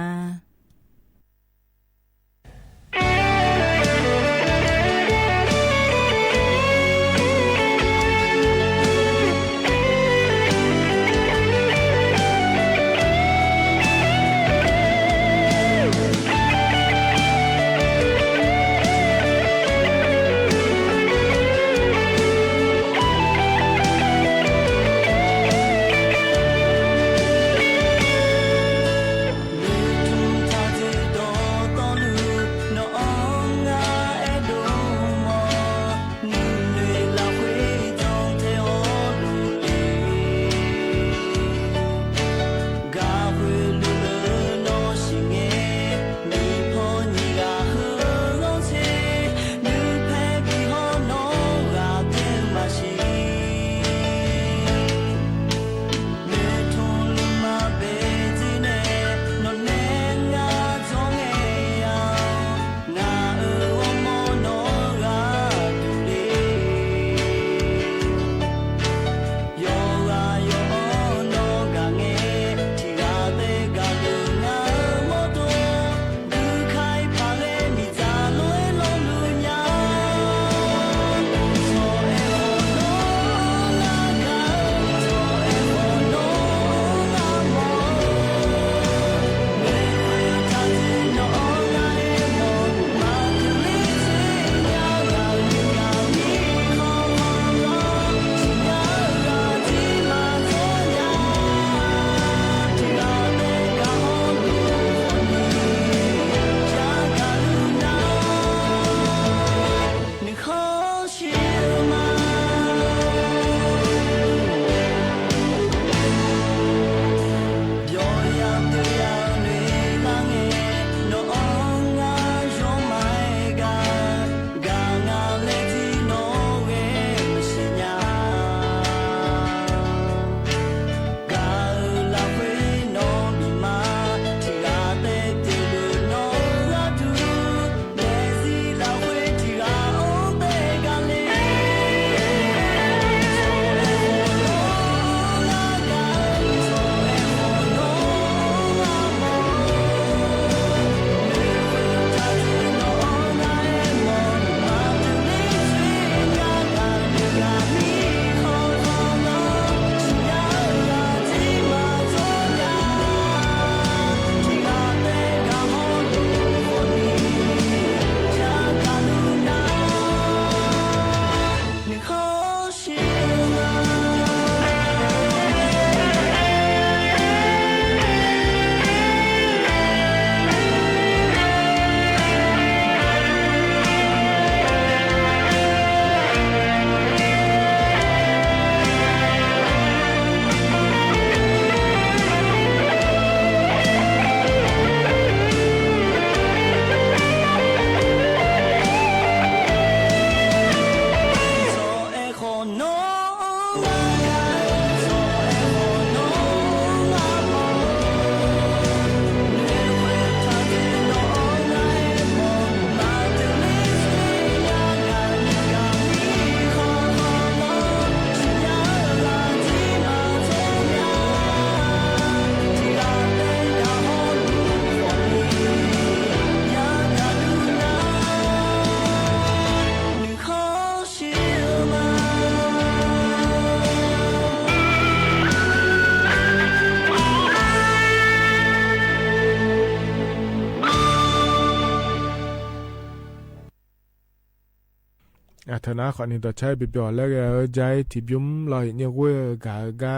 တၢ်နာ်ขอนี้ ดอกช้ำ เปียกๆ แล้วแก เออ ใจ๊ ที่บุ๋ม ลอ เหยียดเยี่ยว เออ ก๋า เออ ก๋า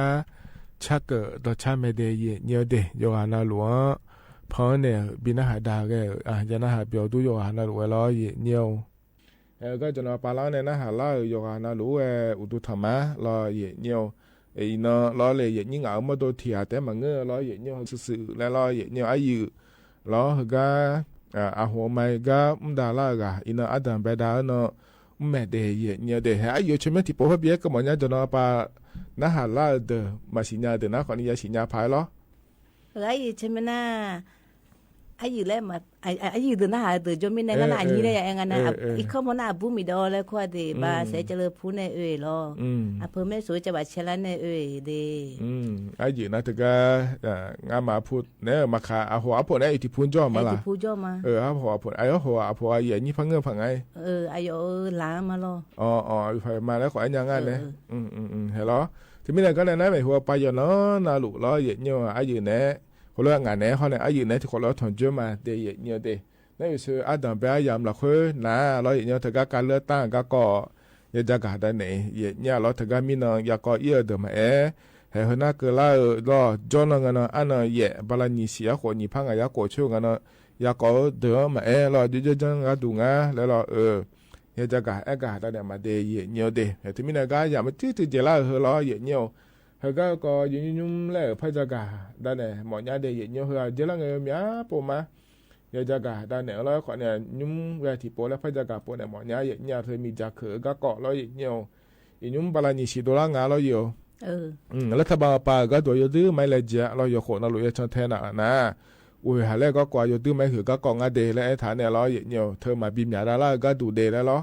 ชักเกอะ ดอกช้ำ แม่เดย์ เหยียดเยี่ยวเดย์ โยฮานาหลวง พอเนี่ย บินหน้าหาดาวแก อ่ะ จะหน้าหาเปียวดู โยฮานาหลวง ลอ เหยียดเยี่ยว เออ ก็จะนอปาล้อเนี่ยนะ หาเล่า โยฮานาหลวง เออ อุตุธรรมะ ลอ เหยียดเยี่ยว เออ อีกเนาะ ลอเลย เหยียดยิ่งเอามาโดนเถียแต่มาเงื้อ ลอ เหยียดเยี่ยว ซื่อๆ แล้ว ลอ เหยียดเยี่ยว อายือ ลอ เฮอ ก๋า อ่า อาหัวใหม่ ก๋า อุ้มดาล่า ก๋า อีกเนาะ อาดังแบดาเนาะ แม่เดย์ เหยียดเยี่ยวเดย์ แห อายือ ใช่ไหม ที่ปอพ่อเปียกก็หมอญา จะนอปา นะหาเล่าเดอ มาสิญญาเดอนะ ขออนุญาตสิญญาภายลอ เออ อายือ ใช่ไหมนะ อายือ แล้วมา อา อา อายือ เดอนะหาเดอ จอมมีแน่ เออ นะ อันนี้ได้ เออ ยังไงนะ เออ เออ อีกข้อมูลนะ บุ๋มมีดอล แล้ว คว้าเดย์ อืม บาแส เจริญภูมิ ใน เออ ลอ อืม อำเภอแม่สวย จังหวัดเชียงราย ใน เออ เดย์ อืม อายือ นะ เถิงก็ อ่า งามาพูด เนี่ย มาขา อาหัว อาผัว เนี่ย อิทธิภูมิจ้อมมา อิทธิภูมิจ้อมมา เออ อาหัว อาผัว อาหัว อาผัว อายือ นี่พังเงื้อพังไง เออ อายือ เออ หลานมาลอ อ๋อ อ๋อ อยู่ภายมาแล้ว ขออันยังงานเนี่ย เออ เออ อืม อืม อืม เห็นลอ ที่มีแน่ก็เนี่ยนะ หมายหัวไปอยู่เนาะ นาหลูลอ เหยียดเยี่ยว อายือ เนี่ย คนละงานเนี่ย เขาเนี่ย อายือ เนี่ย ที่คนละถอนเจื้อมา เดย์ เหยียดเยี่ยวเดย์ นั่นอยู่ซื่อ อาดังแบดายามละคือ นะ ลอ เหยียดเยี่ยว เถิงก็การเลือกตั้ง ก็ ก็ ยาจะก๋าดาเนี่ย เหยียดเยี่ยว ลอ เถิงก็มีนาง ยาก็เอี้ยเดอมาแอ แห เฮอ หน้าเกอล่า เออ ลอ จ้อนเนาะ งานเนาะ อันเนาะ เหยียด บาลานีสี อาโขนี่พัง อ่ะ ยาโกเชล งานเนาะ ยาก็เดอมาแอ ลอ เยอะๆ จัง ก๋าดูงา แล้ว ลอ เออ เฮอ จะก๋า แอ ก๋าดาเนี่ย มาเดย์ เหยียดเยี่ยวเดย์ เฮอ ที่มีแน่ก็ ยามาจื้อๆ เจล่า เฮอ ลอ เหยียดเยี่ยว เฮอ ก็ ก็ ยุ้มๆ แล้ว เออ พระจะก๋าดาเนี่ย หมอญาเดย์ เหยียดเยี่ยว เฮอ เจล่า ไง เมียโปมา เฮอ จะก๋าดาเนี่ย ลอ ขอเนี่ย ยุ้มแวทีโปแล้ว พระจะก๋าโปเนี่ย หมอญา เหยียดเยี่ยว เธอมีจะเขอ ก็ ก็ ลอ เหยียดเยี่ยว อียุ้มบาลานีสีโดลาร์ งา ลอ เยี่ยว เออ อืม รัฐบาลปาก็โดยโยตื้อไม้แลเจีย ลอ โยโขนาหลู เอ ชังแทนน่ะนะ อุ้ย หาแล้วก็กว่าโยตื้อไม้หือ ก็ ก็ งาเดย์ แล้ว ไอ้ฐานเนี่ย ลอ เหยียดเยี่ยว เธอมาบินหยาดาล่า ก็ดูเดย์ แล้ว ลอ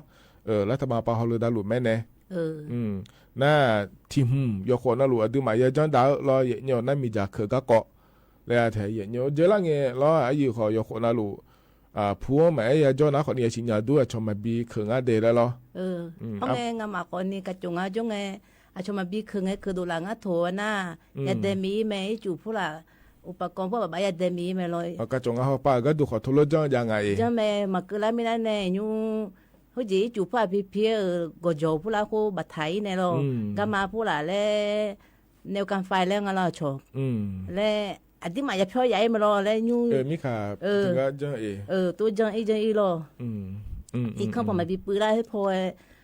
เออ รัฐบาลปา ฮอลือดาหลุดแม่แน่ เออ อืม น่า ที่หืม โยโขนาหลู อะ ดื้อหมายเยอะจ้อนดาว ลอ เหยียดเยี่ยว น่ามีจะเขอ ก็ ก็ แล้ว แถ เหยียดเยี่ยว เจล่า ไง ลอ อายือ ขอ โยโขนาหลู อ่า ผัวแม่ยาจ้อนนะ ขอเนี่ย สิญญาดู อาชอมาบีเขอ งาเดย์ แล้ว ลอ เออ อืม เพราะ อ่ะ ไง งามาขอนี่ กระจง งาจ้อง ไง อาชอมาบีเขอ ไง เขอโดลาร์ งาโถน่ะ อืม ยาเดย์มีแม่ อีจู๋ผู้ละ อุปกรณ์พวกแบบยาเดย์มีแม่ ลอ เอา กระจง งา ฮอปา ก็ดู ขอโทรเรื่องยังไง จ้อง แม่ มาเกอล่า ไม่ได้แน่ ยู ฮู้จี๋ อีจู๋ผู้ละ พีพี เออ ก็โจผู้ละ โคบ่ไถแน่ ลอ อืม ก็มาผู้ละ แล้ว แนวกันไฟ แล้ว งา ลอ อาชอ อืม แล้ว อะ ตี้หมายยาเพี้ยวยาไอ้มาลอ แล้ว ยู เออ มีขา เออ เถิงก็จ้อง เอ เออ ตัวจ้อง อีจ้อง อี ลอ อืม อืม อีกข้าง อืม ปอมาปีปื้อได้ ให้พอ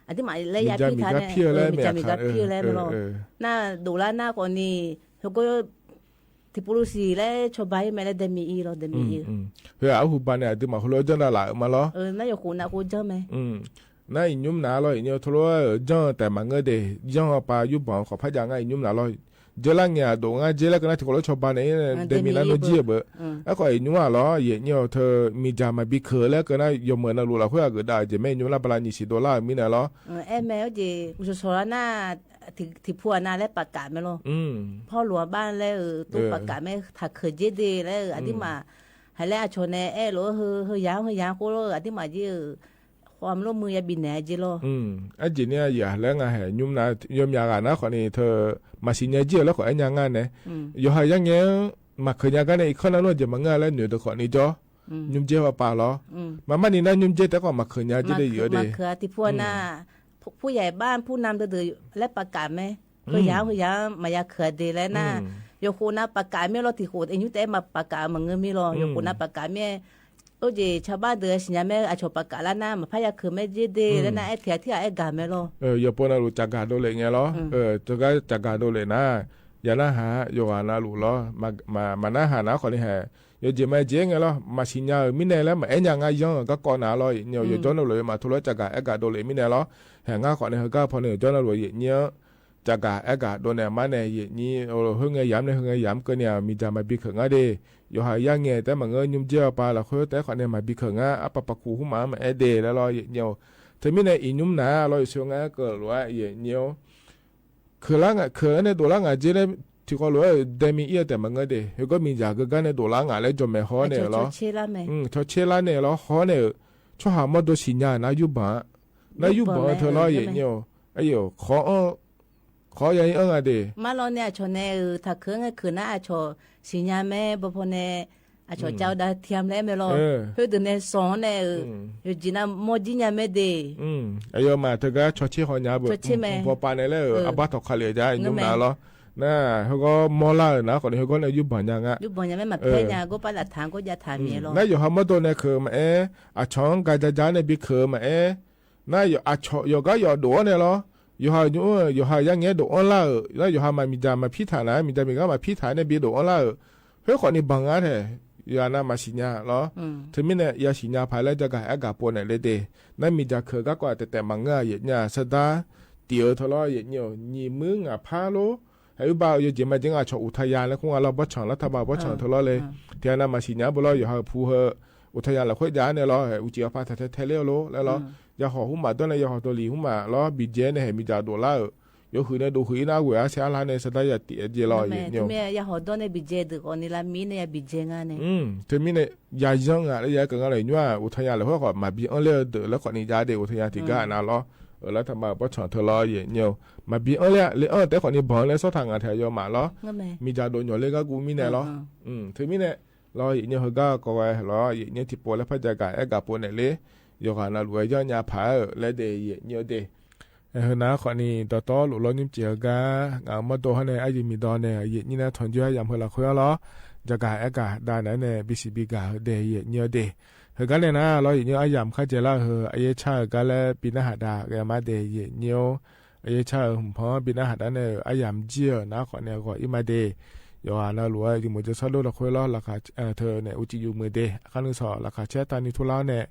อะ ตี้หมาย แล้ว ยา มีจ้า พิษ มี ทา ก้า เนี่ย เพี้ย เออ แล้ว มีจ้า แม่ มีก้า ขา เออ เพี้ย แล้ว เออ มาลอ เออ น่า โดลาร์ หน้าก่อนนี่ แล้วก็ ที่ปูรูสี แล้ว ชอใบ แม่ แล้ว เดย์มีอี ลอ เดย์มีอี อืม อืม เฮอ อะ ฮูบาเนี่ย อะ ตี้หมาย โคโลจ้อง ดารา มาลอ เออ น่า โยโขนาหลู จ้อง แม่ อืม น่า อียุ้มนา ลอ อีเยี่ยว โทร เออ จ้อง แต่มาเงอเดย์ ย่องเอาปายุบบ่อง ขอพระยา งา อียุ้มนา ลอ เจล่า เงี้ย โดงา เจล่า ก็น่า ที่โคโลชอใบเนี่ย เออ เดย์มี เดย์มี นา โน อี เจียเบอ อืม อะ ขอ อียุ้มนา ลอ เหยียดเยี่ยว เธอมีจะมาบีเขอ แล้วก็น่า โยมเหมือนนาหลูละ เพื่อเกิดได้ เจแม่ อียุ้มนา บาลานีสีโดลาร์ มีแน่ ลอ เออ แอ แม่ เออ เจ อุโสสร น่า ที่ ที่ผัว น่า แล้วประกาศแม่ ลอ อืม พ่อหลวงบ้าน แล้ว เออ ตู้ เออ ประกาศแม่ ถ้าเขอเจ๊เดย์ แล้ว เออ อืม อะ ตี้หมาย ให้ แล้ว อาชอ แน่ แอ ลอ เฮอ เฮอยาง เฮอยาง โคโล อะ ตี้หมาย เจ เออ ความร่วมมือยาบินแหนเจลอ อืม อะ เจเนี่ย ยาแล้ว งา แห ยุ้มนา โยมยา กา นา ขอนี่ เธอมาสิญญาเจีย แล้ว ขอ อันยังงาน แน่ อืม โยหายังเงี้ย มาเขยา กา แน่ อีกข้อนา ลอ เจมาเงา แล้ว เหนือ เธอ ขอนี่ จ้อ อืม ยุ้มเจีย ปาปา ลอ อืม มา มานี่นา ยุ้มเจีย แต่ก็มาเขยา เจเดย์ มาเขยา เยอะเดย์ มาเขยา ที่ผัว อืม น่า ผู้ ผู้ใหญ่บ้าน ผู้นำเดอ เดอ แล้วประกาศแม่ อืม เขอยาง เขอยาง มายาเขอเดย์ แล้ว น่า อืม โยโขนาประกาศแม่ ลอ ที่โข เอ็นยู แต่มาประกาศมาเงอ มี ลอ อืม โยโขนาประกาศแม่ โอเจ ชาวบ้านเดอ สิญญาแม่ อาชอประกาศ แล้ว น่า มาพระยาเขอแม่เจ๊เดย์ อืม แล้ว น่า แอ เถีย เถีย แอ กา แม่ ลอ เออ โยปอนาหลู จะกา โดเล ไง ลอ อืม เออ จะกา จะกา โดเล น่า ยานาหา โยหานาหลู ลอ มา มา มานาหา นา ขอนี่ แห โยเจมาเจ ไง ลอ มาสิญญา เออ มีแน่ แล้ว มา แอ ยังงา ย่อง กา กอ นา ลอ เยี่ยว อืม โยจ้อนาหลู มา โทร จะกา แอ กา โดเล มีแน่ ลอ แห งา ขอนี่ เฮอ กา พอนี่ โยจ้อนาหลู เยี่ยว จะกา แอ กา โดเล มาแน่ เยี่ยว นี่ โอ เฮอ เงยาม แน่ เฮอ เงยาม ก็เนี่ย มีจะมาบีเขอ งา เดย์ โยหายังเงี้ย แต่มาเงอ ยุ้มเจีย ปา ลอ เขอ แต่ขอนี่ มาบีเขอ งา อะ ปาปา กู ฮู้มา มา แอ เดย์ แล้ว ลอ เยี่ยว เธอ มีแน่ อียุ้มนา ลอ อยู่เชียง งา เกิด ลอ เยี่ยว เขอละ งา เขอ แน่ โดลาร์ งา เจ แน่ ที่ก็ ลอ เดย์มีเอี้ย แต่มาเงอ เดย์ เฮอ ก็มีจะเขอ กา แน่ โดลาร์ งา แล้ว จอมแม่ ฮอ แน่ ลอ ชอเชล่า แม่ อืม ชอเชล่า แน่ ลอ ฮอ แน่ ชอหามาโดสิญญา นายุบบ่า นายุบบ่า ยุบบ่า เธอ ลอ แม่ เออ เยี่ยว เยี่ยว อะ เยี่ยว ขอ เออ ขอยาเอี้ย งา เดย์ มา ลอ เนี่ย ชอ แน่ เออ ถ้าเขอ งา เขอ น่า อาชอสิญญาแม่ บ่พอ แน่ အဆီၣ် อืม เจ้าดาวเทียม แล้วแม่ลอ เออ เฮ้ย เดี๋ยวนี้สอนแน่ เออ อืม เดี๋ยวนี้นะ มอดยิ่งยาแม่เด อืม อะ ยอมมาเถอะ ก็ ชอเช หอนยาเบอะ ชอเช แม่ อืม ปอปาเนี่ยแหละ เออ เออ อะ บ้าต่อขาเหลือจ้า เออ ยุ่งหนา แม่ ลอ นะ เฮาก็มอล่านะ ก่อนนี้เฮาก็เนี่ย อยู่บ่อนยังอะ อยู่บ่อนยัง แม่มา เออ แพ้ยัง ก็ไปหลักฐานก็อย่าถาม อืม เมียลอ นะ หยกหาเมื่อตอนเนี่ยเขยมาแอ้ อะ ช่องกาจาจาเนี่ย ปิ๊กเขยมาแอ้ นะ หยก อะ ช่อง หยกก็หยกโดดเนี่ยลอ หยกหา หยก เออ หยกหายังเงี้ย โดดอ้อนล่าเออ นะ หยกหามามีจามาพิถานะ มีจามีก็มาพิถาเนี่ย ปิ๊กโดดอ้อนล่าเออ เฮ้ย ก่อนนี้บังอาแท้ ยานะมาสิญญาลอ อืม เถิงมิเนี่ย ยาสิญญาภายแล้ว จะก่าแอ้ก่าปนเนี่ยเลยเด นั้นมีจาเขยก็กว่าแต่แต่มังเงอะ เหยียดเนี่ย สะดา เตี๋ยวเถอะลอ เหยียดเนี่ย หนีบมือหงาผ้าโล ให้อุบา ยาเจียมมาเจียงอะ ช่องอุทยานแล้ว คงอะลอ บ้าช่องรัฐบาล บ้าช่อง เออ เถอะลอเลย เออ เตียนะมาสิญญาบ่ลอ หยกหาผู้เฮอ อุทยานละค่อยจ๋าเนี่ยลอ ให้อุจิเอาผ้าแท้ๆ เลี้ยวโล แล้วลอ อืม ยาห่อหุ้มหมาต้นเนี่ย ยาห่อตัวหลีหุ้มหมาลอ บีเจเนี่ย ให้มีจาโดดล่าเออ ยกหือเนี่ย ดูหืออีน่าเวอร์ อาเซียนละเนี่ย สไตล์ยาเตี๋ยเจลอ เยียะเนี่ย เมียยาห่อด้วงเนี่ย บีเจ ตึกอ่อนนี่ละ มีเนี่ย ยาบีเจงาเนี่ย อืม เธอมีเนี่ย ยายังอ่ะ แล้วยาเกิงอะไรเนี่ย อุทยานเลย เพราะขอมาบีอ้อนเลยเด้อ แล้วขอนี่ยาเด้อ อุทยานที่ก้านะลอ เออ แล้วทำมาป้อช่องเธอลอ เยียะเนี่ย มาบีอ้อนเลย เลยอ้อน แต่ขอนี่บ่อนเลย ซ้อทางอ่ะ แถวยอมมาลอ มีจาโดนหยอดเลยก็กูมีเนี่ยลอ อืม เธอมีเนี่ย ลอ เยียะเนี่ย เฮอก็ ก็ไว้ลอ เยียะเนี่ย ที่ปวดแล้วพระเจ้ากาแอ้กาปวดเนี่ยเลย ยกหานาหลวยย้อนยาผาเออ และเด้อ เยียะเนี่ยเด้อ เออ เฮอนะ ขอนี่ ต่อต่อ หลุดลอดยิ้มเจียกา เงาเมื่อโตเฮาเนี่ย อายุมีดอนเนี่ย เยียะนี่นะ ถอนย้อยยามเฮอละค่อยลอ จะกาแอ้กาดาไหนเนี่ย บีซีบีกาเด้อ เยียะเนี่ยเด้อ เฮอก็เนี่ยนะ ลอ เยียะเนี่ย อายามข้าเจล่าเฮอ อายะชาเฮอก็และปีหน้าหาดา ก็มาเด้อ เยียะเนี่ย อายะชาเฮอ ผมพอปีหน้าหาดาเนี่ย อายามเจียนะ ขอเนี่ย ขออีมาเด้อ ยอหานาหลวย อยู่หมู่จะซ้อโลดละค่อยลอ ราคา เออ เธอเนี่ย อุจิอยู่มือเด้อ ครั้งหนึ่งสอง ราคาแชร์ตานิทุลาเนี่ย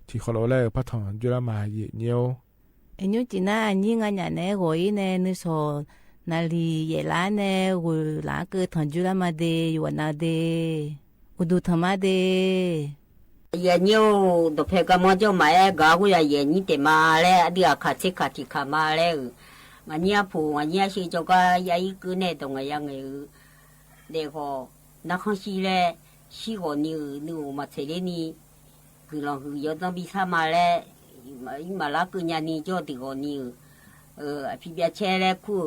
ที่ขอโลแลพระถอนจุลมา เยียะเนี่ย เอ็นยูจีน่า ยิ่งอันหยาแน่ โหยแน่ นึ่งสอง นาลี เยียะล้านแน่ โหยหลาเกอถอนจุลมาเด้อ อยู่วันนาเด้อ อุดูธรรมะเด้อ เยียะเนี่ย ดอกแพกะมอเจ้าหมายแอ้กา กูอยากเยียะนี่แต่มาแล้ว เดือขาดเสกขาดที่ขาดมาแล้ว มาเนี่ยผู้ มาเนี่ยชื่อเจ้าก็ยาอีกคือแน่ตรงไงยังไงเออ เด็กก็ นักข้างชี้แล ชี้ก่อนนี่ นึ่งมาเสด็จนี่ คือลองคือยอดต้องพิซซ่ามาแล มา มาลาคือยานี่จอดติก่อนนี่ เออ อภิเบียแช่แลคู่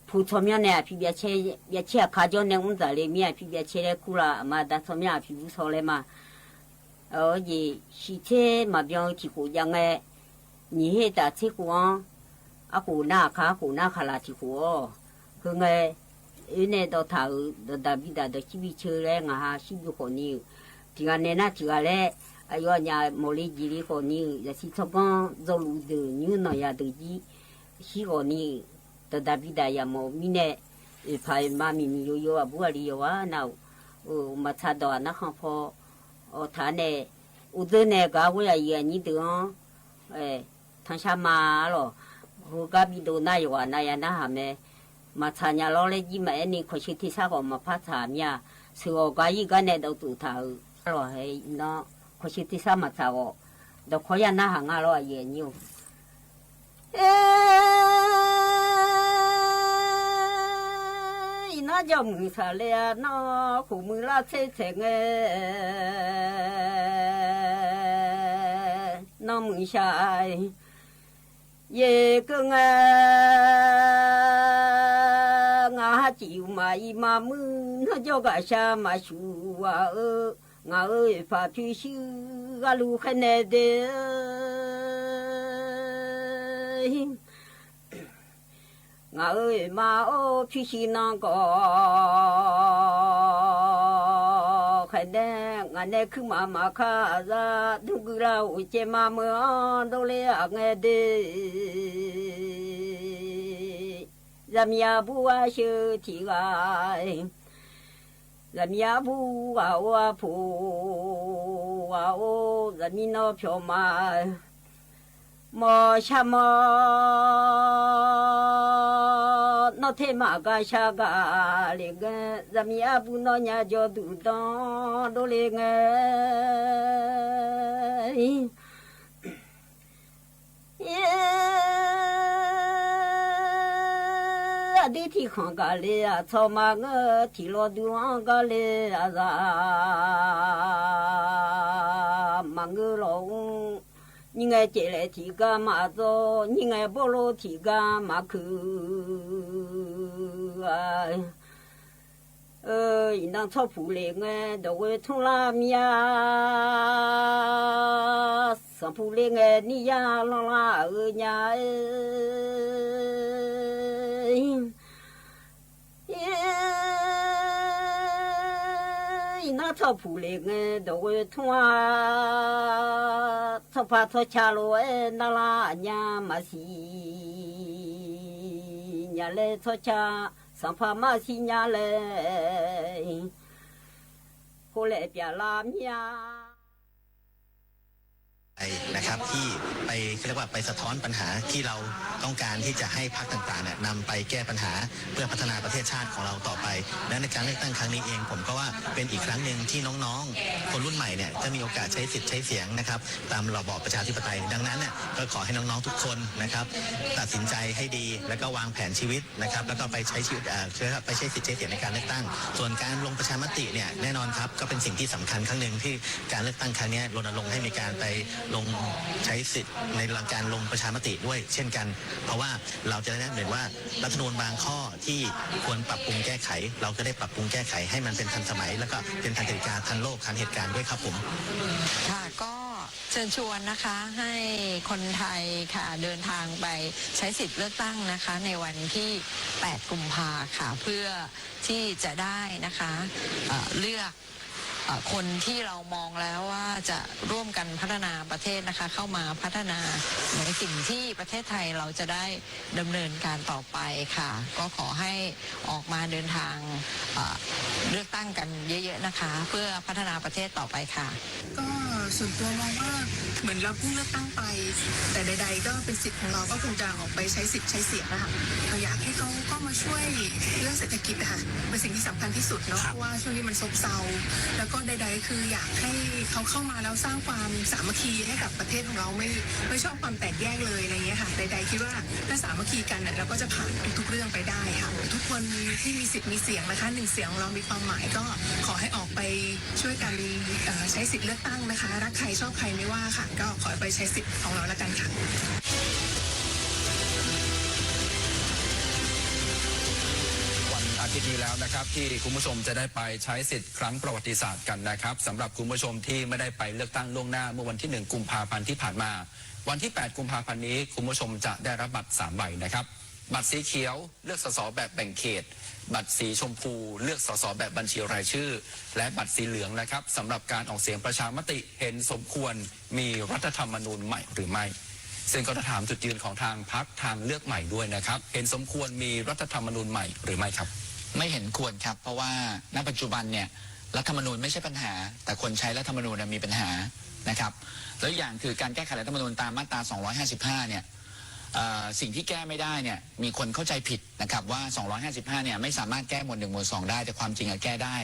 ผู้ชมยอดเนี่ย อภิเบียแช่ เบียแช่ขาจอดเนี่ย อุ้มตาเลย มีอภิเบียแช่แลคู่ละ มาดาชมยอดอภิผู้ชมแลมา เออ เย ชีเช่มาเบียงที่กูยังไง นี่เฮตาเช่กูอ๋อ อะกูหน้าขา กูหน้าขาลาที่กูอ๋อ คือไง เอเนดอถาเออ ดอดาบิดา ดอชีวิตเชอแล งาฮาชีวิตคนนี้ ทีงานเนน่าทีงานแล อายุญาโมลีจีรีคนนี้ อย่าสิทบก้อง โจลูเดือ ยูหน่อยยาเดือจี ชีคนนี้ ดอดาบิดา อย่าโมมีแน่ เออ ภายมามีมีโยโย อะบัวลีโยวะ นา เออ มาชาดอนะ ข้างพอ โอ ฐานแน่ อุดเดินแน่ กา กูอยากเยียะนี่เดือ เออ ทั้งชามาลอ ฮูกาบิโดนายกว่านายนะหาแม่ มาชาญาลอแลยี่มาแอนี่ ขอชื่อที่ซาก็มาพัดถามยา เสือออกกายี่กาแน่ดอกตู่ถาเออ ลอ ให้เนาะ ขอชื่อที่ซามาชาออก ดอกขอยานะหางาลอ เยียะนี่ เอ้ย อีน้าเจ้ามือสาเลยอะเนาะ ขูมือลาดเส้นแสงเอ้ย น้องมือชาย เยเกิงเอ้ย งาฮาจิวมาอีมามือ น้าเจ้ากะชามาชูว่าเออ งาเอ้ย ฝากพี่ชื่อกะลูแค่แน่เด้อ งาเอ้ย มาโอ้ พี่ชื่อน้องก็ ใครแน่ งาแน่คือมา มาข้าจะ ดุกลาอุเจมาเมือง โดเลอะแงเด้อ ยามยาบัวชื่อที่ไร ยามยาบัวว่าผู้ว่าโอ้ ยามมีนอเพียวมา หมอชะหมอ นอเทมากาชากา เลงเก ยามยาบัวนอยาจอดูดอ โดเลงเก เย้ อะดีที่ของกาเลอะ ชอมาเงอ ที่รอดูของกาเลอะ มาเงอลอ ยิ่งไงเจเลที่กามาโต ยิ่งไงโบโลที่กามาคือ ဢိူဝ်ႈ ဢီႇၼၢင်း ၸဝ်ႈၽူႈလဵင်ႉဢိူၺ်း တေႃႇဝႆႉထုင်းလႃးမျႃး သမ်ႉၽူႈလဵင်ႉဢိူၺ်း ၼီႈယႃႈလွင်ႈလႃးဢိူဝ်ႈ ၺႃးဢိူၺ်း။ ဢီႇၼၢင်း ၸဝ်ႈၽူႈလဵင်ႉဢိူၺ်း တေႃႇဝႆႉထုင်း ၸဝ်ႈၽႃႉ ၸဝ်ႈၶျႃးလူးဢိူၺ်း ၼႃႇလႃႇၺႃး မႃးသီႇၺႃးလႄႈ ၸဝ်ႈၶျႃး သမ်ႉၽႃႇမႃးသီႇၺႃးလႄႈ ၶူဝ်းလႄႈ ပျႃႇလႃႇမျႃး นะครับ ที่ไป เขาเรียกว่าไปสะท้อนปัญหาที่เราต้องการที่จะให้พรรคต่างๆ เนี่ย นำไปแก้ปัญหาเพื่อพัฒนาประเทศชาติของเราต่อไป และในการเลือกตั้งครั้งนี้เอง ผมก็ว่าเป็นอีกครั้งหนึ่งที่น้องๆ คนรุ่นใหม่เนี่ย จะมีโอกาสใช้สิทธิ์ใช้เสียงนะครับ ตามระบอบประชาธิปไตย ดังนั้นเนี่ย ก็ขอให้น้องๆ ทุกคนนะครับ ตัดสินใจให้ดี แล้วก็วางแผนชีวิตนะครับ แล้วก็ไปใช้ชีวิต เอ่อ ไปใช้สิทธิ์ใช้เสียงในการเลือกตั้ง ส่วนการลงประชามติเนี่ย แน่นอนครับ ก็เป็นสิ่งที่สำคัญครั้งหนึ่งที่การเลือกตั้งครั้งเนี้ย รณรงค์ให้มีการไปลงใช้สิทธิ์ในการลงประชามติด้วยเช่นกัน เพราะว่าเราจะได้เห็นว่ารัฐธรรมนูญบางข้อที่ควรปรับปรุงแก้ไข เราก็ได้ปรับปรุงแก้ไขให้มันเป็นทันสมัย แล้วก็เป็นทันกติกา ทันโลก ทันเหตุการณ์ด้วยครับผม ค่ะ ก็เชิญชวนนะคะ ให้คนไทยค่ะ เดินทางไปใช้สิทธิ์เลือกตั้งนะคะ ในวันที่ แปด กุมภาค่ะ เพื่อที่จะได้นะคะ เอ่อ เลือก เอ่อ คนที่เรามองแล้วว่าจะร่วมกันพัฒนาประเทศนะคะ เข้ามาพัฒนาในสิ่งที่ประเทศไทยเราจะได้ดำเนินการต่อไปค่ะ ก็ขอให้ออกมาเดินทาง เอ่อ เลือกตั้งกันเยอะๆ นะคะ เพื่อพัฒนาประเทศต่อไปค่ะ ก็ส่วนตัวมองว่าเหมือนเราเพิ่งเลือกตั้งไป แต่ใดๆ ก็เป็นสิทธิ์ของเรา ก็คงจะออกไปใช้สิทธิ์ใช้เสียงอะค่ะ เราอยากให้เขาเข้ามาช่วยเรื่องเศรษฐกิจอะค่ะ เป็นสิ่งที่สำคัญที่สุดเนาะ ครับ เพราะว่าช่วงนี้มันซบเซา แล้วก็ใดๆ คืออยากให้เขาเข้ามาแล้วสร้างความสามัคคีให้กับประเทศของเรา ไม่ ไม่ชอบความแตกแยกเลยอะไรเงี้ยค่ะ ใดๆ คิดว่าถ้าสามัคคีกันน่ะ เราก็จะผ่านทุกๆ เรื่องไปได้ค่ะ ทุกคนที่มีสิทธิ์มีเสียงนะคะ หนึ่งเสียงของเรามีความหมาย ก็ขอให้ออกไป ช่วยกัน เอ่อ ใช้สิทธิ์เลือกตั้งนะคะ รักใครชอบใครไม่ว่าค่ะ ก็ขอไปใช้สิทธิ์ของเราแล้วกันค่ะ วันอาทิตย์นี้แล้วนะครับ ที่คุณผู้ชมจะได้ไปใช้สิทธิ์ครั้งประวัติศาสตร์กันนะครับ สำหรับคุณผู้ชมที่ไม่ได้ไปเลือกตั้งล่วงหน้าเมื่อวันที่ หนึ่ง กุมภาพันธ์ที่ผ่านมา วันที่ แปด กุมภาพันธ์นี้ คุณผู้ชมจะได้รับบัตรสามใบนะครับ บัตรสีเขียว เลือก สส แบบแบ่งเขต บัตรสีชมพู เลือก สส แบบบัญชีรายชื่อ และบัตรสีเหลืองนะครับ สำหรับการออกเสียงประชามติเห็นสมควรมีรัฐธรรมนูญใหม่หรือไม่ ซึ่งก็จะถามจุดยืนของทางพรรคทางเลือกใหม่ด้วยนะครับ เห็นสมควรมีรัฐธรรมนูญใหม่หรือไม่ครับ ไม่เห็นควรครับ เพราะว่าณปัจจุบันเนี่ย รัฐธรรมนูญไม่ใช่ปัญหา แต่คนใช้รัฐธรรมนูญน่ะมีปัญหานะครับ แล้วอย่างคือการแก้ไขรัฐธรรมนูญตามมาตรา สองร้อยห้าสิบห้า เนี่ย เอ่อ สิ่งที่แก้ไม่ได้เนี่ย มีคนเข้าใจผิดนะครับ ว่า สองร้อยห้าสิบห้า เนี่ย ไม่สามารถแก้หมวด หนึ่ง หมวด สอง ได้ แต่ความจริงอะแก้ได้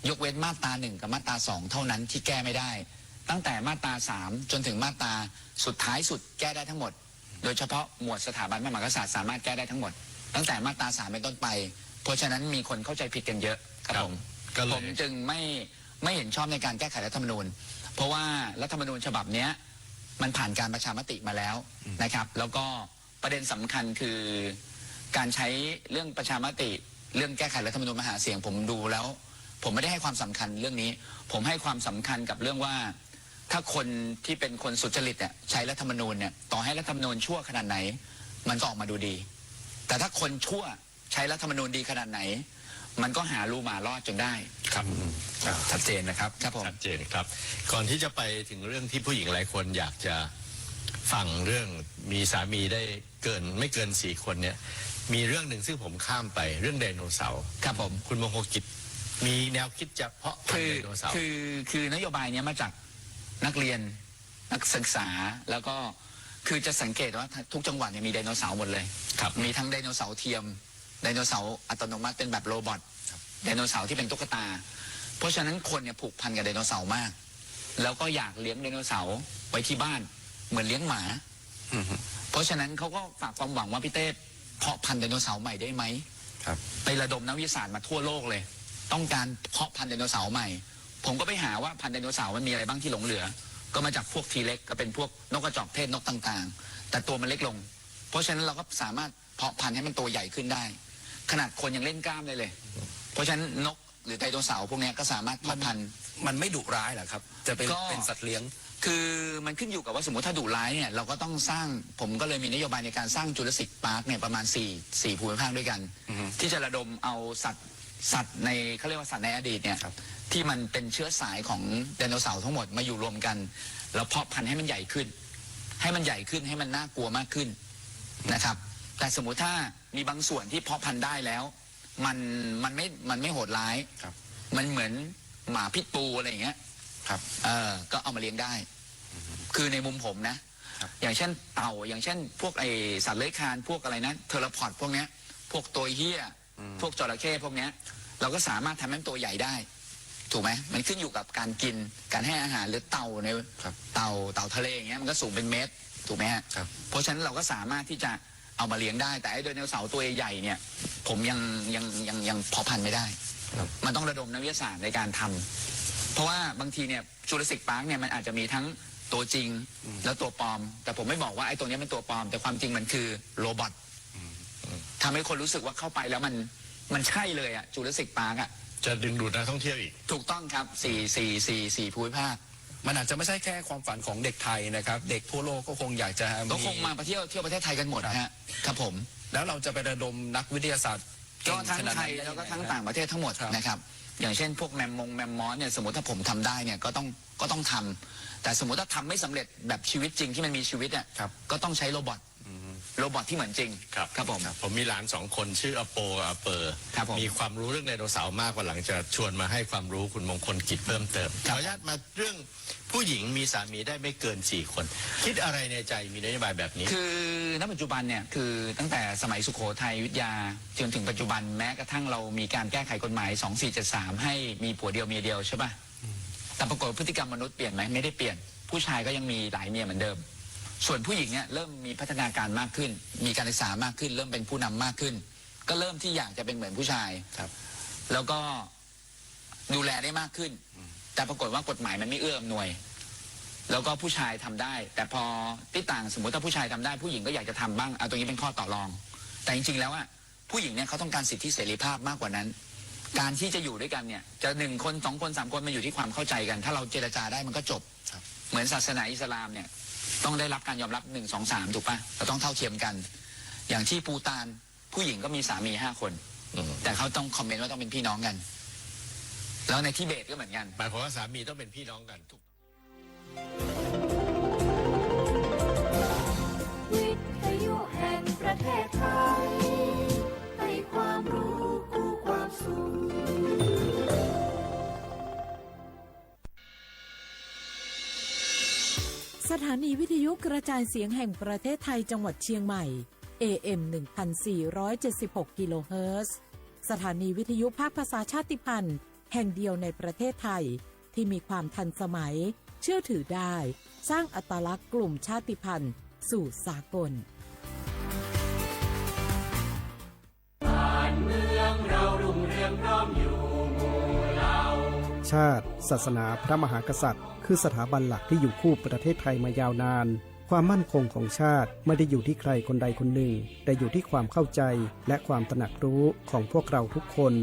ยกเว้นมาตรา หนึ่ง กับมาตรา สอง เท่านั้นที่แก้ไม่ได้ ตั้งแต่มาตรา สาม จนถึงมาตราสุดท้ายสุดแก้ได้ทั้งหมด โดยเฉพาะหมวดสถาบันพระมหากษัตริย์สามารถแก้ได้ทั้งหมด ตั้งแต่มาตรา สาม เป็นต้นไป เพราะฉะนั้นมีคนเข้าใจผิดกันเยอะครับ ครับ ผม ก็เลย ผมจึงไม่ ไม่เห็นชอบในการแก้ไขรัฐธรรมนูญ เพราะว่ารัฐธรรมนูญฉบับเนี้ย มันผ่านการประชามติมาแล้ว อืม นะครับ แล้วก็ประเด็นสำคัญคือการใช้เรื่องประชามติ เรื่องแก้ไขรัฐธรรมนูญมาหาเสียง ผมดูแล้ว ผมไม่ได้ให้ความสำคัญเรื่องนี้ ผมให้ความสำคัญกับเรื่องว่า ถ้าคนที่เป็นคนสุจริตเนี่ย ใช้รัฐธรรมนูญเนี่ย ต่อให้รัฐธรรมนูญชั่วขนาดไหน มันก็ออกมาดูดี แต่ถ้าคนชั่ว ใช้รัฐธรรมนูญดีขนาดไหน มันก็หารูหมารอดจนได้ ครับ อืม อ่า ชัดเจนนะครับ ครับผม ชัดเจนครับ ก่อนที่จะไปถึงเรื่องที่ผู้หญิงหลายคนอยากจะฟังเรื่องมีสามีได้เกิน ไม่เกินสี่คนเนี่ย มีเรื่องหนึ่งซึ่งผมข้ามไป เรื่องไดโนเสาร์ ครับผม คุณมงคลกิจ มีแนวคิดจะเพาะพันธุ์ คือ ไดโนเสาร์ คือ คือนโยบายเนี้ยมาจากนักเรียน นักศึกษา แล้วก็ คือจะสังเกตว่าทุกจังหวัดเนี่ยมีไดโนเสาร์หมดเลย ครับ มีทั้งไดโนเสาร์เทียม ไดโนเสาร์อัตโนมัติเป็นแบบโรบอท ครับ ไดโนเสาร์ที่เป็นตุ๊กตา เพราะฉะนั้นคนเนี่ยผูกพันกับไดโนเสาร์มาก แล้วก็อยากเลี้ยงไดโนเสาร์ไว้ที่บ้านเหมือนเลี้ยงหมา อือฮึ เพราะฉะนั้นเขาก็ฝากความหวังว่า พี่เต้ เพาะพันธุ์ไดโนเสาร์ใหม่ได้ไหม ครับ ไประดมนักวิทยาศาสตร์มาทั่วโลกเลย ต้องการเพาะพันธุ์ไดโนเสาร์ใหม่ ผมก็ไปหาว่าพันธุ์ไดโนเสาร์มันมีอะไรบ้างที่หลงเหลือ ก็มาจากพวกทีเร็กซ์ ก็เป็นพวกนกกระจอกเทศ นกต่างๆ แต่ตัวมันเล็กลง เพราะฉะนั้นเราก็สามารถเพาะพันธุ์ให้มันตัวใหญ่ขึ้นได้ ขนาดคนยังเล่นกล้ามได้เลย เพราะฉะนั้นนก หรือไดโนเสาร์พวกเนี้ยก็สามารถเพาะพันธุ์ มันไม่ดุร้ายเหรอครับ จะเป็น ก็ เป็นสัตว์เลี้ยง คือมันขึ้นอยู่กับว่า สมมุติถ้าดุร้ายเนี่ย เราก็ต้องสร้าง ผมก็เลยมีนโยบายในการสร้าง Jurassic Park เนี่ย ประมาณสี่ สี่ภูมิภาคด้วยกัน อือฮึ ที่จะระดมเอาสัตว์ สัตว์ใน เขาเรียกว่าสัตว์ในอดีตเนี่ย ครับ ที่มันเป็นเชื้อสายของไดโนเสาร์ทั้งหมดมาอยู่รวมกัน แล้วเพาะพันธุ์ให้มันใหญ่ขึ้น ให้มันใหญ่ขึ้น ให้มันน่ากลัวมากขึ้นนะครับ แต่สมมุติถ้ามีบางส่วนที่เพาะพันธุ์ได้แล้ว มัน มันไม่ มันไม่โหดร้าย ครับ มันเหมือนหมาพิทบูลอะไรอย่างเงี้ย ครับ เออ ก็เอามาเลี้ยงได้ อือฮึ คือในมุมผมนะ ครับ อย่างเช่นเต่า อย่างเช่นพวกไอ้สัตว์เลื้อยคลาน พวกอะไรนะ เทโรพอดพวกเนี้ย พวกตัวเฮี้ย อืม พวกจระเข้พวกเนี้ย เราก็สามารถทำให้มันตัวใหญ่ได้ ถูกไหม มันขึ้นอยู่กับการกิน การให้อาหาร หรือเต่าใน ครับ เต่า เต่าทะเลอย่างเงี้ย มันก็สูงเป็นเมตร ถูกไหมฮะ ครับ เพราะฉะนั้นเราก็สามารถที่จะเอามาเลี้ยงได้ แต่ไอ้ไดโนเสาร์ตัวใหญ่ๆเนี่ย ผมยัง ยัง ยัง ยังเพาะพันธุ์ไม่ได้ ครับ มันต้องระดมนักวิทยาศาสตร์ในการทำ เพราะว่าบางทีเนี่ย Jurassic Park เนี่ย มันอาจจะมีทั้งตัวจริง อืม และตัวปลอม แต่ผมไม่บอกว่าไอ้ตัวเนี้ยเป็นตัวปลอม แต่ความจริงมันคือโรบอท อืม ทำให้คนรู้สึกว่าเข้าไปแล้วมัน มันใช่เลยอะ Jurassic Park อะ จะดึงดูดนักท่องเที่ยวอีก ถูกต้องครับ สี่ สี่ สี่ สี่ภูมิภาค มันอาจจะไม่ใช่แค่ความฝันของเด็กไทยนะครับ เด็กทั่วโลกก็คงอยากจะมี ก็คงมาเที่ยว เที่ยวประเทศไทยกันหมด ครับ ฮะ ครับผม แล้วเราจะไประดมนักวิทยาศาสตร์ ก็ทั้งไทย เก่งขนาดนั้นได้ยังไง แล้วก็ทั้งต่างประเทศทั้งหมด ครับ นะครับ อย่างเช่นพวกแมมมงแมมมอสเนี่ย สมมุติถ้าผมทำได้เนี่ย ก็ต้อง ก็ต้องทำ แต่สมมุติถ้าทำไม่สำเร็จแบบชีวิตจริงที่มันมีชีวิตอะ ครับ ก็ต้องใช้โรบอท อืม โรบอทที่เหมือนจริง ครับ ครับผม ครับ ผมมีหลานสองคนชื่ออโปกับอเปอร์ ครับผม มีความรู้เรื่องไดโนเสาร์มาก วันหลังจะชวนมาให้ความรู้คุณมงคลกิจเพิ่มเติม ครับ ขออนุญาตมาเรื่องผู้หญิงมีสามีได้ไม่เกินสี่คน คิดอะไรในใจมีนโยบายแบบนี้ คือณปัจจุบันเนี่ย คือตั้งแต่สมัยสุโขทัยอยุธยาจนถึงปัจจุบัน แม้กระทั่งเรามีการแก้ไขกฎหมาย สองสี่เจ็ดสาม ให้มีผัวเดียวเมียเดียวใช่ปะ แต่ปรากฏว่าพฤติกรรมมนุษย์เปลี่ยนไหม ไม่ได้เปลี่ยน ผู้ชายก็ยังมีหลายเมียเหมือนเดิม ส่วนผู้หญิงเนี่ยเริ่มมีพัฒนาการมากขึ้น มีการศึกษามากขึ้น เริ่มเป็นผู้นำมากขึ้น ก็เริ่มที่อยากจะเป็นเหมือนผู้ชาย ครับ แล้วก็ดูแลได้มากขึ้น อืม แต่ปรากฏว่ากฎหมายมันไม่เอื้ออำนวย แล้วก็ผู้ชายทำได้ แต่พอตี้ต่าง สมมุติถ้าผู้ชายทำได้ ผู้หญิงก็อยากจะทำบ้าง เอาตรงนี้เป็นข้อต่อรอง แต่จริงๆแล้วอะ ผู้หญิงเนี่ยเขาต้องการสิทธิเสรีภาพมากกว่านั้น การที่จะอยู่ด้วยกันเนี่ย จะหนึ่งคน สองคน สามคน มันอยู่ที่ความเข้าใจกัน ถ้าเราเจรจาได้มันก็จบ ครับ เหมือนศาสนาอิสลามเนี่ย ต้องได้รับการยอมรับ หนึ่ง สอง สาม ถูกปะ เราต้องเท่าเทียมกัน อย่างที่ปูตาน ผู้หญิงก็มีสามีห้าคน อืม แต่เขาต้องคอมเมนต์ว่าต้องเป็นพี่น้องกัน แล้วในทิเบตก็เหมือนกัน หมายความว่าสามีต้องเป็นพี่น้องกัน ถูก วิทยุแห่งประเทศไทย ให้ความรู้คู่ความสุข สถานีวิทยุกระจายเสียงแห่งประเทศไทยจังหวัดเชียงใหม่ เอเอ็ม หนึ่งพันสี่ร้อยเจ็ดสิบหก กิโลเฮิรตซ์ สถานีวิทยุภาคภาษาชาติพันธุ์แห่งเดียวในประเทศไทย ที่มีความทันสมัย เชื่อถือได้ สร้างอัตลักษณ์กลุ่มชาติพันธุ์สู่สากล ชาติ ศาสนา พระมหากษัตริย์ คือสถาบันหลักที่อยู่คู่ประเทศไทยมายาวนาน ความมั่นคงของชาติไม่ได้อยู่ที่ใครคนใดคนหนึ่ง แต่อยู่ที่ความเข้าใจและความตระหนักรู้ของพวกเราทุกคน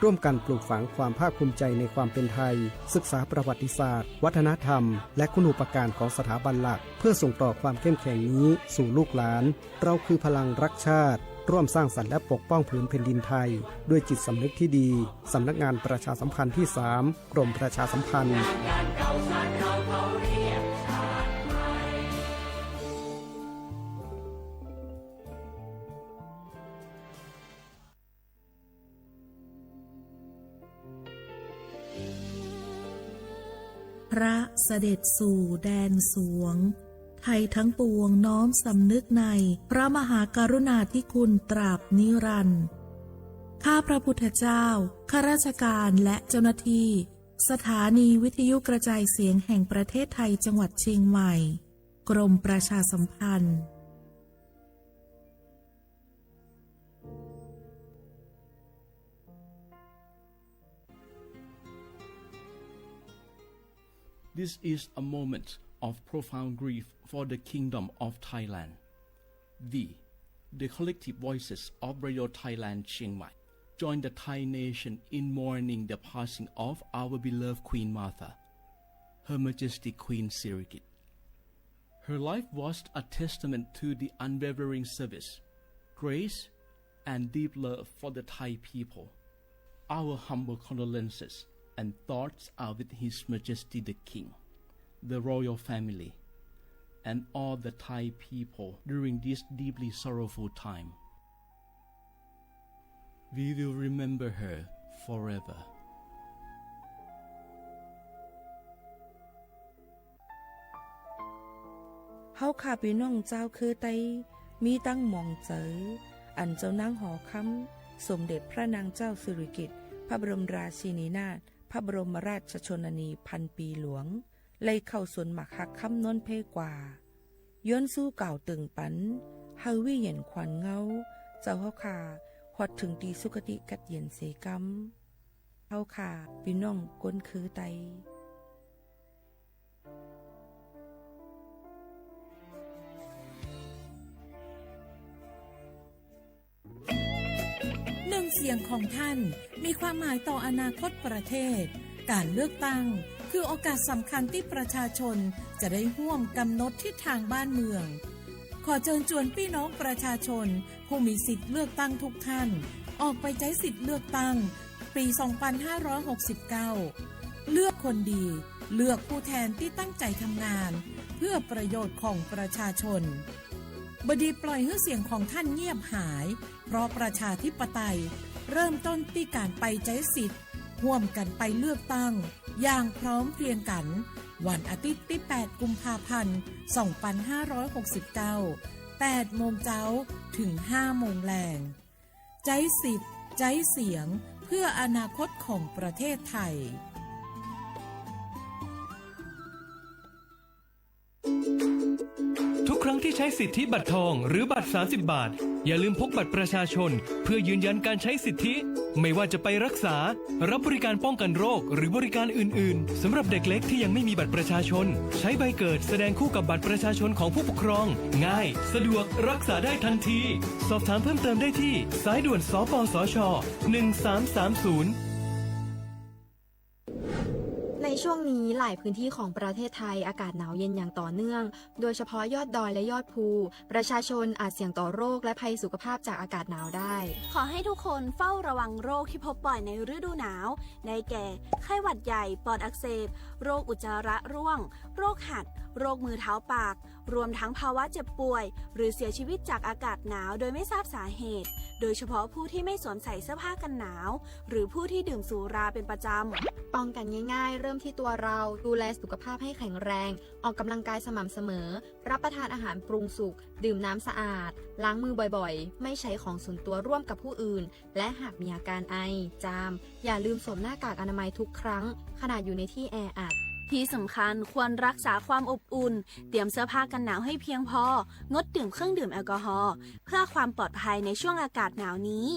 ร่วมกันปลูกฝังความภาคภูมิใจในความเป็นไทย ศึกษาประวัติศาสตร์ วัฒนธรรม และคุณูปการของสถาบันหลัก เพื่อส่งต่อความเข้มแข็งนี้สู่ลูกหลาน เราคือพลังรักชาติ ร่วมสร้างสรรค์และปกป้องผืนแผ่นดินไทย ด้วยจิตสำนึกที่ดี สำนักงานประชาสัมพันธ์ที่สาม กรมประชาสัมพันธ์ พระเสด็จสู่แดนสวง ไทยทั้งปวงน้อมสำนึกในพระมหากรุณาธิคุณตราบนิรันดร์ ข้าพระพุทธเจ้า ข้าราชการและเจ้าหน้าที่ สถานีวิทยุกระจายเสียงแห่งประเทศไทยจังหวัดเชียงใหม่ กรมประชาสัมพันธ์ This is a moment of profound grief for the Kingdom of Thailand. We, the collective voices of Radio Thailand Chiang Mai, join the Thai nation in mourning the passing of our beloved Queen Mother, Her Majesty Queen Sirikit. Her life was a testament to the unwavering service, grace, and deep love for the Thai people. Our humble condolences and thoughts are with His Majesty the King, the royal family, and all the Thai people during this deeply sorrowful time. We will remember her forever. เฮาข้าปี้น้องจาวเคือไต มีตังหมองเจอ อันเจ้านางหอคำ สมเด็จพระนางเจ้าสิริกิติ์ พระบรมราชินีนาถ พระบรมราชชนนีพันปีหลวง ไล่เข้าสวนหมากฮักคำนนท์เพกว่า ย้อนสู้กล่าวเติ่งปัน เฮาวิเย็นขวัญเงา เจ้าเฮาข้า ฮอดเถิงตี้สุคติกัดเย็นเสกำ เฮาข้าปี้น้องคนเคือไต หนึ่งเสียงของท่านมีความหมายต่ออนาคตประเทศ การเลือกตั้งคือโอกาสสำคัญตี้ประชาชนจะได้ฮ่วมกำหนดทิศทางบ้านเมือง ขอเจิญจวนปี้น้องประชาชนผู้มีสิทธิ์เลือกตั้งทุกท่าน ออกไปใจ๊สิทธิ์เลือกตั้ง ปีสองพันห้าร้อยหกสิบเก้า เลือกคนดี เลือกผู้แทนตี้ตั้งใจ๋ทำงาน เพื่อประโยชน์ของประชาชน บ่ดีปล่อยหื้อเสียงของท่านเงียบหาย เพราะประชาธิปไตยเริ่มต้นตี้การไปใจ๊สิทธิ์ ฮ่วมกั๋นไปเลือกตั้งอย่างพร้อมเพรียงกั๋น วันอาทิตย์ตี้แปดกุมภาพันธ์สองพันห้าร้อยหกสิบเก้า แปดโมงเจ๊าถึงห้าโมงแลง ใจ๊สิทธิ์ ใจ๊เสียง เพื่ออนาคตของประเทศไทย ทุกครั้งที่ใช้สิทธิบัตรทองหรือบัตรสามสิบบาท อย่าลืมพกบัตรประชาชนเพื่อยืนยันการใช้สิทธิ ไม่ว่าจะไปรักษา รับบริการป้องกันโรค หรือบริการอื่นๆ สำหรับเด็กเล็กที่ยังไม่มีบัตรประชาชน ใช้ใบเกิดแสดงคู่กับบัตรประชาชนของผู้ปกครอง ง่าย สะดวก รักษาได้ทันที สอบถามเพิ่มเติมได้ที่สายด่วน สปสช หนึ่งสามสามศูนย์ ในช่วงนี้หลายพื้นที่ของประเทศไทยอากาศหนาวเย็นอย่างต่อเนื่อง โดยเฉพาะยอดดอยและยอดภู ประชาชนอาจเสี่ยงต่อโรคและภัยสุขภาพจากอากาศหนาวได้ ขอให้ทุกคนเฝ้าระวังโรคที่พบบ่อยในฤดูหนาว ได้แก่ ไข้หวัดใหญ่ ปอดอักเสบ โรคอุจจาระร่วง โรคหัด โรคมือเท้าปาก รวมทั้งภาวะเจ็บป่วย หรือเสียชีวิตจากอากาศหนาวโดยไม่ทราบสาเหตุ โดยเฉพาะผู้ที่ไม่สวมใส่เสื้อผ้ากันหนาว หรือผู้ที่ดื่มสุราเป็นประจำ ป้องกันง่ายๆ เริ่มที่ตัวเรา ดูแลสุขภาพให้แข็งแรง ออกกำลังกายสม่ำเสมอ รับประทานอาหารปรุงสุก ดื่มน้ำสะอาด ล้างมือบ่อยๆ ไม่ใช้ของส่วนตัวร่วมกับผู้อื่น และหากมีอาการไอ จาม อย่าลืมสวมหน้ากากอนามัยทุกครั้ง ขณะอยู่ในที่แออัด ที่สำคัญควรรักษาความอบอุ่น เตรียมเสื้อผ้ากันหนาวให้เพียงพอ งดดื่มเครื่องดื่มแอลกอฮอล์ เพื่อความปลอดภัยในช่วงอากาศหนาวนี้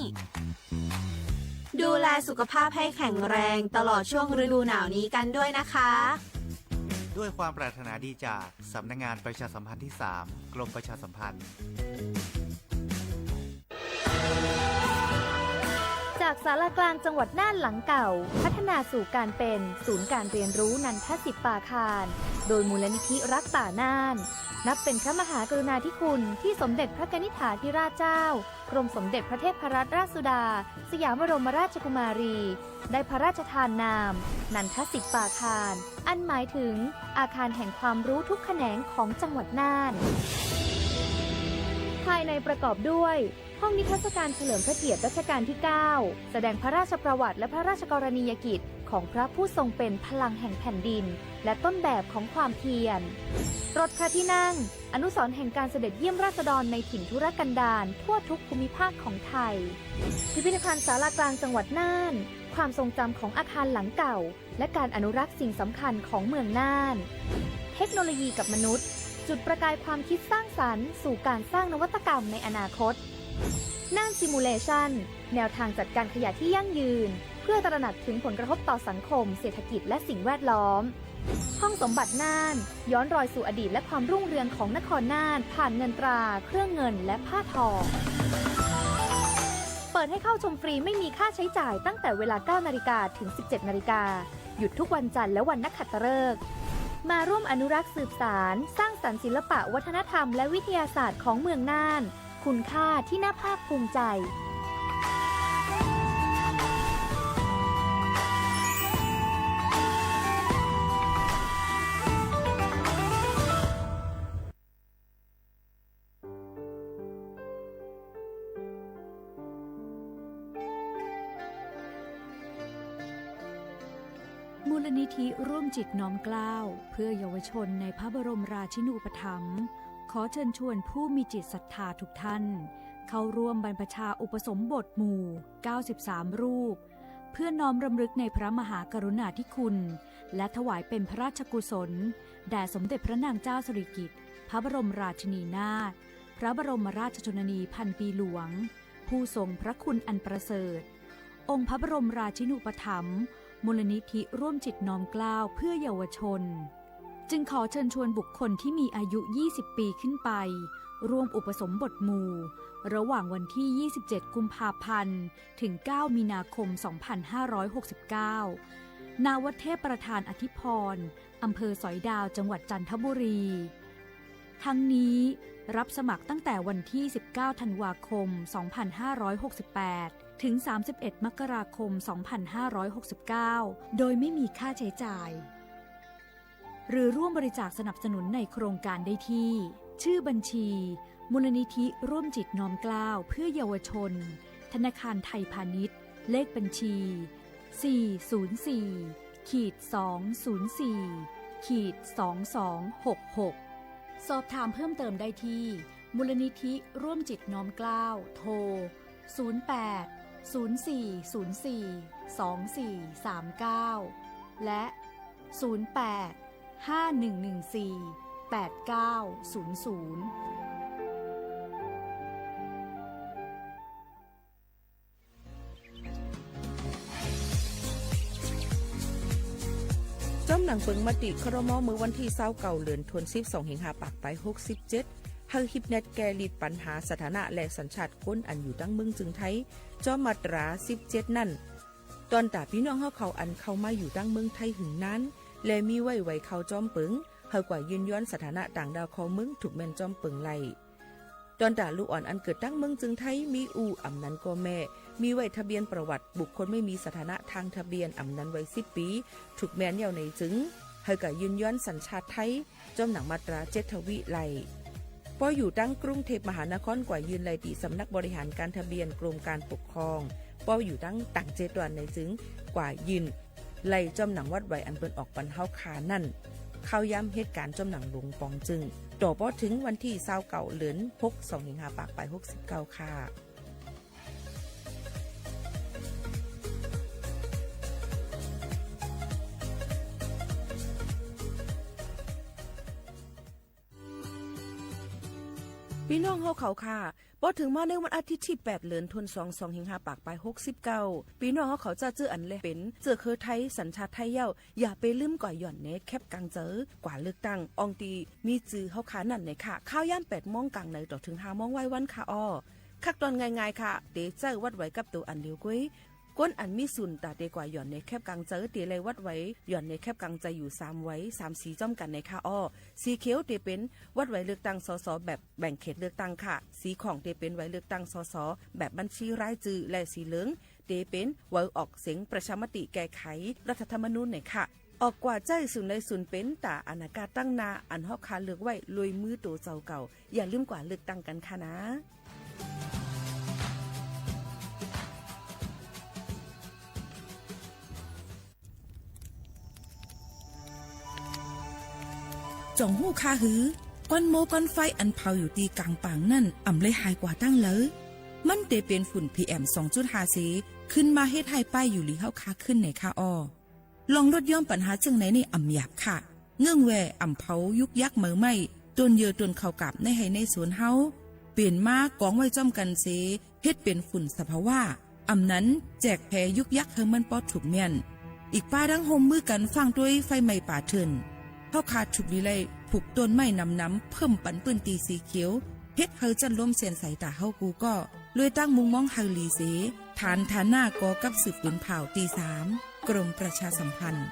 ดูแลสุขภาพให้แข็งแรงตลอดช่วงฤดูหนาวนี้กันด้วยนะคะ ด้วยความปรารถนาดีจากสำนักงานประชาสัมพันธ์ที่สาม กรมประชาสัมพันธ์ จากศาลากลางจังหวัดน่านหลังเก่า พัฒนาสู่การเป็นศูนย์การเรียนรู้นันทสิปปาคาร โดยมูลนิธิรักป่าน่าน นับเป็นพระมหากรุณาธิคุณที่สมเด็จพระกนิษฐาธิราชเจ้า กรมสมเด็จพระเทพรัตนราชสุดา สยามบรมราชกุมารี ได้พระราชทานนาม นันทสิปปาคาร อันหมายถึงอาคารแห่งความรู้ทุกแขนงของจังหวัดน่าน ภายในประกอบด้วย ห้องนิทรรศการเฉลิมพระเกียรติรัชกาลที่เก้า แสดงพระราชประวัติและพระราชกรณียกิจของพระผู้ทรงเป็นพลังแห่งแผ่นดิน และต้นแบบของความเพียร รถพระที่นั่ง อนุสรณ์แห่งการเสด็จเยี่ยมราษฎรในถิ่นทุรกันดารทั่วทุกภูมิภาคของไทย พิพิธภัณฑ์ศาลากลางจังหวัดน่าน ความทรงจำของอาคารหลังเก่า และการอนุรักษ์สิ่งสำคัญของเมืองน่าน เทคโนโลยีกับมนุษย์ จุดประกายความคิดสร้างสรรค์สู่การสร้างนวัตกรรมในอนาคต น่าน Simulation แนวทางจัดการขยะที่ยั่งยืน เพื่อตระหนักถึงผลกระทบต่อสังคม เศรษฐกิจ และสิ่งแวดล้อม ห้องสมบัติน่าน ย้อนรอยสู่อดีตและความรุ่งเรืองของนครน่าน ผ่านเงินตรา เครื่องเงิน และผ้าทอ ป เปิดให้เข้าชมฟรีไม่มีค่าใช้จ่ายตั้งแต่เวลา เก้านาฬิกา ถึง สิบเจ็ดนาฬิกา หยุดทุกวันจันทร์และวันนักขัตฤกษ์ มาร่วมอนุรักษ์สืบสาน สร้างสรรค์ศิลปะวัฒนธรรมและวิทยาศาสตร์ของเมืองน่าน คุณค่าที่น่าภาคภูมิใจ มูลนิธิร่วมจิตน้อมเกล้าเพื่อเยาวชนในพระบรมราชินูปถัมภ์ ขอเชิญชวนผู้มีจิตศรัทธาทุกท่าน เข้าร่วมบรรพชาอุปสมบทหมู่ เก้าสิบสามรูป เพื่อน้อมรำลึกในพระมหากรุณาธิคุณ และถวายเป็นพระราชกุศล แด่สมเด็จพระนางเจ้าสิริกิติ์ พระบรมราชินีนาถ พระบรมราชชนนีพันปีหลวง ผู้ทรงพระคุณอันประเสริฐ องค์พระบรมราชินูปถัมภ์ มูลนิธิร่วมจิตน้อมเกล้าเพื่อเยาวชน จึงขอเชิญชวนบุคคลที่มีอายุ ยี่สิบปีขึ้นไป ร่วมอุปสมบทหมู่ ระหว่างวันที่ ยี่สิบเจ็ดกุมภาพันธ์ ถึง เก้ามีนาคม สองพันห้าร้อยหกสิบเก้า ณ วัดเทพประธานอธิพร อำเภอสอยดาว จังหวัดจันทบุรี ทั้งนี้รับสมัครตั้งแต่วันที่ สิบเก้าธันวาคม สองพันห้าร้อยหกสิบแปด ถึง สามสิบเอ็ดมกราคม สองพันห้าร้อยหกสิบเก้า โดยไม่มีค่าใช้จ่าย หรือร่วมบริจาคสนับสนุนในโครงการได้ที่ ชื่อบัญชี มูลนิธิร่วมจิตน้อมเกล้าเพื่อเยาวชน ธนาคารไทยพาณิชย์ เลขบัญชี สี่ศูนย์สี่ ขีด สองศูนย์สี่ ขีด สองสองหกหก สอบถามเพิ่มเติมได้ที่ มูลนิธิร่วมจิตน้อมเกล้า โทร ศูนย์แปด ศูนย์สี่ศูนย์สี่ สองสี่สามเก้า และ ศูนย์แปด ห้าหนึ่งหนึ่งสี่ แปดเก้าศูนย์ศูนย์ จ้อมหนังเปิงมติ ครม. เมื่อวันตี้ ซาวเก้า เดือนธันวาคม สองพันห้าร้อยหกสิบเจ็ด หื้อฮิปแน็ตแก้ลิดปัญหาสถานะและสัญชาติคนอันอยู่ตังเมืองจึงไทย จ้อมมาตรา สิบเจ็ด นั้น ตอนต๋าปี้น้องเฮาเขาอันเข้ามาอยู่ตังเมืองไทยหึงนาน และมีไว้ไหวเข้าจ้อมเปิง หื้อกว่ายื่นย้อนสถานะต่างด้าวเข้าเมือง ถูกแม่นจ้อมเปิงไล่ ตอนต๋าลูกอ่อนอันเกิดตังเมืองจึงไทย มีอู้อำนั้นก็แม่ มีไว้ทะเบียนประวัติบุคคลไม่มีสถานะทางทะเบียน อำนั้นไว้ สิบปี ถูกแม่นแล้วในจึง หื้อกว่ายื่นย้อนสัญชาติไทย จ้อมหนังมาตรา เจ็ด ทวีไล่ ปออยู่ตังกรุงเทพมหานคร กว่ายื่นไล่ตี้สำนักบริหารการทะเบียนกรมการปกครอง ปออยู่ตังต่างเจตวันในจึง กว่ายื่นไล่จ้อมหนังวัดไหวอันเปิ้นออกปันเฮาข้านั้น ข้าวยามเหตุก๋ารณ์จ้อมหนังหลวงป๋องจึง ต่อปอเถิงวันตี้ ซาวเก้า เดือนหก สองพันห้าร้อยหกสิบเก้า ค่ะ ปี้น้องเฮาเขาค่ะ ปอเถิงมาในวันอาทิตย์ตี้ แปด เดือนธันวาคม สองพันห้าร้อยหกสิบเก้า ปี้น้องเฮาเขาจะเจื้ออันแลเป๋นเจื้อเครือไทย สัญชาติไทยแล้ว อย่าไปลืมกว่าหย่อนในแคปก๋างเจอ กว่าเลือกตั้ง อ่องตี้มีจื้อเฮาข้านั้นแหน่ค่ะ ข้าวยาม แปดโมงก๋างในต่อเถิง ห้าโมงวายวันค่ะอ้อ คักตอนง่ายๆ ค่ะ เต๋ใจ๊วัดไหวกับตั๋วอันเดียวก้วย คนอันมีสุนต๋าเต๋กว่าหย่อนในแคปก๋างเจอ เต๋ไล่วัดไหวหย่อนในแคปก๋างเจออยู่สามไหว สามสีจ้อมกั๋นในค่ะอ้อ สีเขียวเต๋เป๋นวัดไหวเลือกตั้ง สส แบบแบ่งเขตเลือกตั้งค่ะ สีข่องเต๋เป๋นไหวเลือกตั้ง สส แบบบัญชีรายจื้อ และสีเหลืองเต๋เป๋นไหวออกเสียงประชามติแก้ไขรัฐธรรมนูญในค่ะ ออกกว่าใจ๊สุนใดสุนเป๋นต๋าอนาคตตังหน้า อันเฮาข้าเลือกไว้โดยมือโตเจ้าเก่า อย่าลืมกว่าเลือกตั้งกั๋นค่ะนะ จ่องฮู้ค่าหื้อ ก้อนโม้ก้อนไฟอันเผาอยู่ตี้ก๋างป่างนั้น อ่ำได้หายกว่าตังเหลอ มันเต๋เป๋นฝุ่น พีเอ็ม สองจุดห้า เส ขึ้นมาเฮ็ดฮ้ายป้ายอยู่หลีเฮาข้าขึ้นแหน่ค่ะอ้อ ลองลดย่อมปัญหาเจิ่งไหนนี่อ่ำหยาบค่ะ เงื่องแว่อ่ำเผายุกยักเหมอไหม้ ต้นเยื่อต้นข้าวก๋าบในไฮ่ในสวนเฮา เป๋นมากองไว้จ้อมกั๋นเส เฮ็ดเป๋นฝุ่นสภาวะ อ่ำนั้นแจกแผยุกยักหื้อมันปอถูกแม่น อีกป้าดั้งฮ่วมมือกั๋นฟั่งตวยไฟไหม้ป่าเถื่อน เฮาข้าถูกดีไล่ผูกต้นไม้หนำๆ เพิ่มปันปื้นตี้สีเขียว เฮ็ดหื้อจั้นลมเสียนใสต๋าเฮากู้ก็ ลวยตั้งมุมมองหื้อหลีเส ฐานฐานะก่อกับสืบปืนผ่าวตี้สาม กรมประชาสัมพันธ์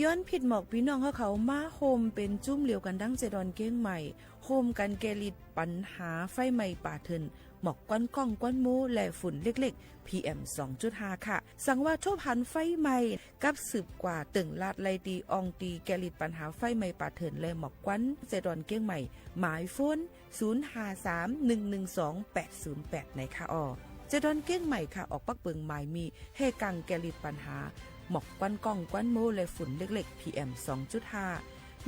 ย้อนผิดหมอกปี้น้องเฮาเขามาโฮมเป๋นจุ้มเหลียวกั๋นดังเจดอนเกียงใหม่ โฮมกั๋นแก้ฤทธิ์ปัญหาไฟไหม้ป่าเถื่อน หมอกควันก้องควันโม้และฝุ่นเล็กๆ พีเอ็ม สองจุดห้า ค่ะ สังว่าทบหันไฟไหม้กับสืบกว่าเติ่งลาดไล่ตี้อ่องตี้แก้ฤทธิ์ปัญหาไฟไหม้ป่าเถื่อนและหมอกควัน เจดอนเกียงใหม่ หมายโฟน ศูนย์ห้าสาม หนึ่งหนึ่งสอง แปดศูนย์แปด ในค่ะอ้อ เจดอนเกียงใหม่ค่ะ ออกปักเปิงหมายมีแห่กังแก้ฤทธิ์ปัญหา หมอกควันก้องควันโม้และฝุ่นเล็กๆ พีเอ็ม สองจุดห้า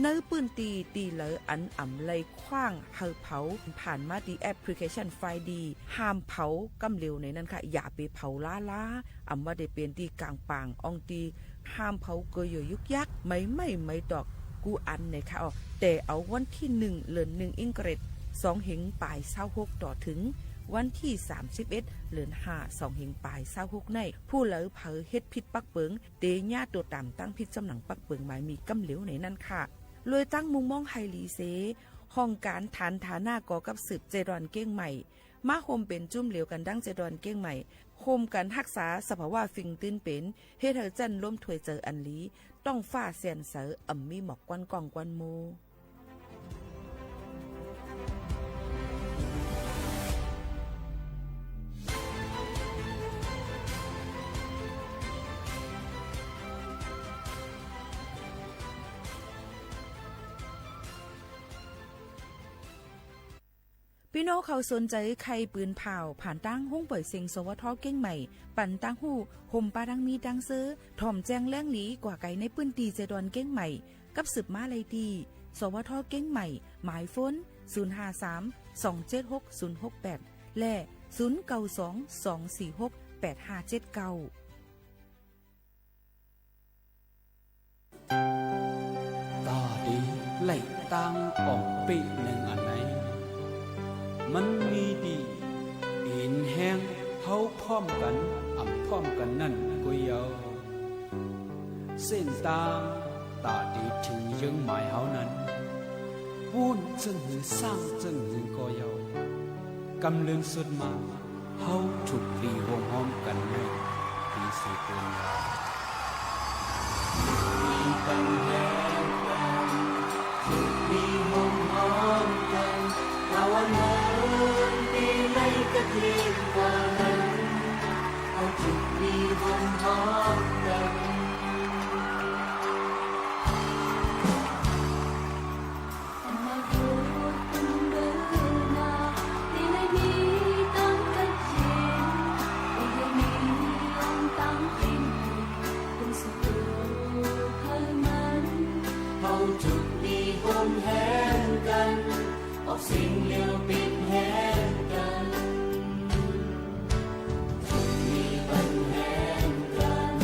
ในปื้นตี้ตี้เหลืออันอ่ำไล่ขว้างหื้อเผา ผ่านมาตี้แอปพลิเคชันไฟดี ห้ามเผาก้ำเหลวในนั้นค่ะ อย่าไปเผาล้าๆ อ่ำว่าได้เป๋นตี้ก๋างป่างอ่องตี้ ห้ามเผาเกยอยุกยัก ไหม้ไหม้ไหม้ตอกกู้อันในค่ะอ้อ แต่เอาวันตี้หนึ่ง เดือนหนึ่ง อิงเกรด สองเฮงป๋ายซาวหก ต่อเถิงวันตี้สามสิบเอ็ด เดือนห้า สองเฮงป๋ายซาวหก ใน ผู้เหลือเผลอเฮ็ดผิดปักเปิง เตเยียะตั๋วต๋ามตั้งผิดจำหนังปักเปิงหมายมีก้ำเหลวในนั้นค่ะ ลวยตั้งมุมมองหื้อหลีเส ห้องก๋านฐานฐานะก่อกับสืบเจดอนเกียงใหม่ มาโฮมเป๋นจุ้มเหลียวกั๋นดังเจดอนเกียงใหม่ โฮมกั๋นฮักษาสภาวะฟิงตื้นเป๋น เฮ็ดหื้อจั้นลมถ้วยเจออันหลี ต้องฟ้าแสนใส อ่ำมีหมอกควันก้องควันโม้ ปี้น้องเขาสนใจ๋ใค่ปืนผ่าว ผ่านตางห้องป่อยเสียง สวท เกียงใหม่ ปันตางฮู้ ห่มปาดังมีดังเซอ ถ่อมแจ้งแหลงหลีกว่าไกลในปื้นตี้เจดอนเกียงใหม่ กับสืบมาไล่ตี้ สวท เกียงใหม่ หมายโฟน ศูนย์ห้าสาม สองเจ็ดหก ศูนย์หกแปด และ ศูนย์เก้าสอง สองสี่หก แปดห้าเจ็ดเก้า ต๋าดีไล่ตางอ่องปี้นึ่งอันไหน มันมีดีอินแฮงเฮาพร้อมกั๋น อ่ำพร้อมกั๋นนั้นก็เยาว์ เส้นตางต๋าดีเถิงเยื้องหมายเฮานั้น ปู้นเจิ่งหื้อ ซ่างเจิ่งหื้อก็เยาว์ กำเลินสุดมา เฮาถูกดีโฮมฮ้อมกั๋นในปี๋สืบเตินยาว มีปัญหากั๋น ถูกดีโฮมฮ้อมกั๋น ตะวันเอิงตี้ไล่กระเทียมกว่านั้น เฮาถูกดีโฮมฮ้อมกั๋น เฮาถูกดีโฮมแฮงกั๋น ออกเสียงเดียวเป๋นแฮงกั๋น ถูกดีเปิ้นแฮงกั๋น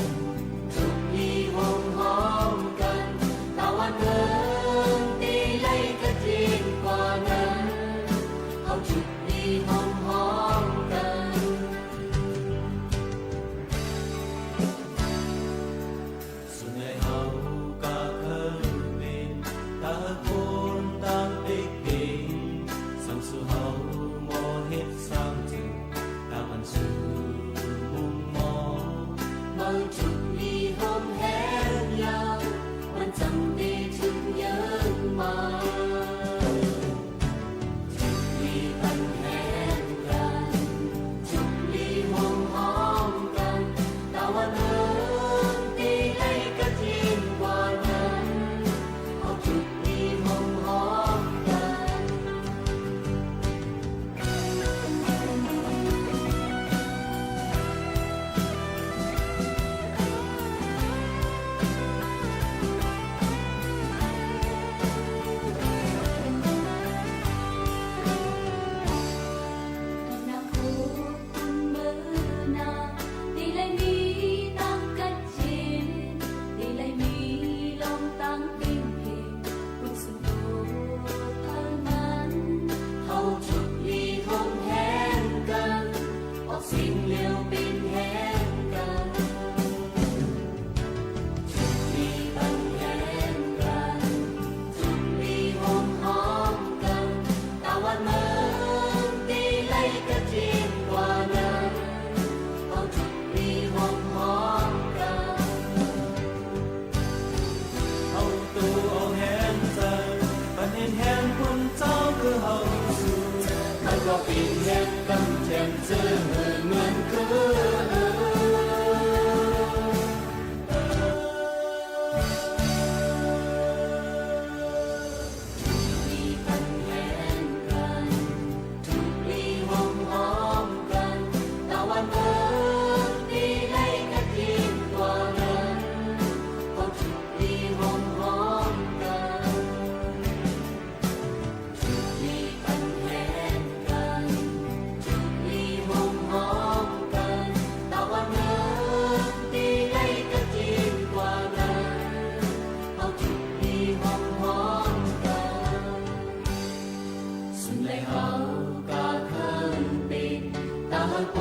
ถูกดีโฮมฮ้อมกั๋น ตะวันเอิงตี้ไล่กระเทียมกว่านั้น เฮาถูกดีโฮมฮ้อมกั๋น ส่วนใหญ่เฮาก็เคิยเป๋น ตาคนตางเป๊กเป๋ง สังสู่เฮาบ่เฮ็ดสร้างจื้อ ตางอันสู่มุมมอง เมื่อถูกดีโฮมแฮงยาว มันจั้งได้ถึงเยินมา ถูกดีเปิ้นแฮงกั๋น ถูกดีโฮมฮ้อมกั๋น ตะวันเอิงตี้ไล่กระเทียมกว่านั้น เฮาถูกดีโฮมฮ้อมกั๋น ก็เปียงแหมกำแถมเจ้อหื้อเหมือนเคย ทุกลีปันแหงกั๋น ทุกลีห้อมๆ กั๋น ตะวันเอิ้นตี้ได้กระเทียมกว่านั้น ก็ทุกลีห้อมๆ กั๋น ทุกลีปันแหงกั๋น ทุกลีห้อมๆ กั๋น ตะวันเอิ้นตี้ได้กระเทียมกว่านั้น เฮาทุกลีห้อมๆ กั๋น สุดแลเฮากาเคิ่นเป๋น ตาเฮาโป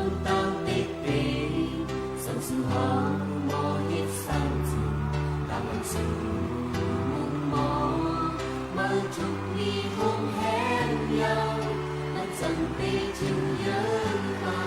นตางติ๊กเป๋น ส่งสู่เฮาหมอฮิตสร้างจื้อ ตางอันสูงมุ่งหมอ เมื่อทุกลีห้อมแหงยัง มันจั้งเป๋นเถิงเยินมา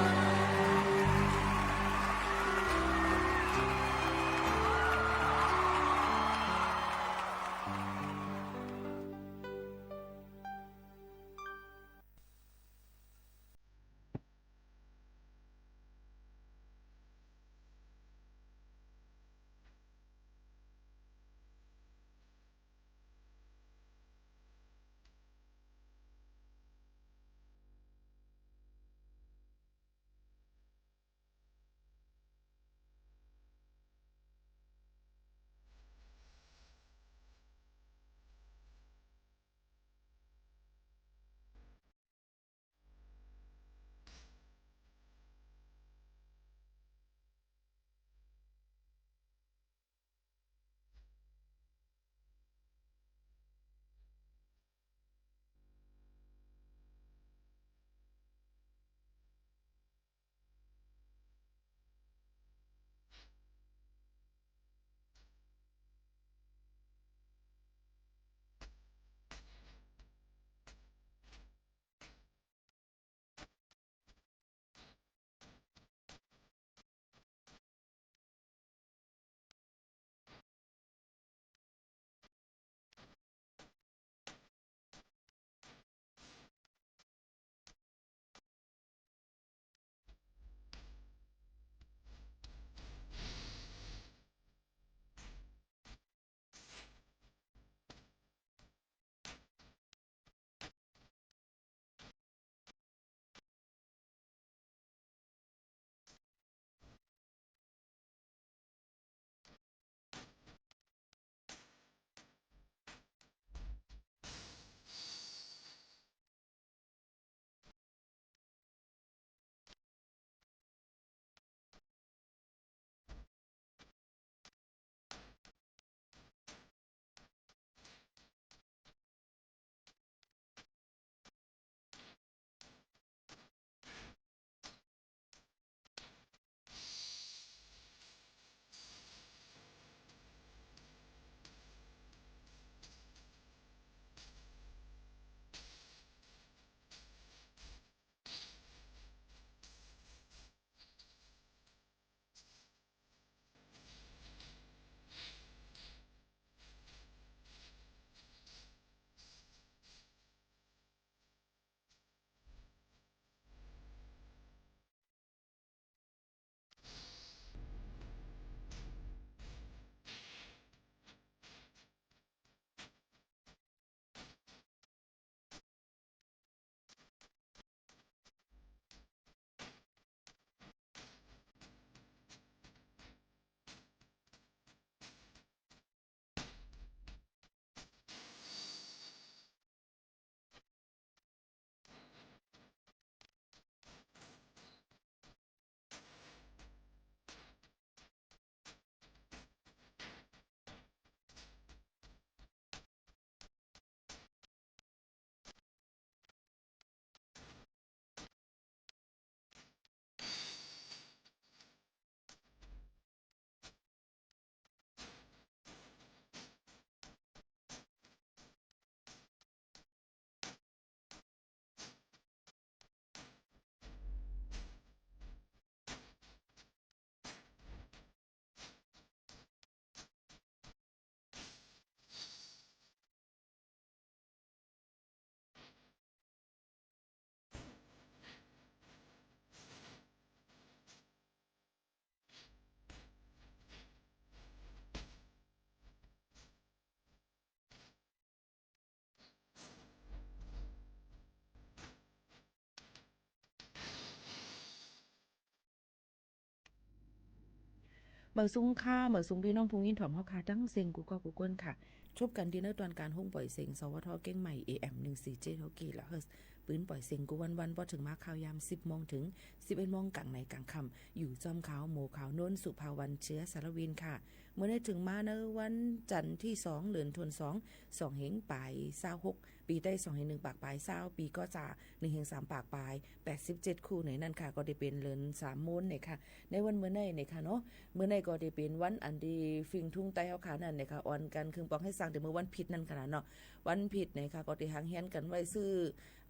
เมิดสุงค่ะ เมิดสุงปี้น้องผู้ยินถ่อมเฮาค่ะ ตึงเส้นกู้ก้อกู้ก้นค่ะ จบกั๋นตี้ในตอนก๋านโฮงป่อยเสียง สวท เจียงใหม่ เอเอ็ม หนึ่งสี่เจ็ด หกกิโลเฮิรตซ์ ปืนป่อยเสียงกู้วันๆ ปอดเถิงมาข่าวยามสิบโมงเถิงสิบเอ็ดโมง ก๋างในก๋างค่ำ อยู่จ้อมข่าว หมวกข่าว โน้น สุภาวรรณ เชื้อสารวินค่ะ เมื่อได้เถิงมาในวันจันทร์ตี้สอง เดือนธันวาคม สองเฮงปายซาวหก ปี๋ใต้สองเฮงหนึ่งปากปายซาว ปี๋ก๋อจ๋าหนึ่งเฮงสามปากปาย แปดสิบเจ็ดคู่ในนั้นค่ะ ก็ได้เป๋นเดือนสามโมนในค่ะ ในวันเมื่อในในค่ะเนาะ เมื่อในก็ได้เป๋นวันอันตี้ฟิงก์ทุ่งใต้เฮาค่ะนั้นในค่ะ อ่อนกั๋นเคืองปองไห้ส่าง แต่เมื่อวันผิดนั้นค่ะเนาะ วันผิดในค่ะ ก็ได้หังเฮียนกั๋นไว้ซื้อ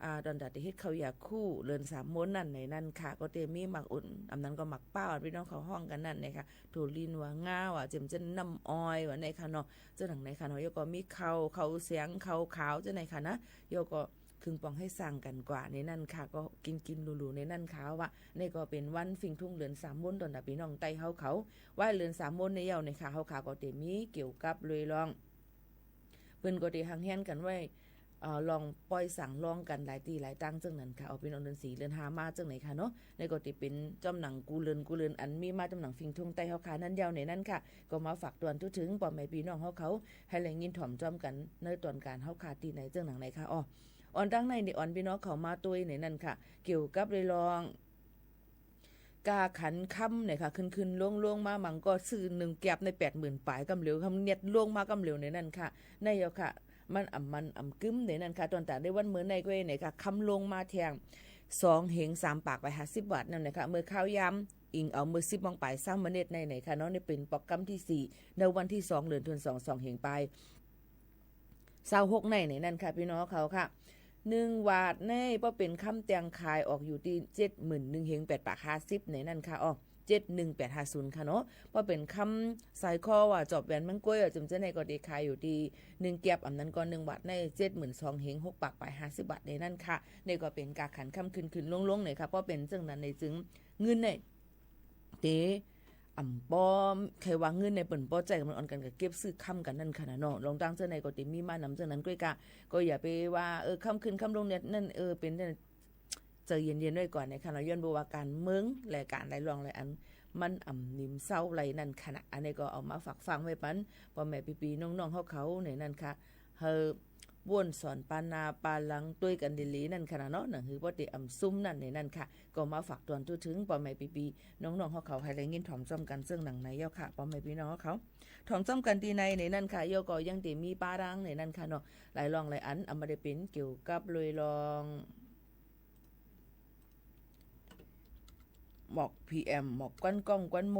อ่า ตอนตาได้เฮ็ดข้าวยาคูเดือนสามโมนนั้นในนั้นค่ะ ก็ได้มีหมากอุ่น อันนั้นก็หมากเป้า อันปี้น้องเขาฮ้องกั๋นนั้นในค่ะ ถั่วลีนหว่างาหว่า เจียมเจ้นน้ำอ้อยหว่าในค่ะเนาะ เจ้าหนังในค่ะเนาะ แล้วก็มีข้าว ข้าวแสง ข้าวขาวเจ้าในค่ะนะ แล้วก็เคืองปองไห้ส่างกั๋นกว่าในนั้นค่ะ ก็กิ๋นๆ หรูๆ ในนั้นค่ะ ว่าในก็เป๋นวันฟิงก์ทุ่งเดือนสามโมน ตอนตาปี้น้องใต้เฮาเขา ว่าเดือนสามโมนในเย้าในค่ะ เฮาค่ะก็ได้มีเกี่ยวกับเรื่อง เปิ้นก็ได้หังเฮียนกั๋นไว้ เอ่อ ลองปล่อยสังลองกั๋นหลายตี้หลายตางเจ้านั้นค่ะ เอาปี้น้องเดือนสี่ เดือนห้ามาเจ้าในค่ะเนาะ ในก็ได้เป๋นจ้อมหนังกู้เดือนกู้เดือน อันมีมาจ้อมหนังฟิงก์ทุ่งใต้เฮาค่ะนั้นเย้าในนั้นค่ะ ก็มาฝากตวนทั่วเถิงป้อแม่ปี้น้องเฮาเขา หื้อได้ยินถ่อมจ้อมกั๋นในตอนก๋านเฮาค่ะตี้ในเจ้าหนังในค่ะ อ้อ อ่อนตังในนี่ อ่อนปี้น้องเขามาตวยในนั้นค่ะ เกี่ยวกับเรื่อง ก้าขันคำในค่ะ ขึ้นๆ ลงๆ มา บางก็ซื้อหนึ่งแก็บในแปดหมื่นปาย กำเหลียว กำเนียดลงมากำเหลียวในนั้นค่ะ ในเย้าค่ะ มันอ่ำมันอ่ำกึ๊มในนั้นค่ะ ตอนตาได้วันเมื่อในก็ในค่ะ คำลงมาแทง สองเฮงสามปากปายห้าสิบวาทนั้นในค่ะ เมื่อข่าวยามอิงเอาเมื่อสิบโมงปายสามเมเน็ดในในค่ะเนาะ ในเป๋นปอกกำตี้สี่ ในวันตี้สอง เดือนธันวาคม สองเฮงปาย ซาวหกในในนั้นค่ะ ปี้น้องเขาค่ะ หนึ่งวาทใน ปอเป๋นคำแตงขายออกอยู่ตี้เจ็ดหมื่นหนึ่งเฮงแปดปากห้าสิบในนั้นค่ะ อ้อ เจ็ดหนึ่งแปดห้าศูนย์ค่ะเนาะ ปอเป๋นคำสร้อยคอหว่า จอบแหวนเมืองก๊วยหว่า เจิ่มเจ้าในก็ได้ขายอยู่ตี้หนึ่งแก็บ อันนั้นก็หนึ่งวาทใน เจ็ดหมื่นสองเฮงหกปากปายห้าสิบวาทในนั้นค่ะ ในก็เป๋นก้าขันคำขึ้นๆ ลงๆ ในค่ะ ปอเป๋นเจ้านั้นในจึง เงินใน เต๋ อ่ำป้อ ใค่ว่าเงินในเปิ้นป้อใจ๊กั๋น มันอ่อนกั๋นกับเก็บซื้อคำกั๋นนั้นค่ะนะเนาะ ลองตังเจ้าในก็เต๋มีมานำเจ้านั้นก้วยกา ก็อย่าไปว่า เออ คำขึ้นคำลงเนี่ย นั้น เออ เป๋น ใจเย็นๆ ไว้ก่อนในค่ะเนาะ ย้อนบ่ว่าก๋านเมือง และก๋านหลายเรื่องหลายอัน มันอ่ำนิ่มเซาไหลนั้นค่ะนะ อันนี้ก็เอามาฝากฟังไว้ปัน ป้อแม่ปี้ๆ น้องๆ เฮาเขาในนั้นค่ะ หื้อ บ้วนสอนปาหน้าปาหลังตวยกั๋นดีๆ นั้นค่ะนะเนาะ หนังหื้อป้อเต๋อ่ำซุ่มนั้นในนั้นค่ะ ก็มาฝากตวนทั่วเถิงป้อแม่ปี้ๆ น้องๆ เฮาเขา หื้อได้ยินถ่อมจ้อมกั๋นเซิ่งหนังในเย้าค่ะ ป้อแม่ปี้น้องเฮาเขา ถ่อมจ้อมกั๋นตี้ในในนั้นค่ะ เย้าก็ยังเต๋มีปาดังในนั้นค่ะเนาะ หลายเรื่องหลายอัน เอามาได้เป๋นเกี่ยวกับเรื่อง หมอกพีเอ็ม หมอกควันก้องควันโม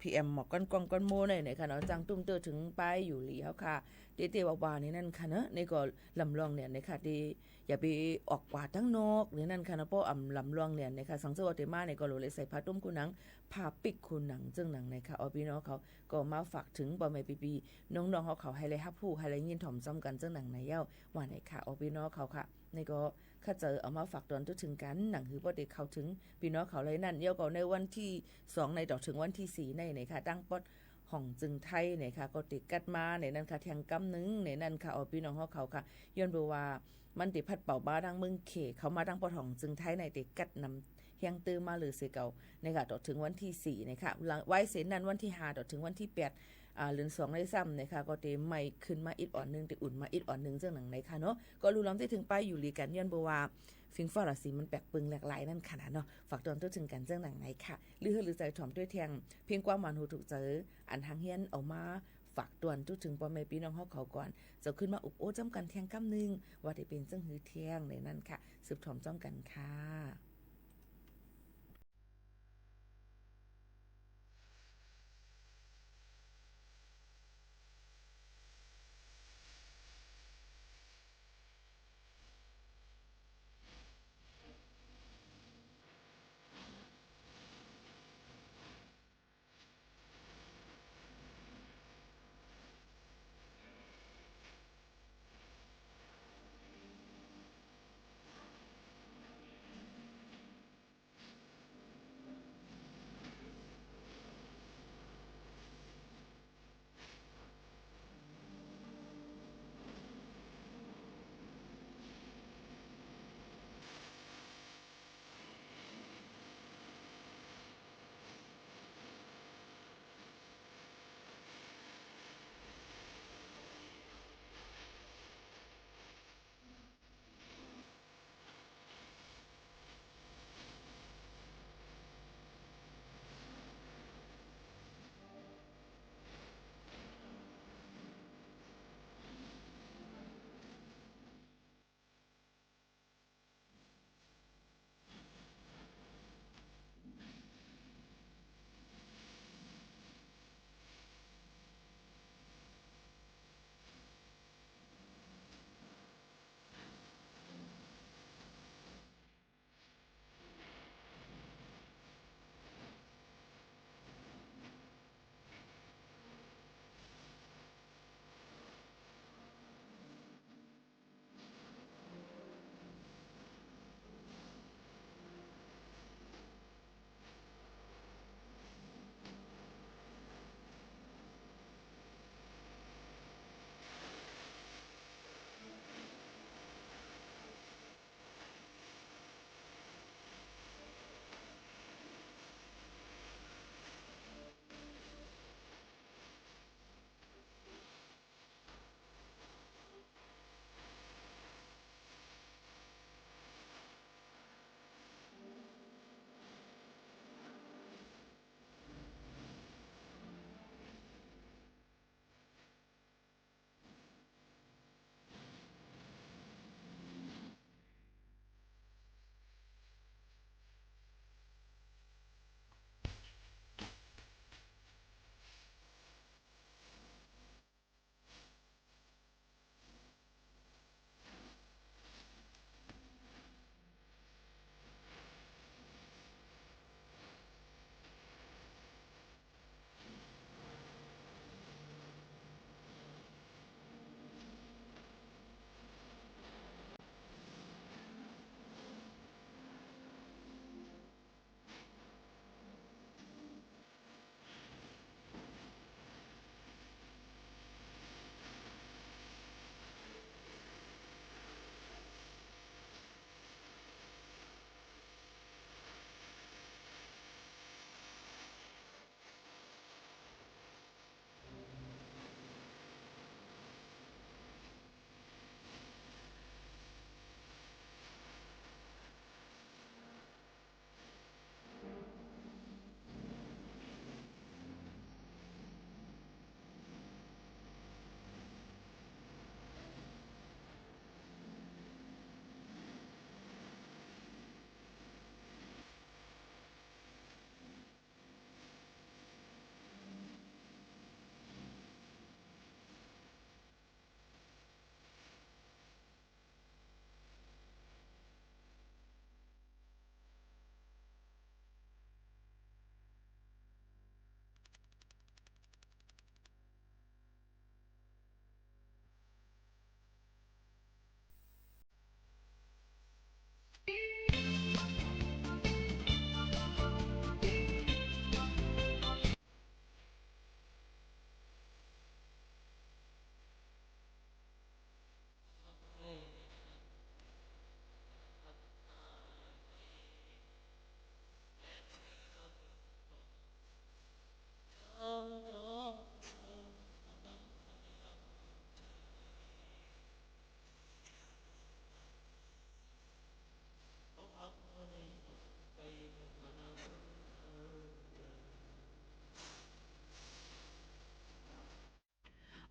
พีเอ็ม หมอกควันก้องควันโมในในค่ะเนาะ จังตุ้มเตื้อเถิงป้ายอยู่หลีเฮาค่ะ เต๊ๆ ว่าๆ ในนั้นค่ะเนาะ ในก็ลำลองเนี่ยในค่ะ ตี้อย่าไปออกกว่าตังนอกในนั้นค่ะเนาะ ป้ออ่ำลำลองเนี่ยในค่ะ สังเจ้าว่าเต๋มาในก็โหลดเลยใส่ผ้าตุ้มคู่หนัง ผ้าปิ๊กคู่หนังเจิ่งหนังในค่ะ อ้อ ปี้น้องเขา ก็มาฝากเถิงป้อแม่ปี้ๆ น้องๆ เฮาเขา หื้อได้ฮับฮู้ หื้อได้ยินถ่อมจ้อมกั๋นเจิ่งหนังในเย้า ว่าในค่ะ อ้อ ปี้น้องเขาค่ะ ในก็ ข้าเจ้าเอามาฝากตวนทั่วเถิงกั๋น หนังหื้อป้อเต๋เข้าเถิงปี้น้องเขาเลยนั้น เย้าก็ในวันตี้สองในต่อเถิงวันตี้สี่ในในค่ะ ตังปอดฮ่องจึงไทยในค่ะ ก็เต๋กัดมาในนั้นค่ะ แทงกำนึ่งในนั้นค่ะ อ้อ ปี้น้องเฮาเขาค่ะ ย้อนบ่ว่ามันเต๋พัดเป่ามาตังเมืองเขต เข้ามาตังปอดฮ่องจึงไทยใน เต๋กัดนำแฮงเตื้อมาเลยเสียเก่าในค่ะ ต่อเถิงวันตี้สี่ในค่ะ หลัง ไว้เส้นนั้นวันตี้ห้าต่อเถิงวันตี้แปด อ่า เดือนสองในซ้ำในค่ะ ก็เต๋ไหม้ขึ้นมาอิดอ่อนนึ่ง เต๋อุ่นมาอิดอ่อนนึ่งเจิ่งหนังในค่ะเนาะ ก็ลุล่อมเต๊เถิงป้ายอยู่หลีกั๋น ย้อนบ่ว่า ฟิงฟ้าราศีมันแปลกเปิงแหลกหลายนั้นค่ะนะเนาะ ฝากตวนทั่วเถิงกั๋นเจิ่งหนังในค่ะ หรือหื้อลือใจ๋ถ่อมตวยแทง เพียงความหมานหูถูกใจ๋ อันหังเฮียนเอามาฝากตวนทั่วเถิงป้อแม่ปี้น้องเฮาเขาก่อน เจ้าขึ้นมาอุบโอ้จ้อมกั๋นแทงกำนึ่ง ว่าเต๋เป๋นเจิ่งหื้อแทงในนั้นค่ะ สืบถ่อมจ้อมกั๋นค่ะ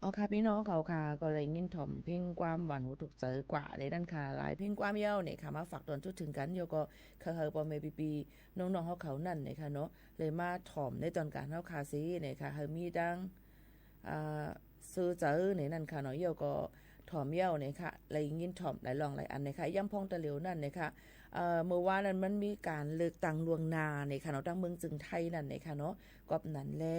อ๋อค่ะ ปี้น้องเขาค่ะ ก็ได้ยินถ่อมเพลงความหวานหูถูกใจ๋กว่าในนั้นค่ะ หลายเพลงความเย้าเนี่ยค่ะ มาฝากตอนทั่วเถิงกั๋น เย้าก็ ขอหื้อป้อแม่ปี้ๆ น้องๆ เฮาเขานั้นเนี่ยค่ะเนาะ ได้มาถ่อมในตอนก๋านเฮาค่ะเสียเนี่ยค่ะ หื้อมีตัง อ่า ซื่อใจ๋ในนั้นค่ะเนาะ เย้าก็ถ่อมเย้าเนี่ยค่ะ ได้ยินถ่อมหลายล่องหลายอันเนี่ยค่ะ ย้ำพ่องตะเหลียวนั้นเนี่ยค่ะ เอ่อ เมื่อวานนั้นมันมีก๋านเลือกตั้งล่วงหน้าเนี่ยค่ะเนาะ ตางเมืองเจิงไทยนั้นเนี่ยค่ะเนาะ ก๊อบนั้นแหละ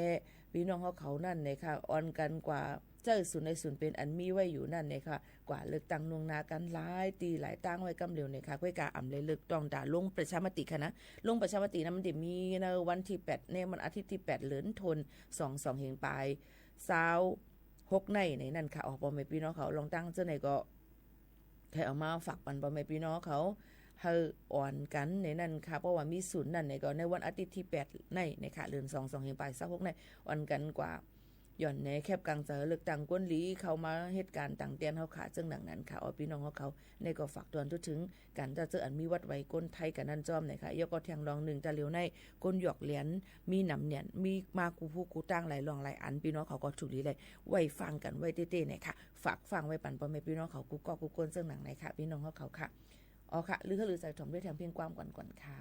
ปี้น้องเฮาเขานั้นเนี่ยค่ะ อ่อนกั๋นกว่า ใจ๊สุนในสุนเป๋นอันมีไว้อยู่นั้นเนี่ยค่ะ กว่าเลือกตั้งล่วงหน้ากั๋นหลายตี้หลายตางไว้กำเหลียวเนี่ยค่ะ ก้อยกาอ่ำได้เลือกต้องต๋าลงประชามติค่ะนะ ลงประชามตินั้นมันจะมีในวันตี้แปด ในวันอาทิตย์ตี้แปด เดือนธันวา สอง สองเฮงป๋าย ซาวหกใน ในนั้นค่ะ อ๋อ ป้อแม่ปี้น้องเขา ลองตั้งเจ้าไหนก็ ใค่เอามาฝากปันป้อแม่ปี้น้องเขา หื้ออ่อนกั๋นในนั้นค่ะ เพราะว่ามีสุนนั้นเนี่ยก็ในวันอาทิตย์ตี้แปดในเนี่ยค่ะ เดือนสอง สองเฮงป๋าย ซาวหกใน อ่อนกั๋นกว่า หย่อนแหนแข็บก๋างใจ๋ เลือกตั้งคนดีเข้ามาเฮ็ดก๋านตางแตนเฮาค่ะ เจิ่งดังนั้นค่ะ อ๋อ ปี้น้องเฮาเขา นี่ก็ฝากตอนทั่วเถิงกั๋น เจ้าเจ้าอันมีบัตรไหวคนไทยกั๋นนั้นจ้อมเนี่ยค่ะ เย้าก็แท่งล่องนึ่งตะเหลียวใน คนหยอกเหรียญ มีหนำเนี่ย มีมากู้ผู้กู้ตางหลายล่องหลายอัน ปี้น้องเขาก็ถูกดีเลย ไว้ฟังกั๋นไว้เต๊ๆ เนี่ยค่ะ ฝากฟังไว้ปันป้อแม่ปี้น้องเขากู้ก๊อกกู้คนเจิ่งดังนั้นค่ะ ปี้น้องเฮาเขาค่ะ อ๋อค่ะ ลือหื้อลือใจ๋ถ่อมด้วยแท่งเพลงความก่อนก่อนค่ะ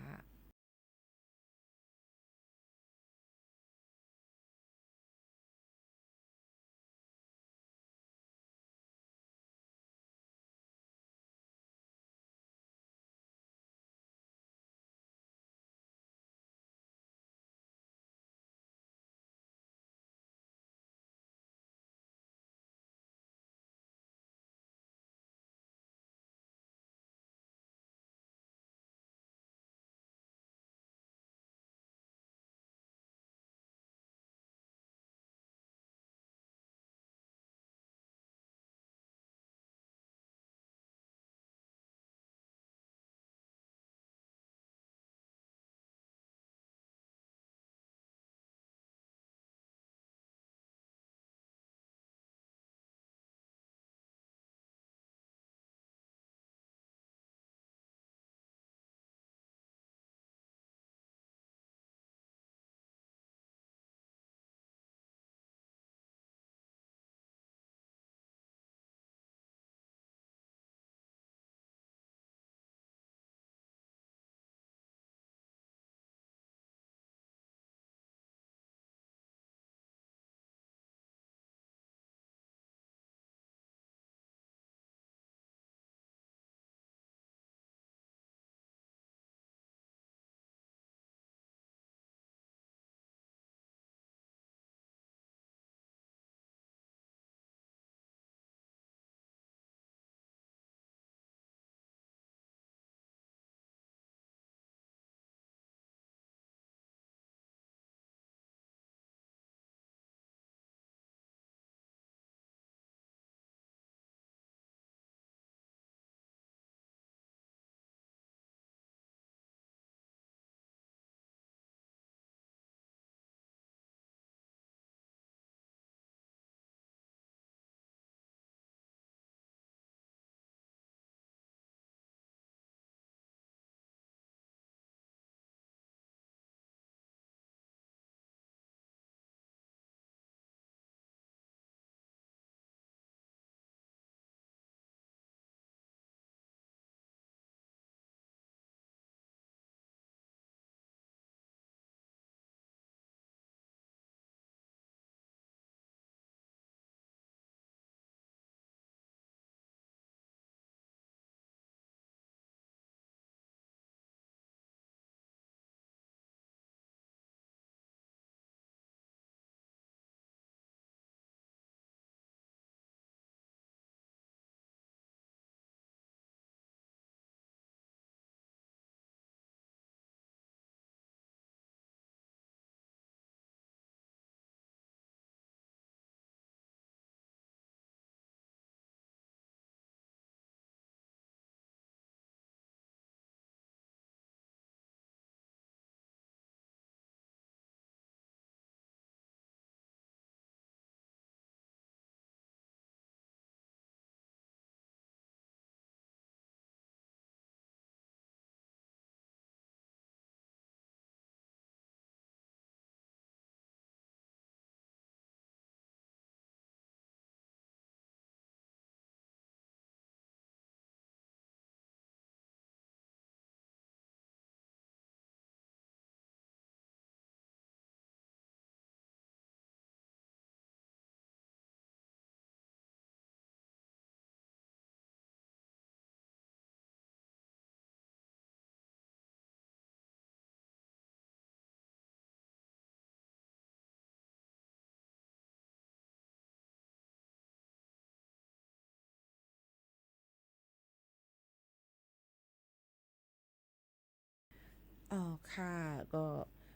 อ๋อ ค่ะ ก็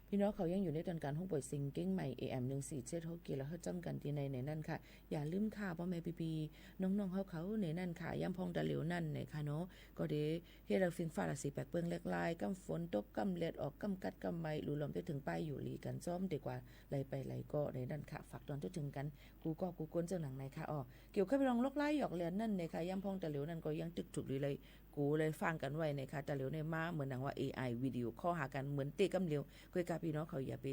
ปี้น้องเขายังอยู่ในตอนก๋านห้องป่วยเสียงเกียงใหม่ เอ เอ็ม หนึ่งสี่เจ็ดหก กิโลเฮิรตซ์ จ้ำกั๋นตี้ใน ในนั้นค่ะ อย่าลืมค่ะ ป้อแม่ปี้ๆ น้องๆ เฮาเขาในนั้นค่ะ ยามพ่องตะเหลียวนั้นนะคะเนาะ ก็เดเฮ็ดหื้อเฟืองฟ้าราศีแป๋ดเปื้องแหลกหลาย ก้ำฝนตก ก้ำแดดออก ก้ำกัด ก้ำไหม้ ลูรวมไปเถิงป้ายอยู่หลีกั๋นจ้อม เต๋กว่าไหลไปไหลก็ในนั้นค่ะ ฝากตอนทั่วเถิงกั๋น กู้ก้อกู้คนเจิ่งหนังในค่ะ อ๋อ เกี่ยวกับเรื่องโรคร้ายหยอกแหลนนั้นนะคะ ยามพ่องตะเหลียวนั้นก็ยังตึกถูกดีเลย กูเลยฟังกั๋นไว้นะคะ ตะเหลียวในมาเหมือนหนังว่า เอ ไอ วิดีโอคอลหากั๋นเหมือนเต๊ะก้ำเดียว ก้อยกาปี้น้องเขาอย่าไป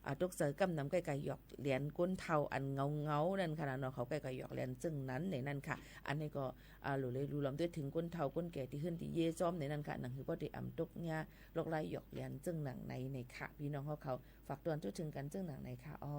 อ่า ตกใจ๋ก้ำนำ ก้อยกาหยอกแหลนคนเฒ่าอันเหงาๆ นั้นค่ะนะเนาะ เขาก้อยกาหยอกแหลนเจิ่งนั้นในนั้นค่ะ อันนี้ก็ อ่า ลูเลยลูรวมไปเถิงคนเฒ่าคนแก่ตี้เฮือนตี้เย้ยจ้อมในนั้นค่ะ หนังหื้อป้อได้อ่ำตกเยียะโรคร้ายหยอกแหลนเจิ่งหนังในในค่ะ ปี้น้องเฮาเขา ฝากตอนทั่วเถิงกั๋นเจิ่งหนังในค่ะ อ๋อ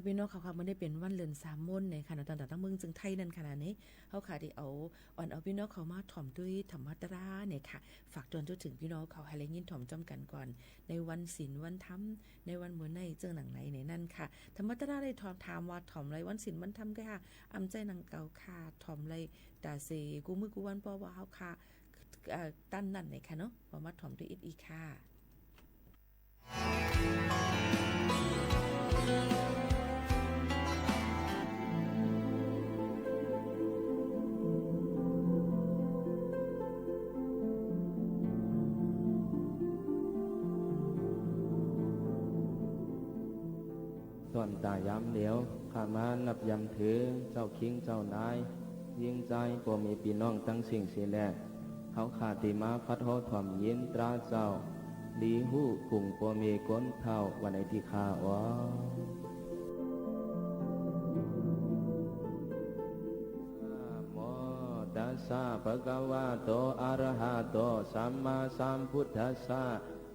ปี้น้องเขาค่ะ มื้อนี้เป๋นวันเลินสามม้วนเน่ยค่ะเนาะ ตั้งแต่ตั้งเมืองเจียงไฮ้นั่นค่ะนะ นี่ เฮาค่ะได้เอา อ่อนเอาปี้น้องเขามาถ่อมตวยธรรมตราเน่ยค่ะ ฝากตวยเถิงปี้น้องเขาหื้อได้ยินถ่อมจ้ำกั๋นก่อน ในวันศีลวันธรรม ในวันมื้อนี้เจิ่งหนังไหนเน่ยนั่นค่ะ ธรรมตราได้ถ่อมถามว่าถ่อมไรวันศีลวันธรรมก็ค่ะ อ่ำใจ๋หนังเก่าค่ะ ถ่อมไรต๋าเสกู้มื้อกู้วัน เพราะว่าเฮาค่ะ เอ่อ ตันนั่นเน่ยค่ะเนาะ ว่ามาถ่อมตวยอิดอีกค่ะ ต้อนตายามเหลียว ข้ามานับยำถือ เจ้าคิงเจ้านาย ญิงจาย ป้อแม่ปี้น้องตังสิ้นเสียแล เฮาข้าตี้มาพัดฮ้อถ่อมยินตราเจ้า หลีฮู้กุ้งป้อแม่คนเฒ่า วันไหนตี้ข้าอ๋อ นะโมตัสสะ ภะคะวะโต อะระหะโต สัมมาสัมพุทธัสสะ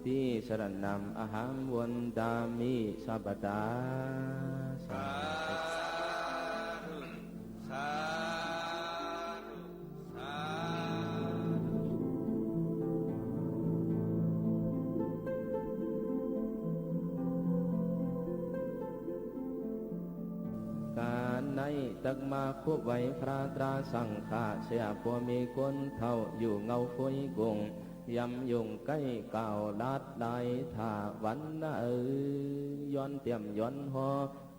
ติสะระณัง อะหัง วัตถามิ สัพพะทา สาธุ สาธุ สาธุ ก๋านในตักมาคุบไหว้พระตราสังฆะ เสียป้อแม่คนเฒ่า อยู่เหง้าโฟยกุง ยำยุงใก้ก่าวลาดลาย ถ้าวันนะเอย ย้อนเตียมย้อนฮ้อ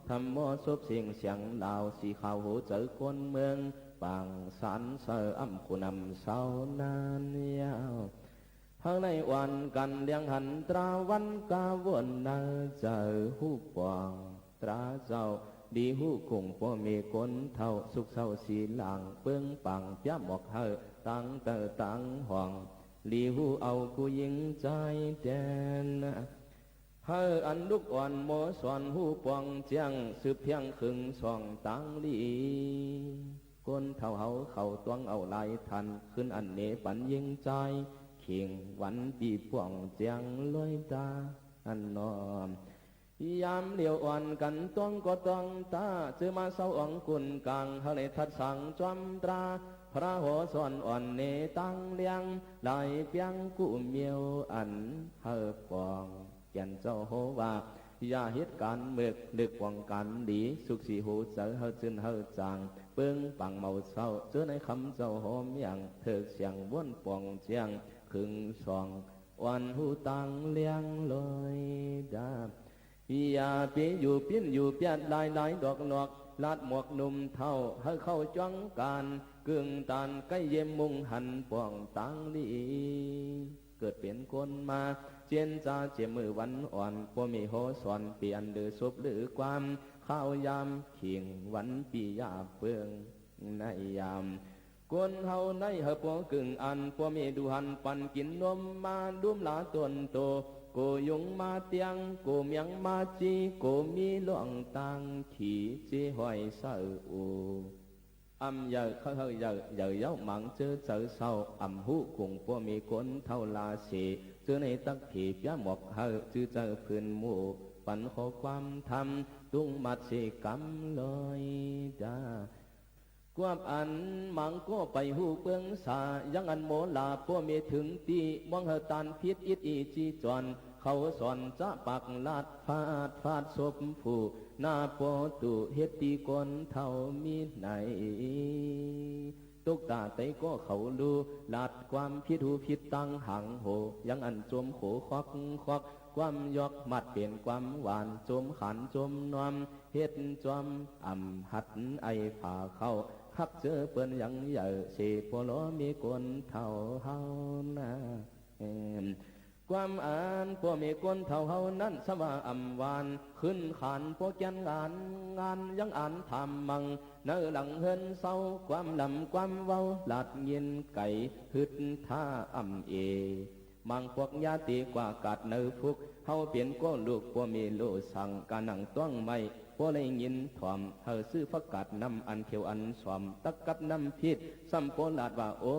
ธรรมโม ศพเสียงเสียงลาว สีขาวหัวใจ๋คนเมือง ปางสานเสออ่ำผู้นำเศร้านั้นยาว เฮาในอ่อนกั๋นเลียงหันตราวันกาวน เน่อเจิ่งฮู้ปอง ตราเจ้า หลีฮู้กุ้งป้อแม่คนเฒ่า สุขเศร้าสีหลาง เปิ้งปัง เปียะหมวกหื้อ ตางเต้อตางห้อง หลีฮู้เอากู้ญิงจายแต๊นะ หื้ออันลุกอ่อนโมสอนฮู้ปองแจ้ง สืบเที่ยงเคิงส่องตางหลี คนเฒ่าเฮาเขาตวงเอาหลายตัน ขึ้นอันเนปันญิงจาย เข่งวันปี้ป้องแจ้งลอยตา อันนอม ยามเหลียวอ่อนกั๋นตวงก็ตวงตา เจิ่งมาเศร้าอ่องกุนกลาง หื้อได้ทัดสังจอมตรา พระหอสอนอ่อนเนตังเลียง หลายเปียงกู้เมียวอันหื้อปอง แก่นเจ้าโฮว่า อย่าเฮ็ดก๋านเมิก เลิกปองก๋านดี สุขสีหัวใจ๋หื้อจื้นหื้อจาง เปิ้งปังเมาเศร้า เจิ่งในคำเจ้าโฮเมียง เถิกเสียงว้นปองแจ้ง เคิงส่อง อ่อนฮู้ตางเลียงลอยดา อย่าไปอยู่ปิ้นอยู่เปียดหลายหลายดอกหลอก ลาดหมวกหนุ่มเฒ่า หื้อเข้าจ้องก๋าน เกิ่งตานใก้เยี่ยมมุ่งหันปองตางหลี เกิดเป๋นคนมา เจียนจาเจียมมื้อวันอ่อน ป้อแม่โฮสอน เป๋นอันลือศพลือความ ข้าวยามเข่งวันปี้ยาเปิ้ง ในยาม คนเฮาในหื้อปอเกิ่งอัน ป้อแม่ดูหันปันกิ๋นนมมา ดุมหลาต้นโต โกยุงมาเตียง โกเมียงมาจี โกมีล่องตาง ขี่เจ้ห้อยเสออู อ่ำเยิน เขาหื้อเยิน เยินเย้าหมางเจ้อเจิ่งเศร้า อ่ำฮู้กุ้งป้อแม่คนเฒ่าลาเส เจิ่งในตักเผยเปียะหมวกหื้อ จื้อเจิ่งพื้นหมู่ ปันข้อความธรรม ตุ้งมัดเสก๋ำลอยดา กวบอันหมางก็ไปฮู้เปิ้งสา ยังอันโมลาป้อแม่เถิงตี้ มองหื้อตานผิดอิดอีจีจอน เขาสอนจะปากลาดฟาดฟาดศพผู้ หน้าปอตุเฮ็ดตี้คนเฒ่ามีไหน ตุ๊กต๋าไตก็เขาฮู้ ลาดความผิดฮู้ผิดตังหางโห ยังอันจมโขควักควัก ความยอกมัดเป๋นความหวาน จมขานจมนวม เฮ็ดจอมอ่ำหัดไอผาเข้า คักเจ้อเปิ้นยังเยินเส ป้อล้อแม่คนเฒ่าเฮานา เอิ่ม ความอันป้อแม่คนเฒ่าเฮานั้น สะว่าอ่ำหวาน ขึ้นขานป้อแก่นงาน งานยังอันถามมั่ง ในหลังเฮือนเซา ความลำความเว้า ลาดยินไก๋ ฮึดถ้าอ่ำเอ มังปวกญาติกว่ากัดในพุก เฮาเป๋นก็ลูกป้อแม่โลสัง กาหนังต้องไม้ ป้อได้ยินถ่อม หื้อซื้อผักกาดน้ำอันเขียวอันส้ม ตักกับน้ำพริก ซ้ำป้อลาดว่า โอ้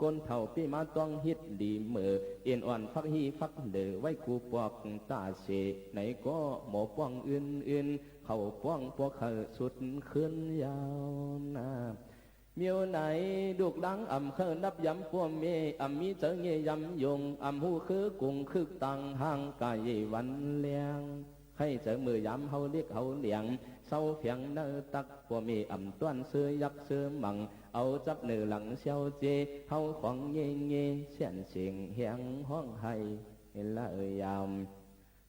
คนเฒ่าปี้มาต้องฮิตดีเหมอ เอ็นอ่อนฟักฮี่ฟักเหลือ ไว้กูปอกต๋าเส ไหนก็หมอป้องอื่นๆ เข้าป้องปวกเข้าสุดคืนยาวนา เมียวไหนลูกหลานอ่ำเข้านับยำป้อแม่ อ่ำมีเจ๋อเง่ยยำยง อ่ำฮู้คือกุงคึกต่างห่างกายวันแลง ใค่เจ๋อเมื่อยามเฮาเล็กเฮาแหลง เซาแผงเนอตักป้อแม่อ่ำต้วนเสื้อยักษ์เสื้อมัง เอาจับเนื้อหลังเซี่ยวเจ เฮาของเง่เง่เสี้ยนเสียงแหงฮ้องไห้ละเอ่ยยาม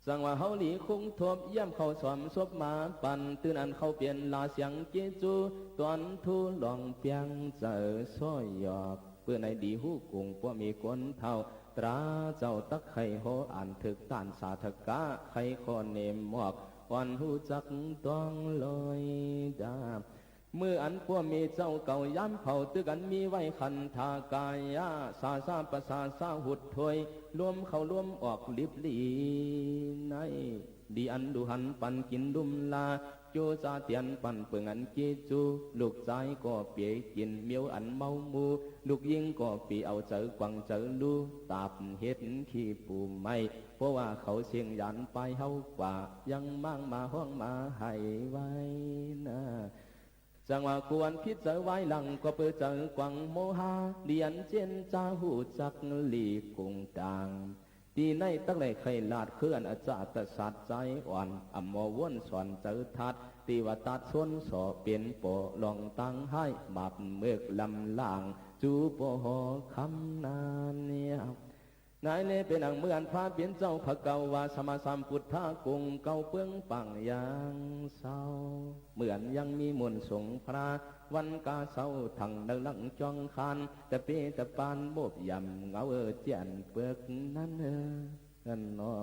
สังว่าเฮาหลีคุ้งทบเยี่ยมเข้าสอมศพมาปัน ตื่นอันเข้าเปลี่ยนลาเสียงเกจู ตอนทูลองเปียงเจ๋อซ้อยหยอก เปื้อในดีฮู้กุงป้อแม่คนเฒ่า ตราเจ้าตักใค่โหอ่านถึกต้านสาธกะ ใค่ข้อเนมหมอก อ่อนฮู้จักต้องลอยดา เมื่ออันป้อแม่เจ้าเก่ายามเผาตึกอันมีไว้ขันธากายะ สาสาประสาสาหุดถ้วย ลวมเข้าลวมออกลิบหลีใน ดีอันดูหันปันกิ๋นลุ่มลา จู๋จาเตียนปันเปิงอันเกจู ลูกจายก็เปียกิ๋นเมียวอันเมามู ลูกญิงก็เปียเอาเจ๋อกวางเจ๋อลู่ ตาบเห็ดขี้ปูไม้ เพราะว่าเขาเสี้ยงหยานปายเฮากว่า ยังม้างมาฮ้องมาไห้ไว้นา จังว่าควรผิดเจ๋อไว้หลัง ก็เปื้อเจ๋อกวางโมหะ เตียนเจนจาฮู้จักหลีกกุงต่าง ตี้ในตักได้ใค่ลาดเคลื่อนอาจาตสัตว์ใจอ่อน อ่ำหมอวนสอนเจ๋อทัด ตี้ว่าตัดส้นส่อเป๋นปอลองตังไห้ บาปเมือกลำล่าง จู๋ปอหอคำนานเนี่ย นายเลเป๋นอังเหมือนพระเป๋นเจ้าพระเก่าว่าสมมาสัมพุทธะกุงเก่าเปื้องปังยางเศร้า เหมือนยังมีมนต์สงฆ์พระวันกาเศร้า ทั้งในหลังจองคาน ตะเปตะปานโมบยำเงาเออเจียนเปิกนั้นเออ นั่นนอ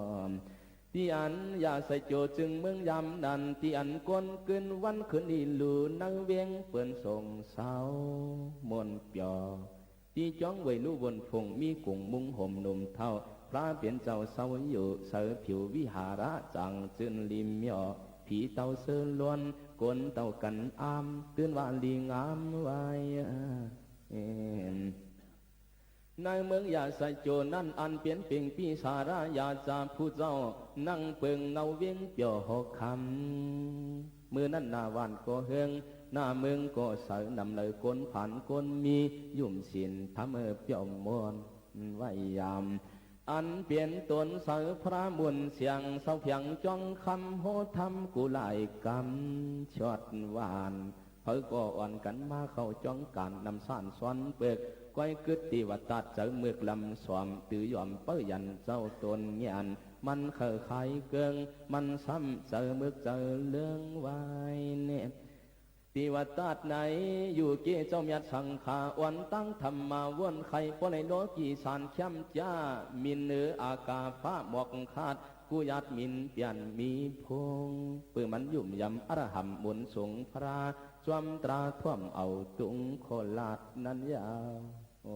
ตี้อันอย่าใส่โจจึงเมืองยามนั้น ตี้อันก้นกึ้นวันคืนอีหลูในเวียงเปิ้นสงเศร้า มนต์เปียว ตี้จ้องไว้ลู่บนพงมีกุงมุงห่มหนุ่มเฒ่า พระเป๋นเจ้าเศร้าอยู่เสยผิววิหาระจางจื้นลิมเหยาะ ผีเต้าเสื้อล้วน กลเต้ากันอาม ตื่นว่าลีงามไว้ ในเมืองยาสะโจนั้นอันเป๋นเป่งปี้สาระยาจาผู้เจ้า นั่งเปิงเงาเวียงเปียวหอคำ มื้อนั้นหน้าบ้านก็เฮือง หน้าเมืองก็ใส นำเลยคนผ่านคนมี ยุ่มศีลธรรมเออเปียวมนต์ไว้ยาม อันเป๋นตนใสพระมนต์เสียง เศร้าเพียงจ้องคำโหธรรมกู้หลายกำ ชอดหวาน เผอก็อ่อนกั๋นมาเข้าจ้องก๋าน นำสานซ้อนเปิก ก้อยกึ๊ดตี้ว่าตัดเจ๋อเมือกลำสวม ตื้อยอมเป้อยันเจ้าตนเงียน มันเขอขายเกิง มันซ้ำเจ๋อเมือกเจ๋อเลิงไว้เนี่ย ตี้ว่าตัดในอยู่เก้เจ้าเมียดสังขา อ่อนตั้งธรรมาวนไข ป้อไหลโลกีสารแคมจ้า มินเหนืออากาฟ้าหมอกคาด กู้หยาดมินเปียนมีพง ปื้อมันยุ่มยำอรหัมมนต์สงฆ์พระ จวมตราท่วมเอาตุงโคราชนั้นยาว โอ้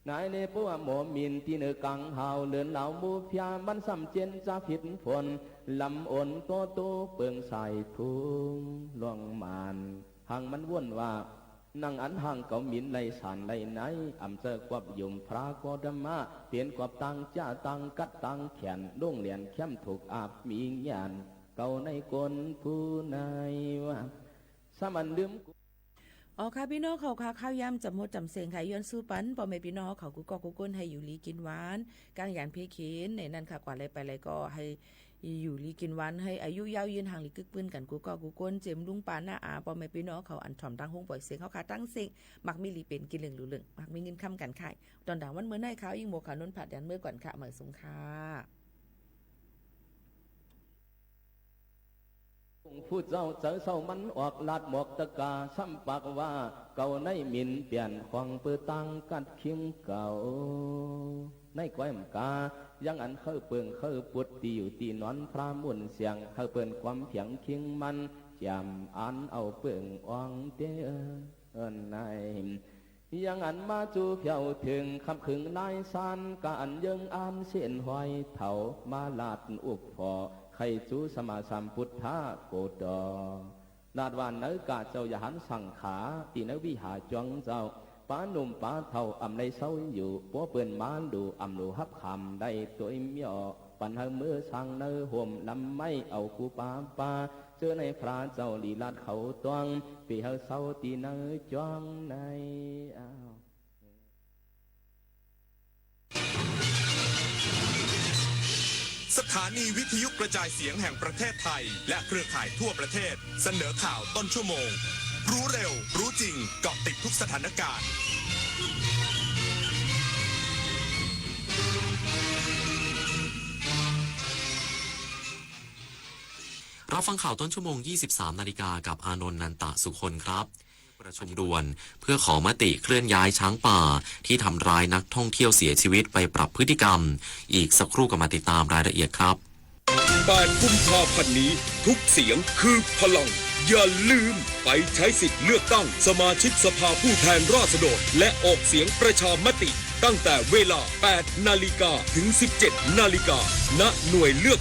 นายเลปัวหมอมินตี้เหนือกลางหาว เลินเหลาหมู่เพีย มันซ้ำเจนจะผิดฝน ลำโอนโตโตเปิงสายพุง ล่วงมาน หังมันว่นว่า นั่งอันห่างเก๋าหมินไหลสานไหลใน อ่ำเจอกวบหยุมพระโกฏมะ เป๋นกวบตางจ้าตางกัดตางแขน ลุ่งเหลียนเข้มถูกอาบมีญาณ เก๋าในคนผู้ในว่า สมันลืมกุ อ๋อค่ะ ปี้น้องเขาค่ะ ข้าวยามจ๋ำหมดจ๋ำเสงค่ะ ย้อนสู้ปัน ป้อแม่ปี้น้องเขากู้ก๊อกกู้ก้น หื้ออยู่หลีกิ๋นหวาน ก้างหยานเพเข็ญ ในนั้นค่ะ กว่าใดไปใดก็หื้ออยู่หลีกิ๋นหวาน หื้ออายุยาวยืน ห่างหลีกึ๊กปื้นกั๋นกู้ก๊อกกู้ก้น เจมส์ลุงป้าน้าอา ป้อแม่ปี้น้องเขาอันถ่อมตางห้องป่อยเสียงเขาค่ะ ตังเส้ง มักมีหลีเป๋น กิ๋นเหลิ้งหลู่เหลิ้ง มักมีเงินค้ำกั๋นค่ะ ต๋อนตางวันเมื่อไหน้าค่ะ อิงโมขาวนุนผัดยันเมื่อก่อนค่ะ หมายสูงค่ะ ผู้เจ้าเจ๋อเศร้ามันออกลาดหมอกตะกา ซ้ำปากว่า เก๋าในหมินเปียนของเปื้อตางกัดคิงเก่า ในก้อยมกา ยังอันเฮอเปิงเฮอปุดตี้อยู่ตี้นอนพระมนต์เสียง เฮอเปิ้นความเผียงคิงมัน แจ่มอันเอาเปิงอ่องเต้อ เอิ้นใน ยังอันมาจู้เผียวเถิง ขับขึงนายซาน กะอันเยิงอามเส้นห้อยเถา มาลาดอุบผ่อ ไขจู้สมมาสัมพุทธะโกฏอ ลาดว่าเนอกะเจ้าอย่าหันสังขา ตี้เนอวิหารจวงเจ้า ป๋าหนุ่มป๋าเฒ่าอ่ำได้เซาอยู่ ปัวเปิ้นมาดูอ่ำหลูฮับขามได้ตวยเมี้ยว ปันหื้อเมือสร้างเนอห่มลำไม้ เอากูปาปา เจิญให้พระเจ้าลีลัดเขาตวง ปี๋เฮาเซาตี้เนินจวงใน อ้าว สถานีวิทยุกระจายเสียงแห่งประเทศไทย และเครือข่ายทั่วประเทศ เสนอข่าวต้นชั่วโมง รู้เร็ว รู้จริง เกาะติดทุกสถานการณ์ รับฟังข่าวต้นชั่วโมง ยี่สิบสามนาฬิกา กับอานนท์ นันตะสุคนครับ ประชุมด่วนเพื่อขอมติเคลื่อนย้ายช้างป่าที่ทำร้ายนักท่องเที่ยวเสียชีวิตไปปรับพฤติกรรม อีกสักครู่กลับมาติดตามรายละเอียดครับ แปดกุมภาพันธ์นี้ ทุกเสียงคือพลัง อย่าลืมไปใช้สิทธิ์เลือกตั้งสมาชิกสภาผู้แทนราษฎร และออกเสียงประชามติตั้งแต่เวลา แปดนาฬิกา ถึง สิบเจ็ดนาฬิกา ณ หน่วยเลือก